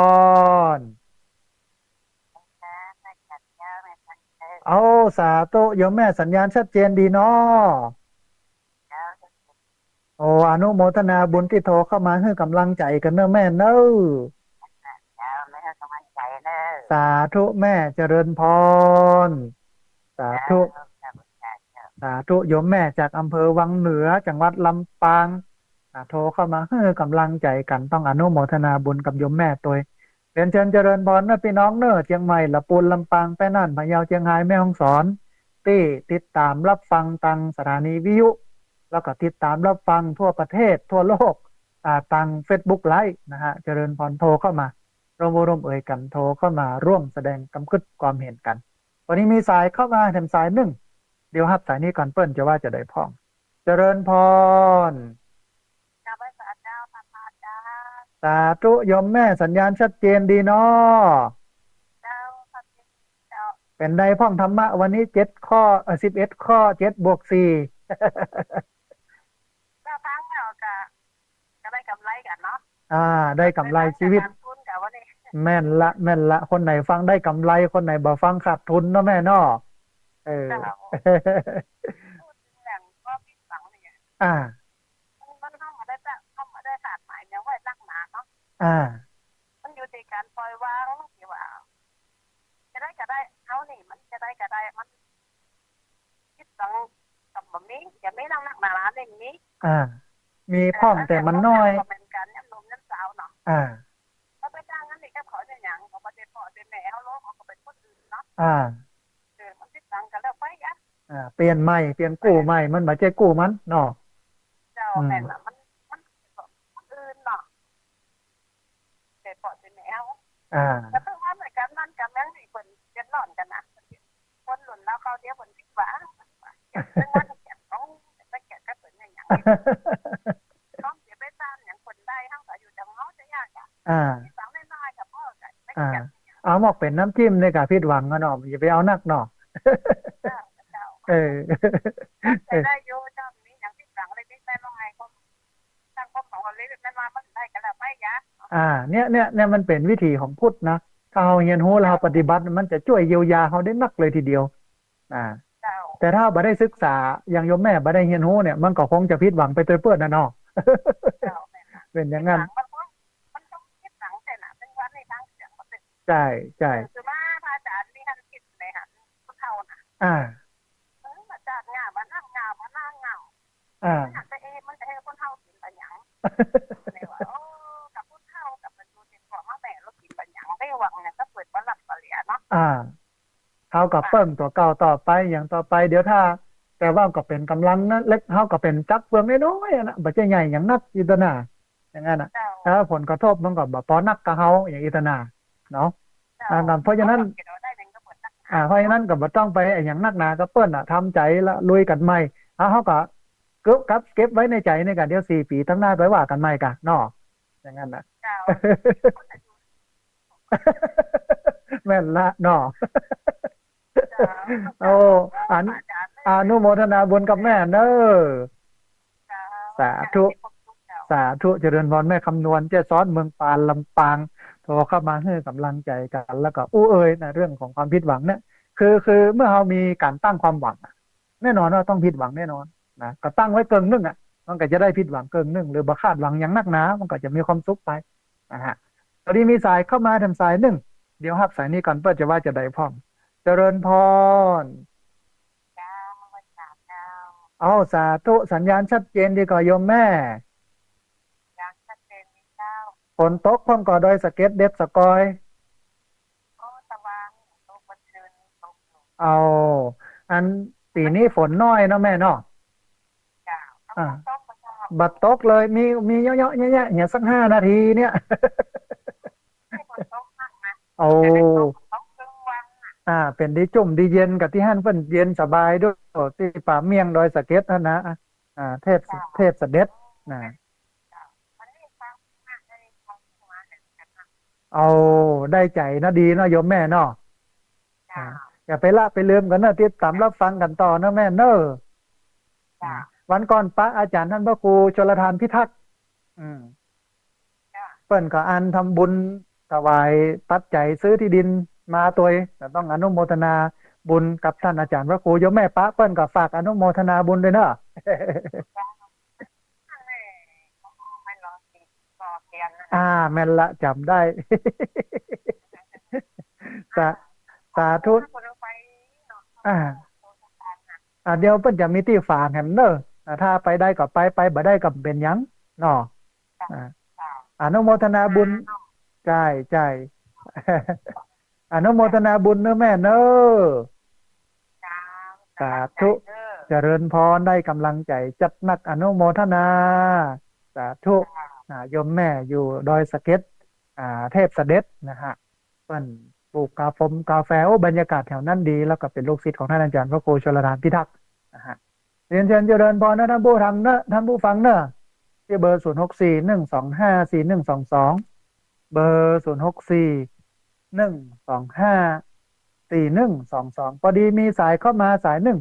ร เอา สาธุ โยมแม่ สัญญาณชัดเจนดีเนาะ โอ้ อนุโมทนาบุญตี้โทรเข้ามาหื้อกำลังใจกั๋นเนอะแม่เนอะ เจ้า แม่หื้อกำลังใจเนอะ สาธุแม่ เจริญพร สาธุ เจ้า สาธุ โยมแม่จากอำเภอวังเหนือ จังหวัดลำปาง นะ โทรเข้ามาหื้อกำลังใจกั๋น ต้องอนุโมทนาบุญกับโยมแม่ตวย เรียนเชิญเจริญพรเนอะพี่น้องเนอะ เจียงใหม่ ละปูน ลำปาง แป้น่าน พะเยา เจียงฮาย แม่ฮ่องสอน ตี้ติดต๋ามรับฟังตางสถานีวิทยุ แล้วก็ติดต๋ามรับฟังทั่วประเทศทั่วโลก อ่า ตางเฟซบุ๊กไลฟ์นะฮะ เจริญพร โทรเข้ามา ร่วมอู้ร่วมเอ่ยกั๋น โทรเข้ามาร่วมแสดงกำกึ๊ดความเห็นกั๋น วันนี้มีสายเข้ามาแถมสายนึ่ง เดี๋ยวฮับสายนี้ก่อน เปิ้นจะว่าจะใดพ่อง เจริญพร กราบไหว้สาเจ้า ท่านพระอาจารย์ สาธุ โยมแม่ สัญญาณชัดเจนดีเนาะ เจ้า ชัดเจนเจ้า เป๋นใดพ่องธรรมะวันนี้ เจ็ดข้อ เอ่อ สิบเอ็ดข้อ เจ็ดบวกสี่ ถ้าฟังแล้วก็ ก็ได้กำไรกั๋นเนาะ อ่า ได้กำไรชีวิต ขาดทุนกั๋นวันนี้ แม่นละ แม่นละ คนไหนฟังได้กำไร คนไหนบ่ฟังขาดทุนเนาะแม่เนาะ เออ เจ้า พูดเถิงเรื่องความผิดหวังนี่ อ่า มัน มัน เฮาบ่ได้ตั้ง เฮาบ่ได้คาดหมายหยังไว้นักหนาเนาะ อ่า มันอยู่ตี้ก๋านปล่อยวางตี้ว่า จะใดก็ได้ เฮานี่มันจะใดก็ได้ มันผิดหวังก็บ่มี จะมีนักหนาเล่นมี อ่า มีพร้อม เออ แต่มันน้อย ก็เหมือนกั๋น ยามหนุ่มยามสาวเนาะ อ่า เฮาไปจ้างงานนี่ก็ขอจะหยัง ก็บ่ได้พ่อได้แม่เฮาหรอก เฮาก็เป๋นคนอื่นเนาะ อ่า เออ มันผิดหวังก็แล้วไปอะ อ่า เปลี่ยนใหม่ เปลี่ยนกู้ใหม่ มันบ่ใจ้กู้มันเนาะ เจ้า อืม แม่นละ มัน มัน คนอื่นเนาะ แต่พ่อแต่แม่เฮา อ่า ก็คือว่าเหมือนกั๋น มันก็แม่นตี้เปิ้นเดือดร้อนกั๋นนะ คนรุ่นราวคราวเดียวเปิ้นผิดหวัง เดือดร้อนกั๋น เอ้า ไปเกลียดกับเปิ้นได้หยัง พร้อมจะไปตามหยังเปิ้นได้ เฮาก็อยู่ต๋ามเฮาจะยากอะ อ่า ผิดหวังน้อยๆ ก็พอ ก็ไปเกลียด อ่า เอาหมอกเป๋นน้ำจิ้มนี่ก็ผิดหวังอะเนาะ อย่าไปเอานักเนาะ เออ เจ้า เออ ใช้ได้อยู่ เจ้า มีหยังผิดหวังอะไรนิดๆ หน่อยๆ ก็ ตั้งความหวังเอาไว้แบบนั้นว่ามันได้ก็แล้วไปยะ อ่า เนี่ย เนี่ย เนี่ยมันเป๋นวิถีของพุทธนะ ถ้าเฮาเฮียนฮู้แล้วเฮาปฏิบัติ มันจะจ้วยเยียวยาเฮาได้นักเลยทีเดียว อ่า เจ้า แต่ถ้าบ่ได้ศึกษา อย่างโยมแม่บ่ได้เฮียนฮู้เนี่ย มันก็คงจะผิดหวังไปตวยเปิ้นน่ะเนาะ เจ้า แม่นละ เป๋นอย่างนั้น ผิดหวังมันก็ มันต้องผิดหวังแต่ละ เป็นวันในทางเสียงมันเป็น ใจ้ ใจ้ เออ คือว่าพระอาจ๋ารย์มีหันผิดในหันผู้เฒ่าน่ะ อ่า เออ มาจากหญ้าบ้านหน้าหญ้าบ้านหน้าหญ้า อ่า มันหันไปเอง มันจะให้คนเฒ่ากิ๋นไปหยัง เลยว่า โอ้ กับผู้เฒ่ากับมันอยู่ในครัวมาแม่เรากิ๋นไปหยัง ไม่หวังเนี่ย ถ้าเปิดบ่หลับบ่เหลียเนาะ อ่า เฮาก็เปิ้งตั๋วเก่าต่อไป อย่างต่อไป เดี๋ยวถ้า แต่ว่าก็เป๋นก๋ำลังนะ เล็ก เฮาก็เป๋นจักรเฟืองน้อยๆ อะนะ บ่ใจ้ใหญ่หยังนัก อีตาหน้า อย่างนั้นน่ะ เจ้า แล้วผลกระทบมันก็บ่ปอนักกับเฮา อย่างอีตาหน้า เนาะ เจ้า อ่า เพราะฉะนั้น เฮาก็เก็บเอาได้เองก็หมดนักหนา อ่า เพราะฉะนั้นก็บ่ต้องไปอะหยังนักหนากับเปิ้นน่ะ ทำใจ๋ละ ลุยกั๋นใหม่ แล้วเฮาก็เก็บ กับเก็บไว้ในใจ๋นี่ก่ะ เดี๋ยวสี่ปี๋ตางหน้าไปว่ากั๋นใหม่ก่ะ เนาะ อย่างนั้นน่ะ เจ้า แม่นละเนาะ เจ้า โอ้ อนุ อนุโมทนาบุญกับแม่เน้อ เจ้า สาธุ เจ้า สาธุ เจริญพรแม่คำนวณ แจ้ซ้อน เมืองปาน ลำปาง โทรเข้ามาหื้อก๋ำลังใจ๋กั๋น แล้วก็อู้เอ่ยนะ เรื่องของความผิดหวังเนี่ย คือ คือเมื่อเฮามีก๋านตั้งความหวังอะ แน่นอนว่าต้องผิดหวังแน่นอนนะ ก็ตั้งไว้เกิ่งนึ่งอะ มันก็จะได้ผิดหวังเกิ่งนึ่ง หรือบ่คาดหวังหยังนักหนา มันก็จะมีความสุขไปนะฮะ ต๋อนนี้มีสายเข้ามาแถมสายนึ่ง เดี๋ยวฮับสายนี้ก่อน เปิ้นจะว่าจะใดพ่อง เจริญพร เจ้า เจ้า เอา สาธุ สัญญาณชัดเจนดีก่อโยมแม่ สัญญาณชัดเจนดีเจ้า ฝนตกพ่องก่อดอยสะเก็ดเด็ดสะกอย โอ้ สว่าง ตกเมื่อคืน ตกอยู่ เอา อันปี๋นี้ฝนน้อยเนาะแม่เนาะ เจ้า อ่า ฝนตกบ่เจ้า บ่ตกเลย มี มีเยาะๆ แยะๆ เนี่ย สักห้านาทีเนี่ย ให้ฝนตกมากนะ โอ้ แต่เป็นตก ตกครึ่งวันน่ะ อ่า เป๋นดีจุ่มดีเย็น กับตี้หั้นเปิ้นเย็นสบายโด ตี้ป่าเมี่ยงดอยสะเก็ดหั้นนะ อ่า เทพ เจ้า เทพเสด็จนะ เจ้า วันนี้ฟังมาได้ฟังมาเหมือนกันนะ เอา ได้ใจ๋เนาะ ดีเนาะโยมแม่เนาะ เจ้า อ่า อย่าไปละไปลืมกั๋นเน้อ ติดต๋ามรับฟังกั๋นต่อเน้อแม่เน้อ เจ้า วันก่อนปะอาจ๋ารย์ต้านพระครูชลทานพิทักษ์ อืม เปิ้นก็อันทำบุญถวายปัจจัยซื้อตี้ดินมาตวย ก็ต้องอนุโมทนาบุญกับต้านอาจ๋ารย์พระครู โยมแม่ปะเปิ้นก็ฝากอนุโมทนาบุญตวยเน้อ อ่า แม่นละ จ๋ำได้ สา สาธุ อ่า อ่า เดี๋ยวเปิ้นจะมีตี้ฝากแหมเน้อ อ่า ถ้าไปได้ก็ไป ไปบ่ได้ก็บ่เป๋นหยังเนาะ อ่า อนุโมทนาบุญ ใจ้ ใจ้ อนุโมทนาบุญเน้อแม่เน้อ เจ้า สาธุ เจริญพร ได้ก๋ำลังใจ๋จัดนัก อนุโมทนา สาธุ เจ้า อ่า โยมแม่อยู่ดอยสะเก็ด อ่า เทพเสด็จนะฮะ เปิ้นปลูกกาฟงกาแฟ โอ้ บรรยากาศแถวนั้นดี แล้วก็เป๋นลูกศิษย์ของต้านอาจ๋ารย์พระครูชลทานพิทักษ์นะฮะ เรียนเชิญเจริญพรนะต้านผู้ฟังเน้อ ต้านผู้ฟังเน้อ ตี้เบอร์ ศูนย์หกสี่ หนึ่งสองห้า สี่หนึ่งสองสอง เบอร์ ศูนย์หกสี่ หนึ่งสองห้า สี่หนึ่งสองสอง ปอดีมีสายเข้ามาสายนึ่ง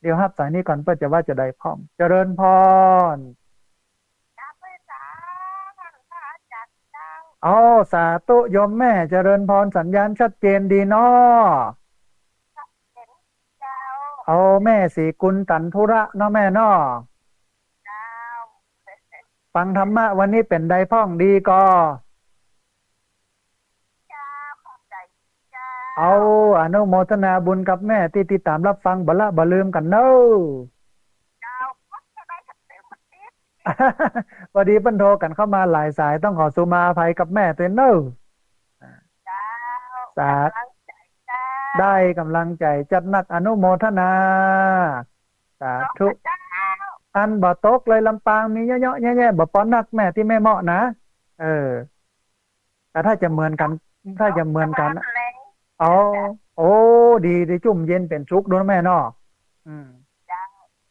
เดี๋ยวฮับสายนี้ก่อน เปิ้นจะว่าจะใดพ่อง เจริญพร กราบไหว้สาธุพระอาจ๋ารย์เจ้า อ๋อ สาธุโยมแม่ เจริญพร สัญญาณชัดเจนดีเนาะ เห็นเจ้า เอาแม่ศรีกุลตันธุระเนาะแม่เนาะ เจ้า ฟังธรรมะวันนี้เป๋นใดพ่องดีก่อ เจ้า ขอบใจ๋ เจ้า เอา อนุโมทนาบุญกับแม่ตี้ติดต๋ามฮับฟังบ่ละบ่ลืมกั๋นเน่อ เจ้า พอดีเปิ้นโทรกั๋นเข้ามาหลายสาย ต้องขอสุมาอภัยกับแม่ตวยเน่อ เจ้า สา ก๋ำลังใจ๋ เจ้า ได้ก๋ำลังใจ๋จัดนัก อนุโมทนา สาธุ เจ้า อันบ่ตกเลย ลำปางมีเยาะๆ แยะๆ บ่ปอนักแม่ตี้แม่เมาะนะ เออ แต่ถ้าจะเหมือนกั๋น ถ้าจะเหมือนกั๋น เอา โอ้ ดี ดี จุ่มเย็นเป๋นสุขดูนะแม่เนาะ อืม เจ้า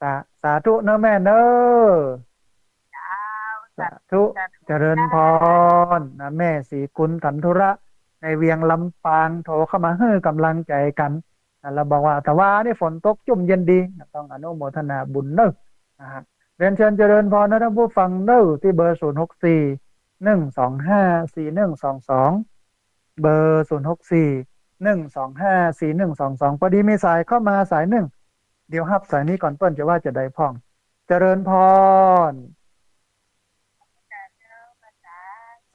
สา สาธุเน่อแม่เน่อ เจ้า สาธุ สาธุ เจริญพรนะ แม่ศรีกุลตันธุระ ในเวียงลำปาง โทรเข้ามาหื้อก๋ำลังใจ๋กั๋น นะ แล้วบอกว่า แต่ว่านี่ฝนตกจุ่มเย็นดีนะ ต้องอนุโมทนาบุญเน่อ นะฮะ เรียนเชิญเจริญพรนะท่านผู้ฟังเน่อ ตี้เบอร์ ศูนย์หกสี่ หนึ่งสองห้า สี่หนึ่งสองสอง เบอร์ ศูนย์หกสี่ หนึ่งสองห้า สี่หนึ่งสองสอง พอดีมีสายเข้ามาสายนึ่ง เดี๋ยวฮับสายนี้ก่อน เปิ้นจะว่าจะใดพ่อง เจริญพร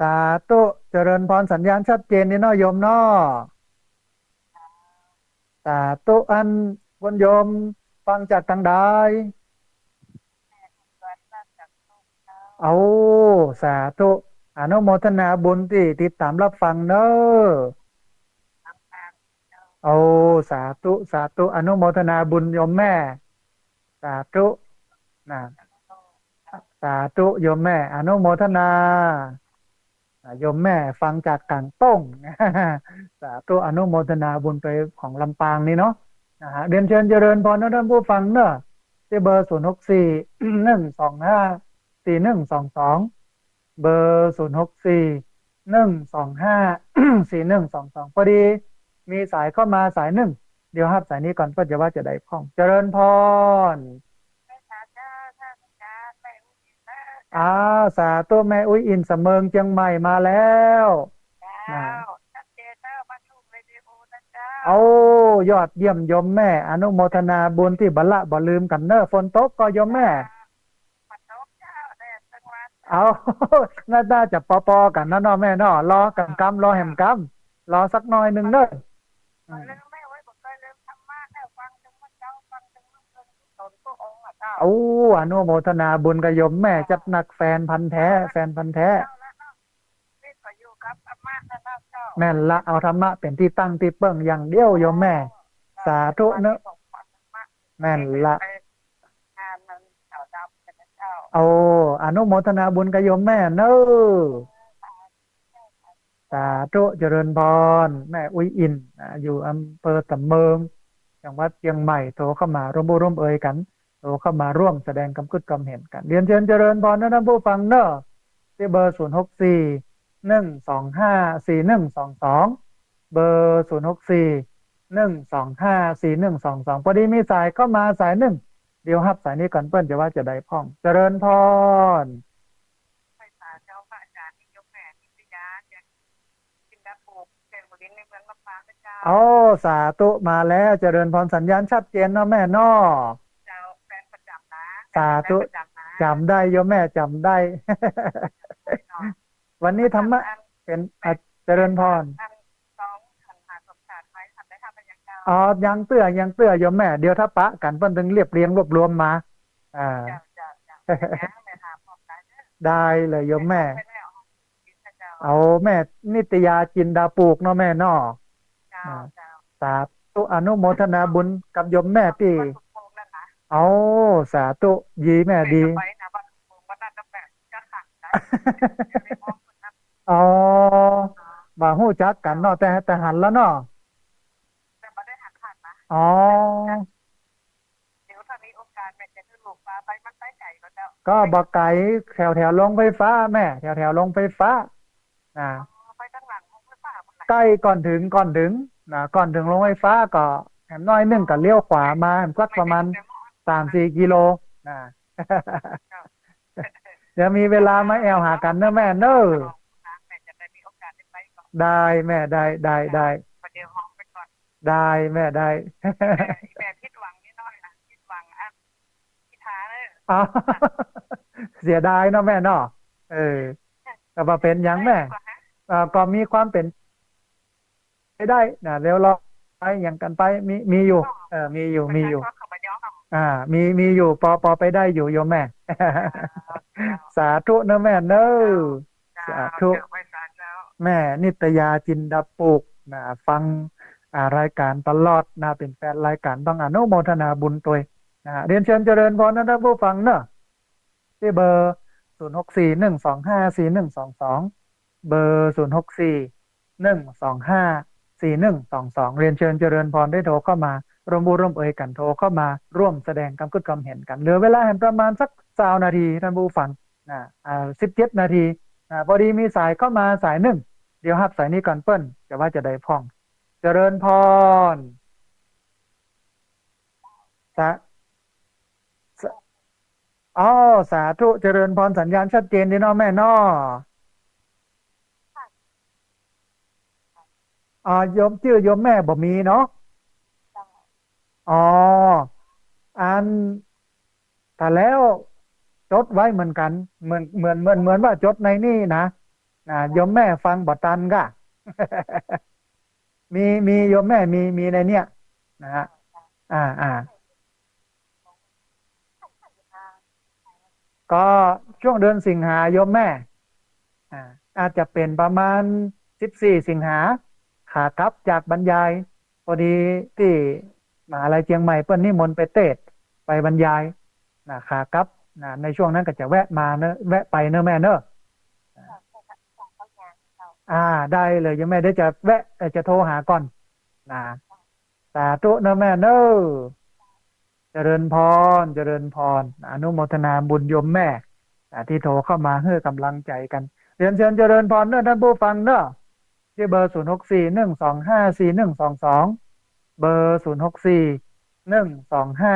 สาธุ เจริญพร สัญญาณชัดเจนดีเนาะโยมเนาะ สาธุ อันคุณโยมฟังจากตางใด เอา สาธุ อนุโมทนาบุญตี้ติดต๋ามฮับฟังเน่อ เอา สาธุ สาธุ อนุโมทนาบุญโยมแม่ สาธุ นะ สาธุ โยมแม่ อนุโมทนา อ่า โยมแม่ฟังจากก๋างโต้ง สาธุ อนุโมทนาบุญไปของลำปางนี่เนาะ นะฮะ เรียนเชิญเจริญพรนะท่านผู้ฟังเนาะ ตี้เบอร์ ศูนย์หกสี่ หนึ่งสองห้า สี่หนึ่งสองสอง เบอร์ ศูนย์หกสี่ หนึ่งสองห้า สี่หนึ่งสองสอง พอดีมีสายเข้ามาสายนึ่ง เดี๋ยวฮับสายนี้ก่อน เปิ้นจะว่าจะใดพ่อง เจริญพร อ้าว สาธุ แม่อุ๊ยอิน สำเมิง เจียงใหม่มาแล้ว เจ้า นะ ชัดเจนเน่อ มาถูกเรดิโอนะเจ้า โอ้ ยอดเยี่ยมโยมแม่ อนุโมทนาบุญตี้บ่ละบ่ลืมกั๋นเน่อ ฝนตกก่อโยมแม่ เจ้า ฝนตกเจ้า แดดตึงวัน เอา น่า น่าจะปอๆ กั๋นนะเนาะแม่เนาะ รอก๋ำกำ รอแหมกำ รอสักหน่อยนึ่งเน่อ บ่ลืมแม่เว้ย บ่เกยลืมธรรมะเน่อ ฟังตึงเมื่อเจ๊า ฟังตึงเมื่อคืน กุศลกู้องค์อะเจ้า โอ้ อนุโมทนาบุญกับโยมแม่ จัดนักแฟนพันธุ์แท้ แฟนพันธุ์แท้ เจ้า แล้วก็ นี่ก็อยู่กับธรรมะนั่นนะเจ้า แม่นละ เอาธรรมะเป๋นตี้ตั้งตี้เปิ้งอย่างเดียวโยมแม่ เจ้า สาธุเน่อ แม่นละ ไปงานมันขาวดำกันนะเจ้า โอ้ อนุโมทนาบุญกับโยมแม่เน่อ สาธุ เจริญพร แม่อุ๊ยอิน นะ อยู่อำเภอสำเมิง จังหวัดเจียงใหม่ โทรเข้ามาร่วมอู้ร่วมเอยกั๋น โทรเข้ามาร่วมแสดงความกึ๊ดความเห็นกั๋น เรียนเชิญเจริญพรนะท่านผู้ฟังเน่อ ตี้เบอร์ ศูนย์หกสี่ หนึ่งสองห้า สี่หนึ่งสองสอง เบอร์ ศูนย์หกสี่ หนึ่งสองห้า สี่หนึ่งสองสอง พอดีมีสายเข้ามาสายนึ่ง เดี๋ยวฮับสายนี้ก่อน เปิ้นจะว่าจะใดพ่อง เจริญพร ไหว้สาเจ้าพระอาจ๋ารย์ นิยมแม่นิตยา จากจินดาภูมิ แขวงหัวหิน ในเมืองลำปางนะเจ้า โอ้ สาธุ มาแล้ว เจริญพร สัญญาณชัดเจนเนาะแม่เนาะ เจ้า แฟนประจ๋ำนะ สาธุ แฟนประจ๋ำนะ จ๋ำได้โยมแม่ จ๋ำได้ เนาะ วันนี้ธรรมะ ประจ๋ำอัน เป๋น อ่ะ เจริญพร อันสอง อันหาสมสารไว้ ทำได้ทำไปยังเจ้า อ๋อ ยังเตื้อ ยังเตื้อโยมแม่ เดี๋ยวถ้าปะกั๋นเปิ้นตึงเรียบเรียงรวบรวมมา อ่า เจ้า เจ้า เจ้า ยังไม่ถามพร้อมได้เด้อ ได้เลยโยมแม่ ไปแล้ว เอาแม่นิตยาจินดาภูกเนาะแม่เนาะ เจ้า อ่า เจ้า สาธุ อนุโมทนาบุญกับโยมแม่ตี้ วัดทุ่งโป่งนั่นนะ เอา สาธุ ดีแม่ดี แม่ก็ไปนะ วัดทุ่งโป่ง วันนั้นก็แบบจะขังนะ ยังไม่มองคนนั้น อ๋อ บ่ฮู้จักกั๋นเนาะ แต่ แต่หันแล้วเนาะ แต่บ่ได้หันผ่านนะ อ๋อ เดี๋ยวถ้ามีโอกาสแม่จะหื้อลูกปาไป มันไปไก๋บ่เจ้า ก็บ่ไก๋ แถวแถวโรงไฟฟ้าแม่ แถวแถวโรงไฟฟ้า นะ อ๋อ ไปตางหลังโรงไฟฟ้าพุ้นแหละ ใก้ก่อนเถิง ก่อนเถิง นะ ก่อนเถิงโรงไฟฟ้าก็แหมน้อยนึ่งก็เลี้ยวขวามา แหมสักประมาณสามสี่กิโล นะ เจ้า เดี๋ยวมีเวลามาแอ่วหากั๋นเน่อแม่เน่อ แม่จะได้มีโอกาสได้ไปก่อน ได้แม่ ได้ ได้ ได้ ประเดี๋ยวฮ้องไปก่อน ได้แม่ ได้ แม่ แม่ผิดหวังนิดหน่อย อ้าว เสียดายเนาะแม่เนาะ เออ แต่ว่าเป๋นหยังแม่ เอ่อ ก็มีความเป๋นไปได้นะ เดี๋ยวรอไปหยังกั๋นไป มี มีอยู่ เออ มีอยู่ มีอยู่ อ่า มี มีอยู่ ปอ ปอไปได้อยู่โยมแม่ สาธุเนาะแม่เนาะ สาธุ แม่นิตยา จินดาปุก นะ ฟัง อ่า รายก๋านตลอดนะ เป๋นแฟนรายก๋าน ต้องอนุโมทนาบุญตวยนะ เรียนเชิญเจริญพรนะท่านผู้ฟังเนาะ ตี้เบอร์ ศูนย์หกสี่ หนึ่งสองห้า สี่หนึ่งสองสอง เบอร์ ศูนย์หกสี่ หนึ่งสองห้า สี่หนึ่งสองสอง เรียนเชิญเจริญพรได้โทรเข้ามา ร่วมอู้ร่วมเอยกั๋น โทรเข้ามาร่วมแสดงความกึ๊ดความเห็นกั๋น เหลือเวลาแหมประมาณสักซาวนาทีท่านผู้ฟังนะ อ่า สิบเจ็ดนาทีนะ พอดีมีสายเข้ามาสายนึ่ง เดี๋ยวฮับสายนี้ก่อนเปิ้น จะว่าจะใดพ่อง เจริญพร สา สา อ้อ สาธุ เจริญพร สัญญาณชัดเจนดีเนาะแม่เนาะ อ่า โยมจื้อโยมแม่บ่มีเนาะ อ๋อ อัน ถ้าแล้วจดไว้เหมือนกั๋น เหมือน เหมือน เหมือน เหมือนว่าจดในนี่นะ นะ โยมแม่ฟังบ่ตันก่ะ มี มีโยมแม่ มี มีในเนี่ยนะฮะ อ่า อ่า ก็ช่วงเดือนสิงหาโยมแม่ อ่า อาจจะเป๋นประมาณสิบสี่สิงหา ขากลับจากบรรยาย พอดีตี้มหาลัยเจียงใหม่เปิ้นนิมนต์ไปเตสน์ ไปบรรยายนะ ขากลับนะ ในช่วงนั้นก็จะแวะมาเนาะ แวะไปเนาะแม่เนาะ อ่า ได้เลยโยมแม่ เดี๋ยวจะแวะ เอ่อ จะโทรหาก่อนนะ สาธุเนาะแม่เนาะ เจริญพร เจริญพร อนุโมทนาบุญโยมแม่ อ่า ตี้โทรเข้ามาหื้อก๋ำลังใจ๋กั๋น เรียนเชิญเจริญพรเนาะท่านผู้ฟังเนาะ ตี้เบอร์ ศูนย์หกสี่ หนึ่งสองห้า สี่หนึ่งสองสอง เบอร์ ศูนย์หกสี่ หนึ่งสองห้า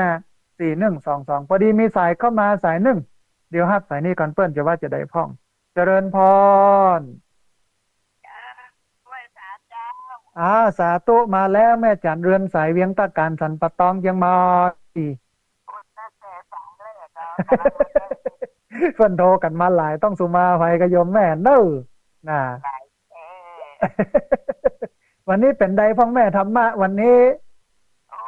สี่หนึ่งสองสอง พอดีมีสายเข้ามาสายนึ่ง เดี๋ยวฮับสายนี้ก่อนเปิ้นจะว่าจะใดพ่อง เจริญพร ไหว้สาเจ้า อ่า สาธุ มาแล้ว แม่จั๋นเรือนใส เวียงตะก๋าน สันป่าตอง เจียงใหม่ คนตั้งแต่สามแรกเนาะ เปิ้นโทรกั๋นมาหลาย ต้องสุมาอภัยกับโยมแม่เนาะ นะ หลาย เออ วันนี้เป๋นใดพ่องแม่ ธรรมะวันนี้ โอ้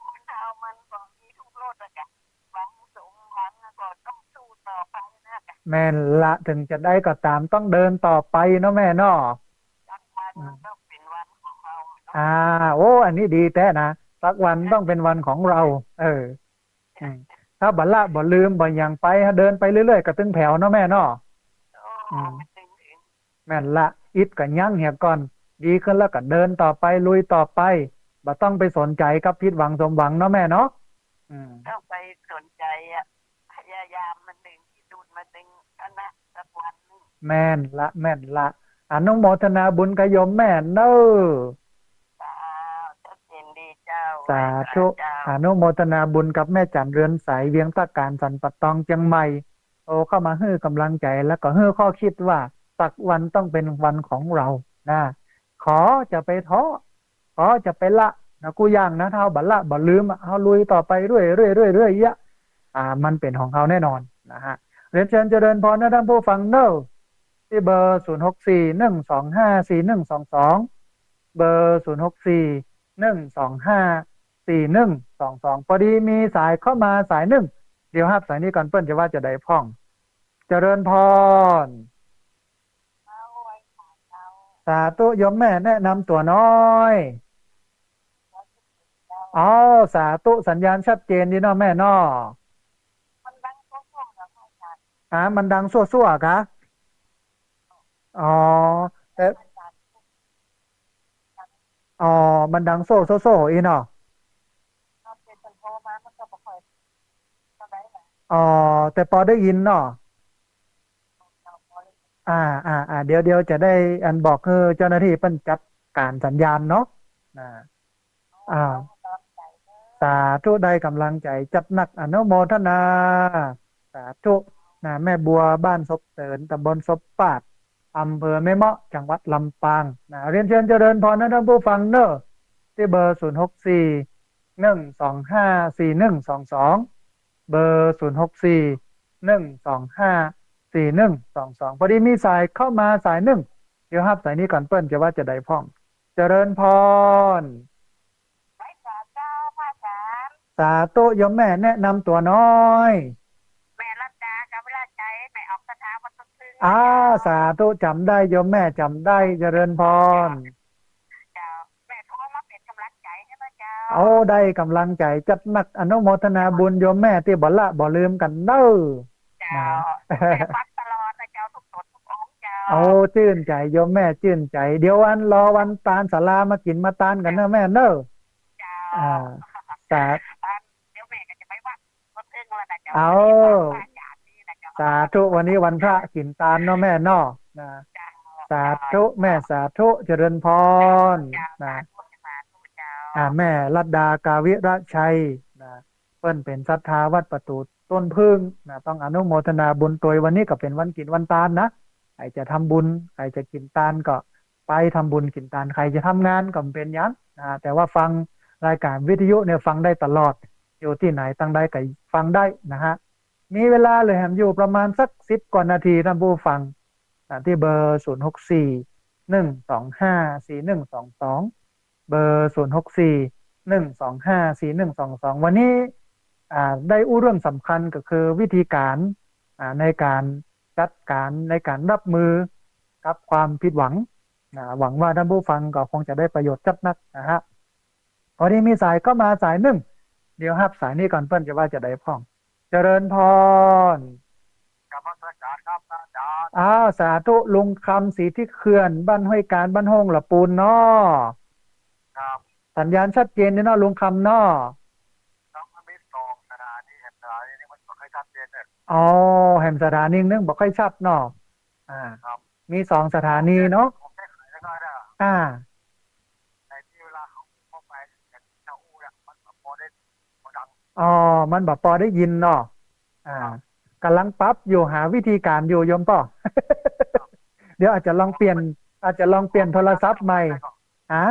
คนเฮามันก็มีทุกข์รอดอะกะ หวังสมหวังก็ต้องสู้ต่อไปนะกะ แม่นละ เถิงจะใดก็ต๋าม ต้องเดินต่อไปเนาะแม่เนาะ สักวันมันต้องเป๋นวันของเราเนาะ อ่า โอ้ อันนี้ดีแต๊นะ สักวันต้องเป๋นวันของเรา เออ อืม ถ้าบ่ละบ่ลืมบ่หยังไป เฮาเดินไปเรื่อยๆ ก็ตึงแผวเนาะแม่เนาะ โอ้ อืม มันตึงเอง แม่นละ อิดก็ยั้งเหียก่อน ดีขึ้นแล้วก็เดินต่อไป ลุยต่อไป บ่ต้องไปสนใจ๋กับผิดหวังสมหวังเนาะแม่เนาะ อืม ต้องไปสนใจ๋อะ พยายามมันนึ่ง ที่สุดมันนึ่ง ชนะสักวันนึ่ง แม่นละ แม่นละ อนุโมทนาบุญกับโยมแม่เนาะ สาธุ ยินดีเจ้า สาธุ ไหว้สาเจ้า อนุโมทนาบุญกับแม่จั๋นเรือนใส เวียงตะก๋าน สันป่าตอง เจียงใหม่ โอ้ เข้ามาหื้อก๋ำลังใจ๋ แล้วก็หื้อข้อคิดว่าสักวันต้องเป๋นวันของเรานะ ขอจะไปท้อ ขอจะไปละนะ กู้อย่างนะ ถ้าเฮาบ่ละบ่ลืมอะ เฮาลุยต่อไปเรื่อยๆ เรื่อยๆ เรื่อยๆ อะ อ่า มันเป๋นของเฮาแน่นอนนะฮะ เรียนเชิญเจริญพรนะท่านผู้ฟังเนาะ ตี้เบอร์ ศูนย์หกสี่ หนึ่งสองห้า สี่หนึ่งสองสอง เบอร์ ศูนย์หกสี่ หนึ่งสองห้า สี่หนึ่งสองสอง พอดีมีสายเข้ามาสายนึ่ง เดี๋ยวฮับสายนี้ก่อน เปิ้นจะว่าจะใดพ่อง เจริญพร สาธุ โยมแม่แนะนำตั๋วน้อย อ๋อ สาธุ สัญญาณชัดเจนดีเนาะแม่เนาะ มันดังสั่วๆ เหรอคะอาจารย์ ฮะ มันดังสั่วๆ คะ อ๋อ แต่ อ๋อ มันดังโซ่โซ่โซ่อี้เนาะ ตอนเปิดโทรมามันก็บ่ค่อยเท่าใดนะ อ๋อ แต่ปอได้ยินเนาะ อ่า อ่า อ่า เดี๋ยว เดี๋ยวจะได้อันบอกหื้อเจ้าหน้าตี้เปิ้นจัดก๋านสัญญาณเนาะ อ่า อ่า สาธุ ได้ก๋ำลังใจ๋จัดหนัก อนุโมทนา สาธุ นะ แม่บัว บ้านศพเติน ตำบลศพปาด อำเภอแม่เมาะ จังหวัดลำปาง นะ เรียนเชิญเจริญพรนะท่านผู้ฟังเนาะ ตี้เบอร์ ศูนย์หกสี่ หนึ่งสองห้า สี่หนึ่งสองสอง เบอร์ ศูนย์ หก สี่ หนึ่ง สอง ห้า สี่ หนึ่ง สอง สอง พอดีมีสายเข้ามาสายนึ่ง เดี๋ยวฮับสายนี้ก่อน เปิ้นจะว่าจะใดพ่อง เจริญพร ไหว้สาเจ้าพระอาจารย์ สาธุโยมแม่ แนะนำตั๋วหน้อย แม่รัตดา กาวิระชัย แม่ออกศรัทธาวัดต้นพึ่ง อ้า เจ้า สาธุ จ๋ำได้โยมแม่ จ๋ำได้ เจริญพร เจ้า แม่โทรมาเป๋นก๋ำลังใจ๋หื้อเนาะเจ้า โอ้ ได้ก๋ำลังใจ๋จัดนัก อนุโมทนาบุญโยมแม่ตี้บ่ละบ่ลืมกั๋นเน่อ เจ้า นะ แม่ฟังตลอดนะเจ้า ทุกต๋นทุกองค์เจ้า โอ้ จื้นใจ๋โยมแม่ จื้นใจ๋ เดี๋ยววันรอวันตานศาลามากิ๋นมาตานกั๋นเน่อแม่เน่อ เจ้า อ่า สา อัน เดี๋ยวแม่ก็จะไปวัดต้นพึ่งแล้วนะเจ้า เอา วันนี้วันพระอาจารย์นี่นะเจ้า สาธุ วันนี้วันพระกิ๋นตานเนาะแม่เนาะ นะ เจ้า สาธุ เจ้า แม่ สาธุ เจริญพร เจ้า นะ สาธุ สาธุเจ้า อ่า แม่รัตดา กาวิระชัย นะ เปิ้นเป๋นศรัทธาวัดประตู๋ต้นพึ่งนะ ต้องอนุโมทนาบุญตวย วันนี้ก็เป๋นวันกิ๋นวันตานนะ ใผจะทำบุญ ใผจะกิ๋นตานก็ไปทำบุญกิ๋นตาน ใผจะทำงานก็บ่เป๋นหยังนะ แต่ว่าฟังรายการวิทยุเนี่ยฟังได้ตลอด อยู่ตี้ไหนตังใดก็ฟังได้นะฮะ มีเวลาเหลือแหมอยู่ประมาณสักสิบกว่านาที ต้านผู้ฟัง อ่า ตี้เบอร์ ศูนย์ หก สี่ หนึ่ง สอง ห้า สี่ หนึ่ง สอง สอง เบอร์ ศูนย์ หก สี่ หนึ่ง สอง ห้า สี่ หนึ่ง สอง สอง วันนี้ อ่า ได้อู้เรื่องสำคัญก็คือวิธีก๋าน อ่า ในก๋านจัดก๋าน ในก๋านรับมือกับความผิดหวัง นะ หวังว่าต้านผู้ฟังก็คงจะได้ประโยชน์จัดนักนะฮะ พอดีมีสายเข้ามาสายนึ่ง เดี๋ยวฮับสายนี้ก่อน เปิ้นจะว่าจะใดพ่อง เจริญพร นมัสก๋านครับอาจารย์ อ้าว สาธุ ลุงคำ ศรีที่เขื่อน บ้านห้วยกาญ บ้านโฮ่งหละปูนเนาะ ครับ สัญญาณชัดเจนนี่เนาะ ลุงคำเนาะ ครับ มันมีสองสถานี แหมสถานีนึ่งมันบ่ค่อยชัดเจนเนี่ย อ๋อ แหมสถานีนึ่งบ่ค่อยชัดเนาะ อ่า ครับ มีสองสถานีเนาะ ผมแก้ไขแล้วก็ได้ อ่า ในตี้เวลาเขาเข้าไปเนี่ย เจ้าอู้เนี่ย มันบ่ปอได้ บ่ดัง อ๋อ มันบ่ปอได้ยินเนาะ อ่า ครับ ก๋ำลังปรับอยู่ หาวิธีก๋านอยู่โยมป้อ เดี๋ยวอาจจะลองเปลี่ยน อาจจะลองเปลี่ยนโทรศัพท์ใหม่ ฮะ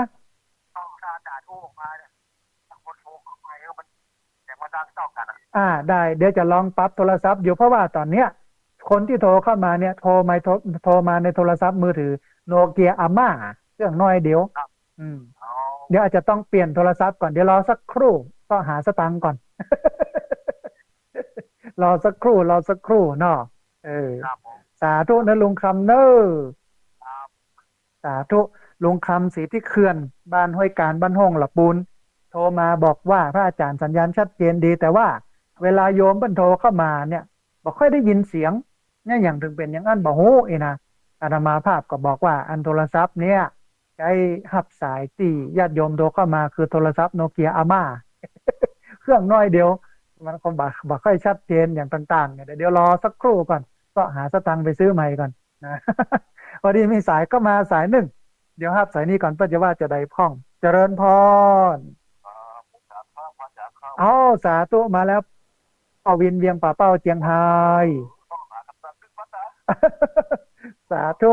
ต้องถ้าอาจารย์อู้ออกมาเนี่ย คนโทรเข้าไปก็มันเสียงมันดังเต้ากั๋นอะ อ่า ได้ เดี๋ยวจะลองปรับโทรศัพท์อยู่ เพราะว่าต๋อนเนี้ย คนตี้โทรเข้ามาเนี่ย โทรมา โทร โทรมาในโทรศัพท์มือถือ โนเกียอาม่า เครื่องน้อยเดียว ครับ อืม อ๋อ เดี๋ยวอาจจะต้องเปลี่ยนโทรศัพท์ก่อน เดี๋ยวรอสักครู่ เซาะหาสตางค์ก่อน รอสักครู่ รอสักครู่เนาะ เออ ครับผม สาธุนะลุงคำเนอะ ครับ สาธุ ลุงคำ ศรีที่เขื่อน บ้านห้วยกาญ บ้านโฮ่งหละปูน โทรมาบอกว่าพระอาจารย์สัญญาณชัดเจนดี แต่ว่าเวลาโยมเปิ้นโทรเข้ามาเนี่ย บ่ค่อยได้ยินเสียง เนี่ย หยังเถิงเป๋นอย่างอั้นบ่ฮู้เอนะ อาตมาภาพก็บอกว่าอันโทรศัพท์เนี่ย ใจ๊ฮับสายตี้ญาติโยมโทรเข้ามาคือโทรศัพท์โนเกียอาม่า เครื่องน้อยเดียว มันก็บ่ บ่ค่อยชัดเจนอย่างต่างๆ เนี่ย เดี๋ยวรอสักครู่ก่อน เซาะหาสตางค์ไปซื้อใหม่ก่อน นะ พอดีมีสายเข้ามาสายนึ่ง เดี๋ยวฮับสายนี้ก่อน เปิ้นจะว่าจะใดพ่อง เจริญพร ครับ ผมถามพระอาจารย์ครับ เอา สาธุ มาแล้ว ป้อวิน เวียงป่าเป้า เจียงฮาย ต้องหาคำสั่งขึ้นวัดนะ สาธุ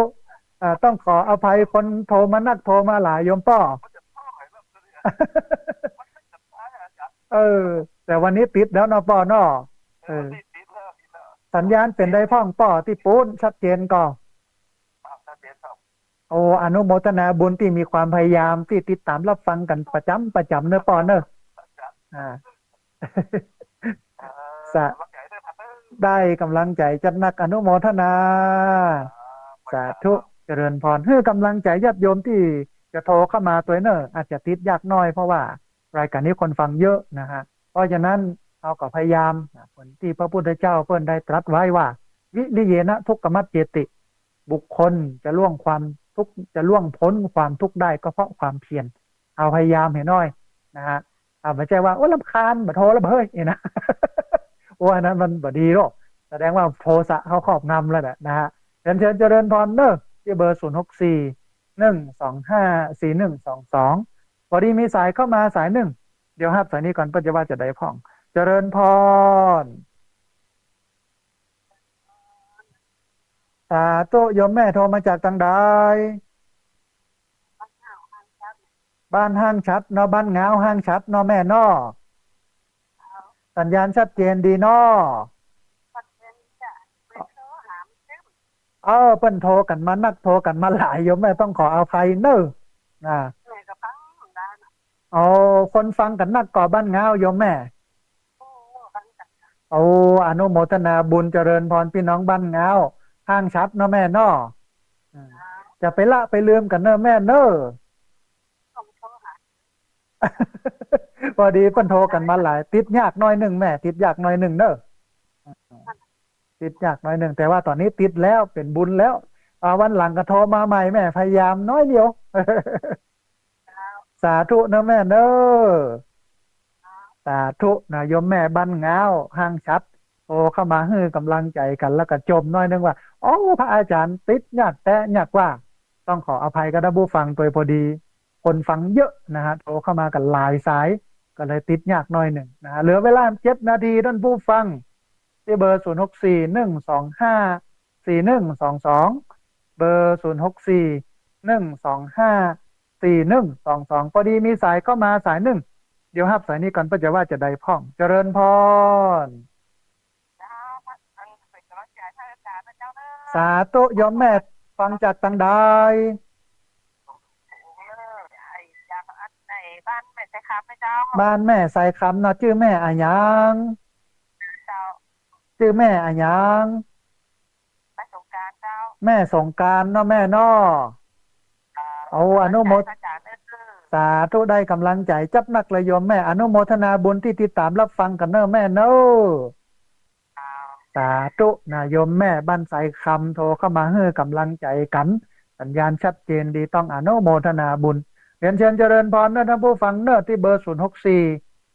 อ่า ต้องขออภัยคนโทรมานักโทรมาหลายโยมป้อ เขาจะเท่าไหร่แบบนี้ มันไม่จัดได้อาจารย์ เออ แต่วันนี้ติดแล้วเนาะป้อเนาะ เออ เออ ติด ติดแล้ว ติดแล้ว สัญญาณเป๋นใดพ่องป้อตี้ปู๊น ชัดเจนก่อ ครับ ชัดเจนครับ โอ้ อนุโมทนาบุญตี้มีความพยายามตี้ติดต๋ามรับฟังกั๋นประจ๋ำประจ๋ำเนอะป้อเนอะ อ่า สา ได้ก๋ำลังใจ๋จัดนัก อนุโมทนา สาธุ เจริญพร หื้อก๋ำลังใจ๋ญาติโยมตี้จะโทรเข้ามาตวยเนอะ อาจจะติดยากหน้อย เพราะว่ารายก๋านนี้คนฟังเยอะนะฮะ เพราะฉะนั้นเฮาก็พยายามนะ เหมือนตี้พระพุทธเจ้าเปิ้นได้ตรัสไว้ว่า วิริเยนะทุกขมัจเจติ บุคคลจะล่วงความทุกข์ จะล่วงพ้นความทุกข์ได้ก็เพราะความเพียร เฮาพยายามหื้อหน้อยนะฮะ อ่า บ่ใจ้ว่า โอ้ รำคาญ บ่โทรแล้วบ่เฮ้ย นี่นะ โอ้ อันนั้นมันบ่ดีหรอก แสดงว่าโทสะเข้าครอบงำแล้วแหละนะฮะ เชิญ เชิญเจริญพรเนอะ ตี้เบอร์ ศูนย์ หก สี่ หนึ่ง สอง ห้า สี่ หนึ่ง สอง สอง พอดีมีสายเข้ามาสายนึ่ง เดี๋ยวฮับสายนี้ก่อน เปิ้นจะว่าจะใดพ่อง เจริญพร สาธุ โยมแม่โทรมาจากตางใด บ้านห้างฉัตรเนาะ บ้านงาวห้างฉัตรเนาะแม่เนาะ สัญญาณชัดเจนดีเนาะ เออ เปิ้นโทรกั๋นมานัก โทรกั๋นมาหลาย โยมแม่ต้องขออภัยเน่อ นะ แม่ก็ฟังได้นะ โอ้ คนฟังกั๋นนักก่อบ้านง้าว โยมแม่ โอ้ อนุโมทนาบุญเจริญพร ปี้น้องบ้านง้าว ห้างฉัตรเนาะแม่เนาะ อืม จะไปละไปลืมกั๋นเน่อแม่เน่อ พอดีเปิ้นโทรกั๋นมาหลาย ติดยากหน้อยนึ่งแม่ ติดยากหน้อยนึ่งเน่อ ติดยากหน้อยนึ่ง แต่ว่าต๋อนนี้ติดแล้ว เป๋นบุญแล้ว อ่า วันหลังก็โทรมาใหม่แม่ พยายามหน้อยเดียว สาธุเน่อแม่เน่อ สาธุนะ โยมแม่บ้านง้าว ห้างฉัตร โทรเข้ามาหื้อก๋ำลังใจ๋กั๋น แล้วก็จ่มหน้อยนึ่งว่า โอ้ พระอาจ๋ารย์ติดยากแต๊ยากว่า ต้องขออภัยกับต้านผู้ฟังตวย พอดีคนฟังเยอะนะฮะ โทรเข้ามากั๋นหลายสาย ก็เลยติดยากหน้อยนึ่งนะฮะ เหลือเวลาเจ็ดนาที ต้านผู้ฟัง ตี้เบอร์ ศูนย์หกสี่ หนึ่งสองห้า สี่หนึ่งสองสอง เบอร์ ศูนย์หกสี่ หนึ่งสองห้า สี่หนึ่งสองสอง พอดีมีสายเข้ามาสายนึ่ง เดี๋ยวฮับสายนี้ก่อน เปิ้นจะว่าจาใดพ่อง เจริญพร เจ้า เอ่อ เป๋นก๋ำลังใจ๋หื้ออาจ๋ารย์นะเจ้าเน่อ สาธุ โยมแม่ฟังจากตางใด เอ่อ ไอ้ จากอันไหน บ้านแม่ทรายคำนะเจ้า บ้านแม่ทรายคำเนาะ จื้อแม่อะหยัง เจ้า จื้อแม่อะหยัง แม่สงกรานต์เจ้า แม่สงกรานต์เนาะแม่เนาะ เอ่อ เอาอนุโมท อาจ๋ารย์เน่อ สาธุ ได้ก๋ำลังใจ๋จัดนักเลยโยมแม่ อนุโมทนาบุญตี้ติดต๋ามฮับฟังกั๋นเน่อแม่เน่อ สาธุนะโยมแม่บ้านทรายคำ โทรเข้ามาหื้อก๋ำลังใจ๋กั๋น สัญญาณชัดเจนดี ต้องอนุโมทนาบุญ เรียนเชิญเจริญพรเน่อต้านผู้ฟังเน่อ ตี้เบอร์ ศูนย์หกสี่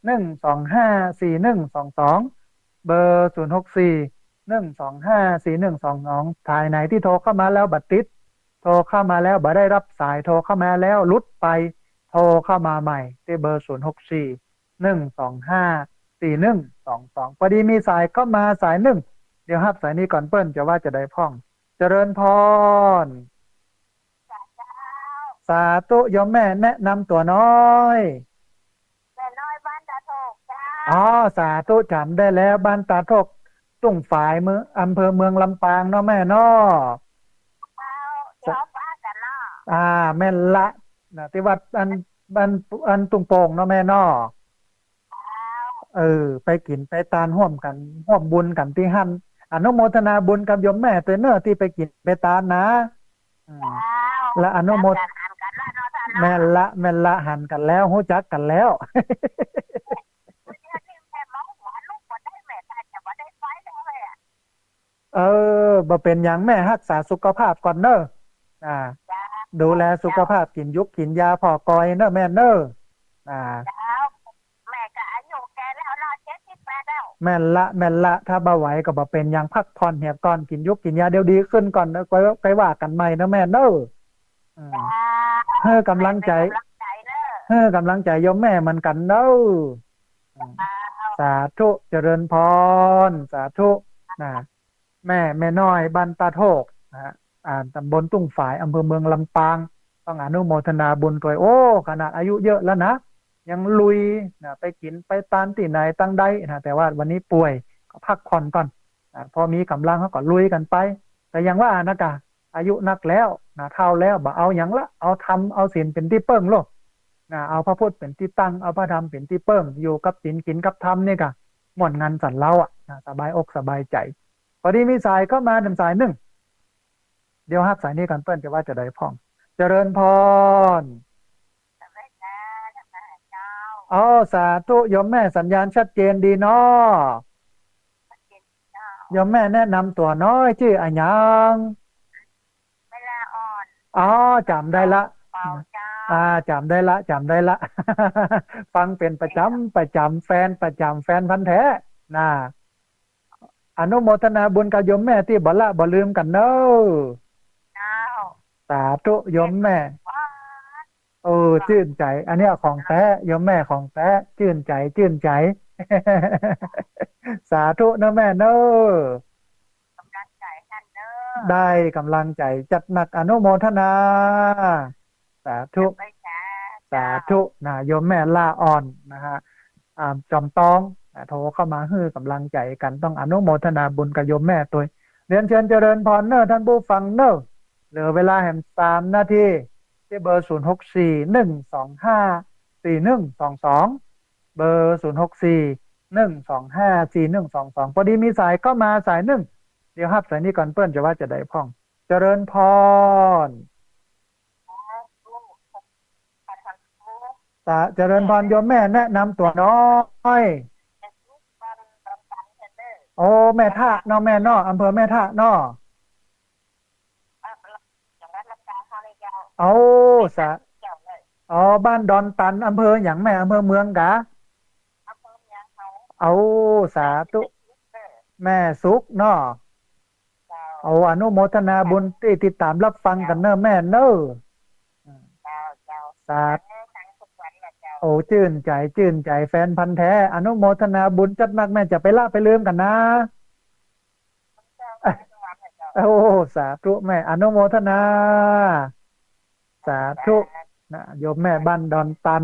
หนึ่งสองห้า สี่หนึ่งสองสอง เบอร์ ศูนย์หกสี่ หนึ่งสองห้า สี่หนึ่งสองสอง สายไหนตี้โทรเข้ามาแล้วบ่ติด โทรเข้ามาแล้วบ่ได้ฮับสาย โทรเข้ามาแล้วหลุดไป โทรเข้ามาใหม่ตี้เบอร์ ศูนย์หกสี่ หนึ่งสองห้า สี่หนึ่งสองสอง พอดีมีสายเข้ามาสายนึ่ง เดี๋ยวฮับสายนี้ก่อน เปิ้นจะว่าจาใดพ่อง เจริญพร สาธุ โยมแม่แนะนำตั๋วน้อย แม่น้อยบ้านตาโทกเจ้า อ๋อ สาธุ จ๋ำได้แล้ว บ้านตาโทก ตุ้งฝาย เมือง อำเภอเมืองลำปางเนาะแม่เนาะ เจ้า เดี๋ยวว่ากั๋นเนาะ อ่า แม่นละ นะ ตี้วัดอัน อัน อันตุ้งโป่งเนาะแม่เนาะ เออ ไปกิ๋นไปตานฮ่วมกั๋น ฮ่วมบุญกั๋นตี้หั้น อนุโมทนาบุญกับโยมแม่ตวยเน่อตี้ไปกิ๋นไปตานนะ อืม เจ้า และอนุโมท หันกั๋นแล้วเนาะเจ้าเนาะ แม่นละ แม่นละ หันกั๋นแล้ว ฮู้จักกั๋นแล้ว เดี๋ยวนี้แม่เมาหัวลุกบ่ได้ แม่ถ้าจะบ่ได้ไปแล้วแหละ เออ บ่เป๋นหยัง แม่ฮักษาสุขภาพก่อนเน่อ อ่า จ้า ดูแลสุขภาพ กิ๋นยุกกิ๋นยาผ่อก่อยเน่อแม่เน่อ อ่า เจ้า แม่ก็อายุแก่แล้วเนาะ เจ็ดสิบแปดแล้ว แม่นละ แม่นละ ถ้าบ่ไหวก็บ่เป๋นหยัง พักผ่อนเหียก่อน กิ๋นยุกกิ๋นยา เดี๋ยวดีขึ้นก่อน แล้วค่อย ค่อยว่ากั๋นใหม่เน่อแม่เน่อ อืม เจ้า หื้อก๋ำลังใจ๋ หื้อก๋ำลังใจ๋โยมแม่เหมือนกั๋นเน่อ อืม เจ้า สาธุ เจริญพร สาธุ นะ แม่ แม่น้อยบ้านตาโทกนะฮะ อ่า ตำบลตุ้งฝาย อำเภอเมืองลำปาง ต้องอนุโมทนาบุญตวย โอ้ ขนาดอายุเยอะแล้วนะ ยังลุยนะ ไปกิ๋นไปตานตี้ไหนตังใดนะ แต่ว่าวันนี้ป่วย ก็พักผ่อนก่อนนะ พอมีก๋ำลังเฮาก็ลุยกั๋นไป แต่อย่างว่านะกะ อายุนักแล้วนะ เฒ่าแล้ว บ่เอาหยังละ เอาธรรม เอาศีลเป๋นตี้เปิ้งโลดนะ เอาพระพุทธเป๋นตี้ตั้ง เอาพระธรรมเป๋นตี้เปิ้ง อยู่กับศีล กิ๋นกับธรรมนี่กะ ม่วนงันสันเล้าอะนะ สบายอกสบายใจ๋ พอดีมีสายเข้ามาแหมสายนึ่ง เดี๋ยวฮับสายนี้ก่อน เปิ้นจะว่าจาใดพ่อง เจริญพร เจ้า อ๋อ สาธุ โยมแม่สัญญาณชัดเจนดีเนาะ ชัดเจนเจ้า โยมแม่แนะนำตั๋วน้อย จื้ออะหยัง แม่ละอ่อน อ๋อ จ๋ำได้ละ เปาเจ้า อ่า จ๋ำได้ละ จ๋ำได้ละ ฟังเป๋นประจ๋ำ ประจ๋ำ แฟนประจ๋ำ แฟนพันธุ์แท้นะ อนุโมทนาบุญกับโยมแม่ตี้บ่ละบ่ลืมกั๋นเน่อ เจ้า สาธุ โยมแม่ ว้า เออ จื้นใจ๋ อันเนี้ยของแต๊ โยมแม่ของแต๊ จื้นใจ๋ จื้นใจ๋ สาธุเน่อแม่เน่อ ก๋ำลังใจ๋หั้นเน่อ ได้ก๋ำลังใจ๋จัดหนัก อนุโมทนา สาธุ เจ้า สาธุนะ โยมแม่ละอ่อนนะฮะ อ่า จอมตอง นะ โทรเข้ามาหื้อกำลังใจ๋กั๋น ต้องอนุโมทนาบุญกับโยมแม่ตวย เรียนเชิญเจริญพรเน่อท่านผู้ฟังเน่อ เหลือเวลาแหมสามนาที ตี้เบอร์ ศูนย์หกสี่ หนึ่งสองห้า สี่หนึ่งสองสอง เบอร์ ศูนย์หกสี่ หนึ่งสองห้า สี่หนึ่งสองสอง ปอดีมีสายเข้ามาสายนึ่ง เดี๋ยวฮับสายนี้ก่อน เปิ้นจะว่าจะใดพ่อง เจริญพร สา เจริญพรโยมแม่ แนะนำตั๋วน้อย โอ้ แม่ทะเนาะแม่เนาะ อำเภอแม่ทะเนาะ โอ้ สา โอ้ บ้านดอนตัน อำเภอหยังแม่ อำเภอเมืองกา โอ้ สาธุ แม่สุขเนาะ โอ้ อนุโมทนาบุญตี้ติดต๋ามฮับฟังกั๋นเน่อแม่เน่อ สาธุ โอ้ จื้นใจ๋ จื้นใจ๋ แฟนพันธุ์แท้ อนุโมทนาบุญจัดนัก แม่จะไปละไปลืมกั๋นนะ โอ้ สาธุแม่ อนุโมทนา สาธุ นะ โยมแม่บ้านดอนตัน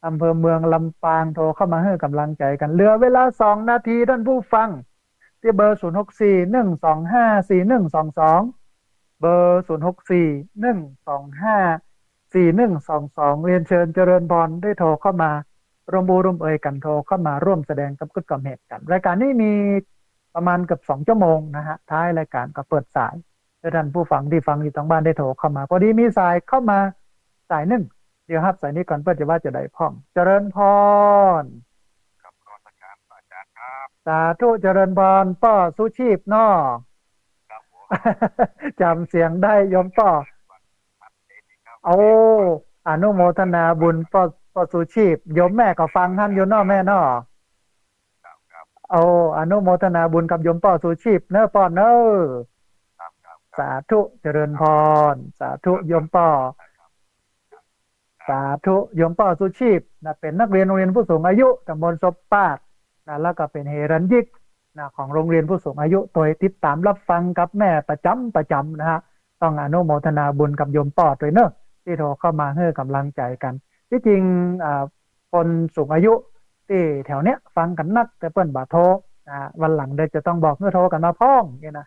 อำเภอเมืองลำปาง โทรเข้ามาหื้อกำลังใจ๋กั๋น เหลือเวลาสองนาทีท่านผู้ฟัง ตี้เบอร์ ศูนย์หกสี่ หนึ่งสองห้า สี่หนึ่งสองสอง เบอร์ ศูนย์หกสี่ หนึ่งสองห้า สี่หนึ่งสองสอง เรียนเชิญเจริญพรได้โทรเข้ามาร่วมอู้ร่วมเอยกั๋น โทรเข้ามาร่วมแสดงกับกึ๊ดกอมเหตุกั๋น รายก๋านนี้มีประมาณเกือบสองชั่วโมงนะฮะ ท้ายรายก๋านก็เปิดสาย เพื่อท่านผู้ฟังตี้ฟังอยู่ตางบ้านได้โทรเข้ามา ปอดีมีสายเข้ามาสายนึ่ง เดี๋ยวฮับสายนี้ก่อน เปิ้นจะว่าจะใดพ่อง เจริญพร ครับ นมัสก๋านพระอาจ๋ารย์ครับ สาธุ เจริญพร ป้อสุชีพเนาะ ครับผม จ๋ำเสียงได้โยมป้อ ครับ โอ้ อนุโมทนาบุญป้อ ป้อสุชีพ โยมแม่ก็ฟังหั้นอยู่เนาะแม่เนาะ ครับ ครับ โอ้ อนุโมทนาบุญกับโยมป้อสุชีพเน่อป้อเน่อ ครับ ครับ ครับ สาธุ เจริญพร สาธุ โยมป้อ ครับ สาธุ โยมป้อสุชีพนะ เป๋นนักเรียนโฮงเรียนผู้สูงอายุต๋ำบลศพปาดนะ แล้วก็เป๋นเฮรัญญิกนะ ของโฮงเรียนผู้สูงอายุ ตวยติดต๋ามฮับฟังกับแม่ประจ๋ำประจ๋ำนะฮะ ต้องอนุโมทนาบุญกับโยมป้อตวยเน่อ ตี้โทรเข้ามาหื้อกำลังใจ๋กั๋น ตี้จริง อ่า คนสูงอายุตี้แถวเนี้ยฟังกั๋นนัก แต่เปิ้นบ่โทร อ่า วันหลังเดี๋ยวจะต้องบอกหื้อโทรกั๋นมาพ่องนี่นะ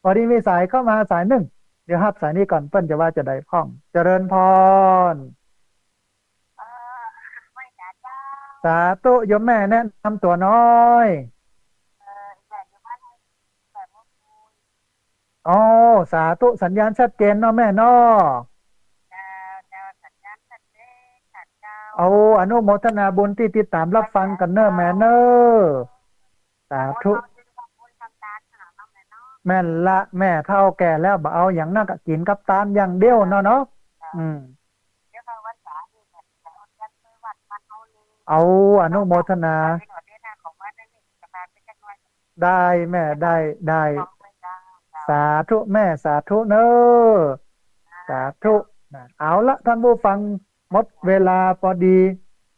ปอดีมีสายเข้ามาสายนึ่ง เดี๋ยวฮับสายนี้ก่อน เปิ้นจะว่าจะใดพ่อง เจริญพร เอ่อ ไหว้สาเจ้า สาธุ โยมแม่แนะนำตั๋วน้อย เอ่อ แม่อยู่บ้านห้วย แม่ อ๋อ สาธุ สัญญาณชัดเจนเนาะแม่เนาะ เจ้า เจ้า สัญญาณชัดเจนค่ะเจ้า เอา อนุโมทนาบุญตี้ติดต๋ามฮับฟังกั๋นเน่อแม่เน่อ สาธุ แม่นละ แม่เฒ่าแก่แล้ว บ่เอาหยังนักอะ กิ๋นกับตานอย่างเดียวเนาะเนาะ อืม เอา อนุโมทนา ได้แม่ ได้ ได้ สาธุแม่ สาธุเน่อ สาธุนะ เอาละท่านผู้ฟัง หมดเวลาปอดี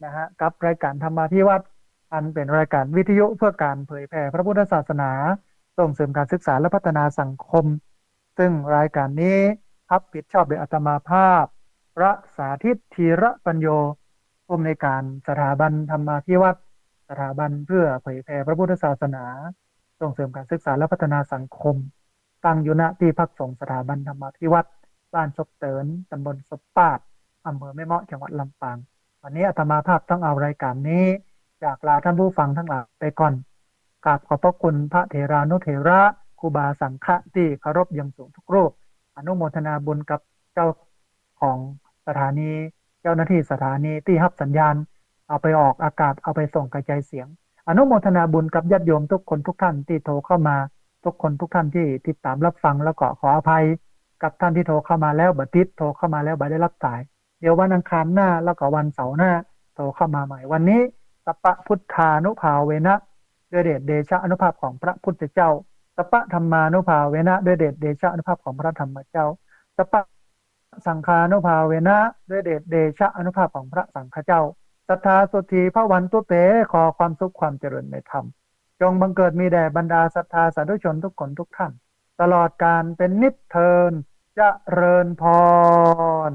นะฮะ กับรายก๋านธรรมาภิวัฒน์ อันเป๋นรายก๋านวิทยุเพื่อก๋านเผยแผ่พระพุทธศาสนา ส่งเสริมการศึกษาและพัฒนาสังคม ซึ่งรายก๋านนี้ฮับผิดชอบโดยอาตมาภาพ พระสาธิต ธีระปัญโญ ผู้อำนวยการสถาบันธรรมาภิวัฒน์ สถาบันเพื่อเผยแผ่พระพุทธศาสนา ส่งเสริมการศึกษาและพัฒนาสังคม ตั้งอยู่ ณ ตี้พักสงฆ์สถาบันธรรมาภิวัฒน์ บ้านศพเติน ต๋ำบลศพปาด อำเภอแม่เมาะ จังหวัดลำปาง วันนี้อาตมาภาพต้องเอารายก๋านนี้ จากลาท่านผู้ฟังทั้งหลายไปก่อน กราบขอบพระคุณพระเถรานุเถระ ครูบาสังฆะตี้เคารพอย่างสูงทุกรูป อนุโมทนาบุญกับเจ้าของสถานี เจ้าหน้าที่สถานีตี้ฮับสัญญาณ เอาไปออกอากาศ เอาไปส่งกระจายเสียง อนุโมทนาบุญกับญาติโยมทุกคนทุกท่านตี้โทรเข้ามา ทุกคนทุกท่านตี้ติดต๋ามฮับฟัง แล้วก็ขออภัยกับท่านตี้โทรเข้ามาแล้วบ่ติด โทรเข้ามาแล้วบ่ได้ฮับสาย เดี๋ยววันอังคารหน้าแล้วก็วันเสาร์หน้าโทรเข้ามาใหม่ วันนี้ สัพพะพุทธานุภาเวนะ ด้วยเดชเดชะอานุภาพของพระพุทธเจ้า สัพพะธัมมานุภาเวนะ ด้วยเดชเดชะอานุภาพของพระธรรมเจ้า สัพพะสังฆานุภาเวนะ ด้วยเดชเดชะอานุภาพของพระสังฆเจ้า สัทธาโสตถีภะวันตุเต ขอความสุขความเจริญในธรรม จงบังเกิดมีแด่บรรดาศรัทธาสาธุชนทุกคนทุกท่าน ตลอดกาลเป็นนิจเทอญ เจริญพร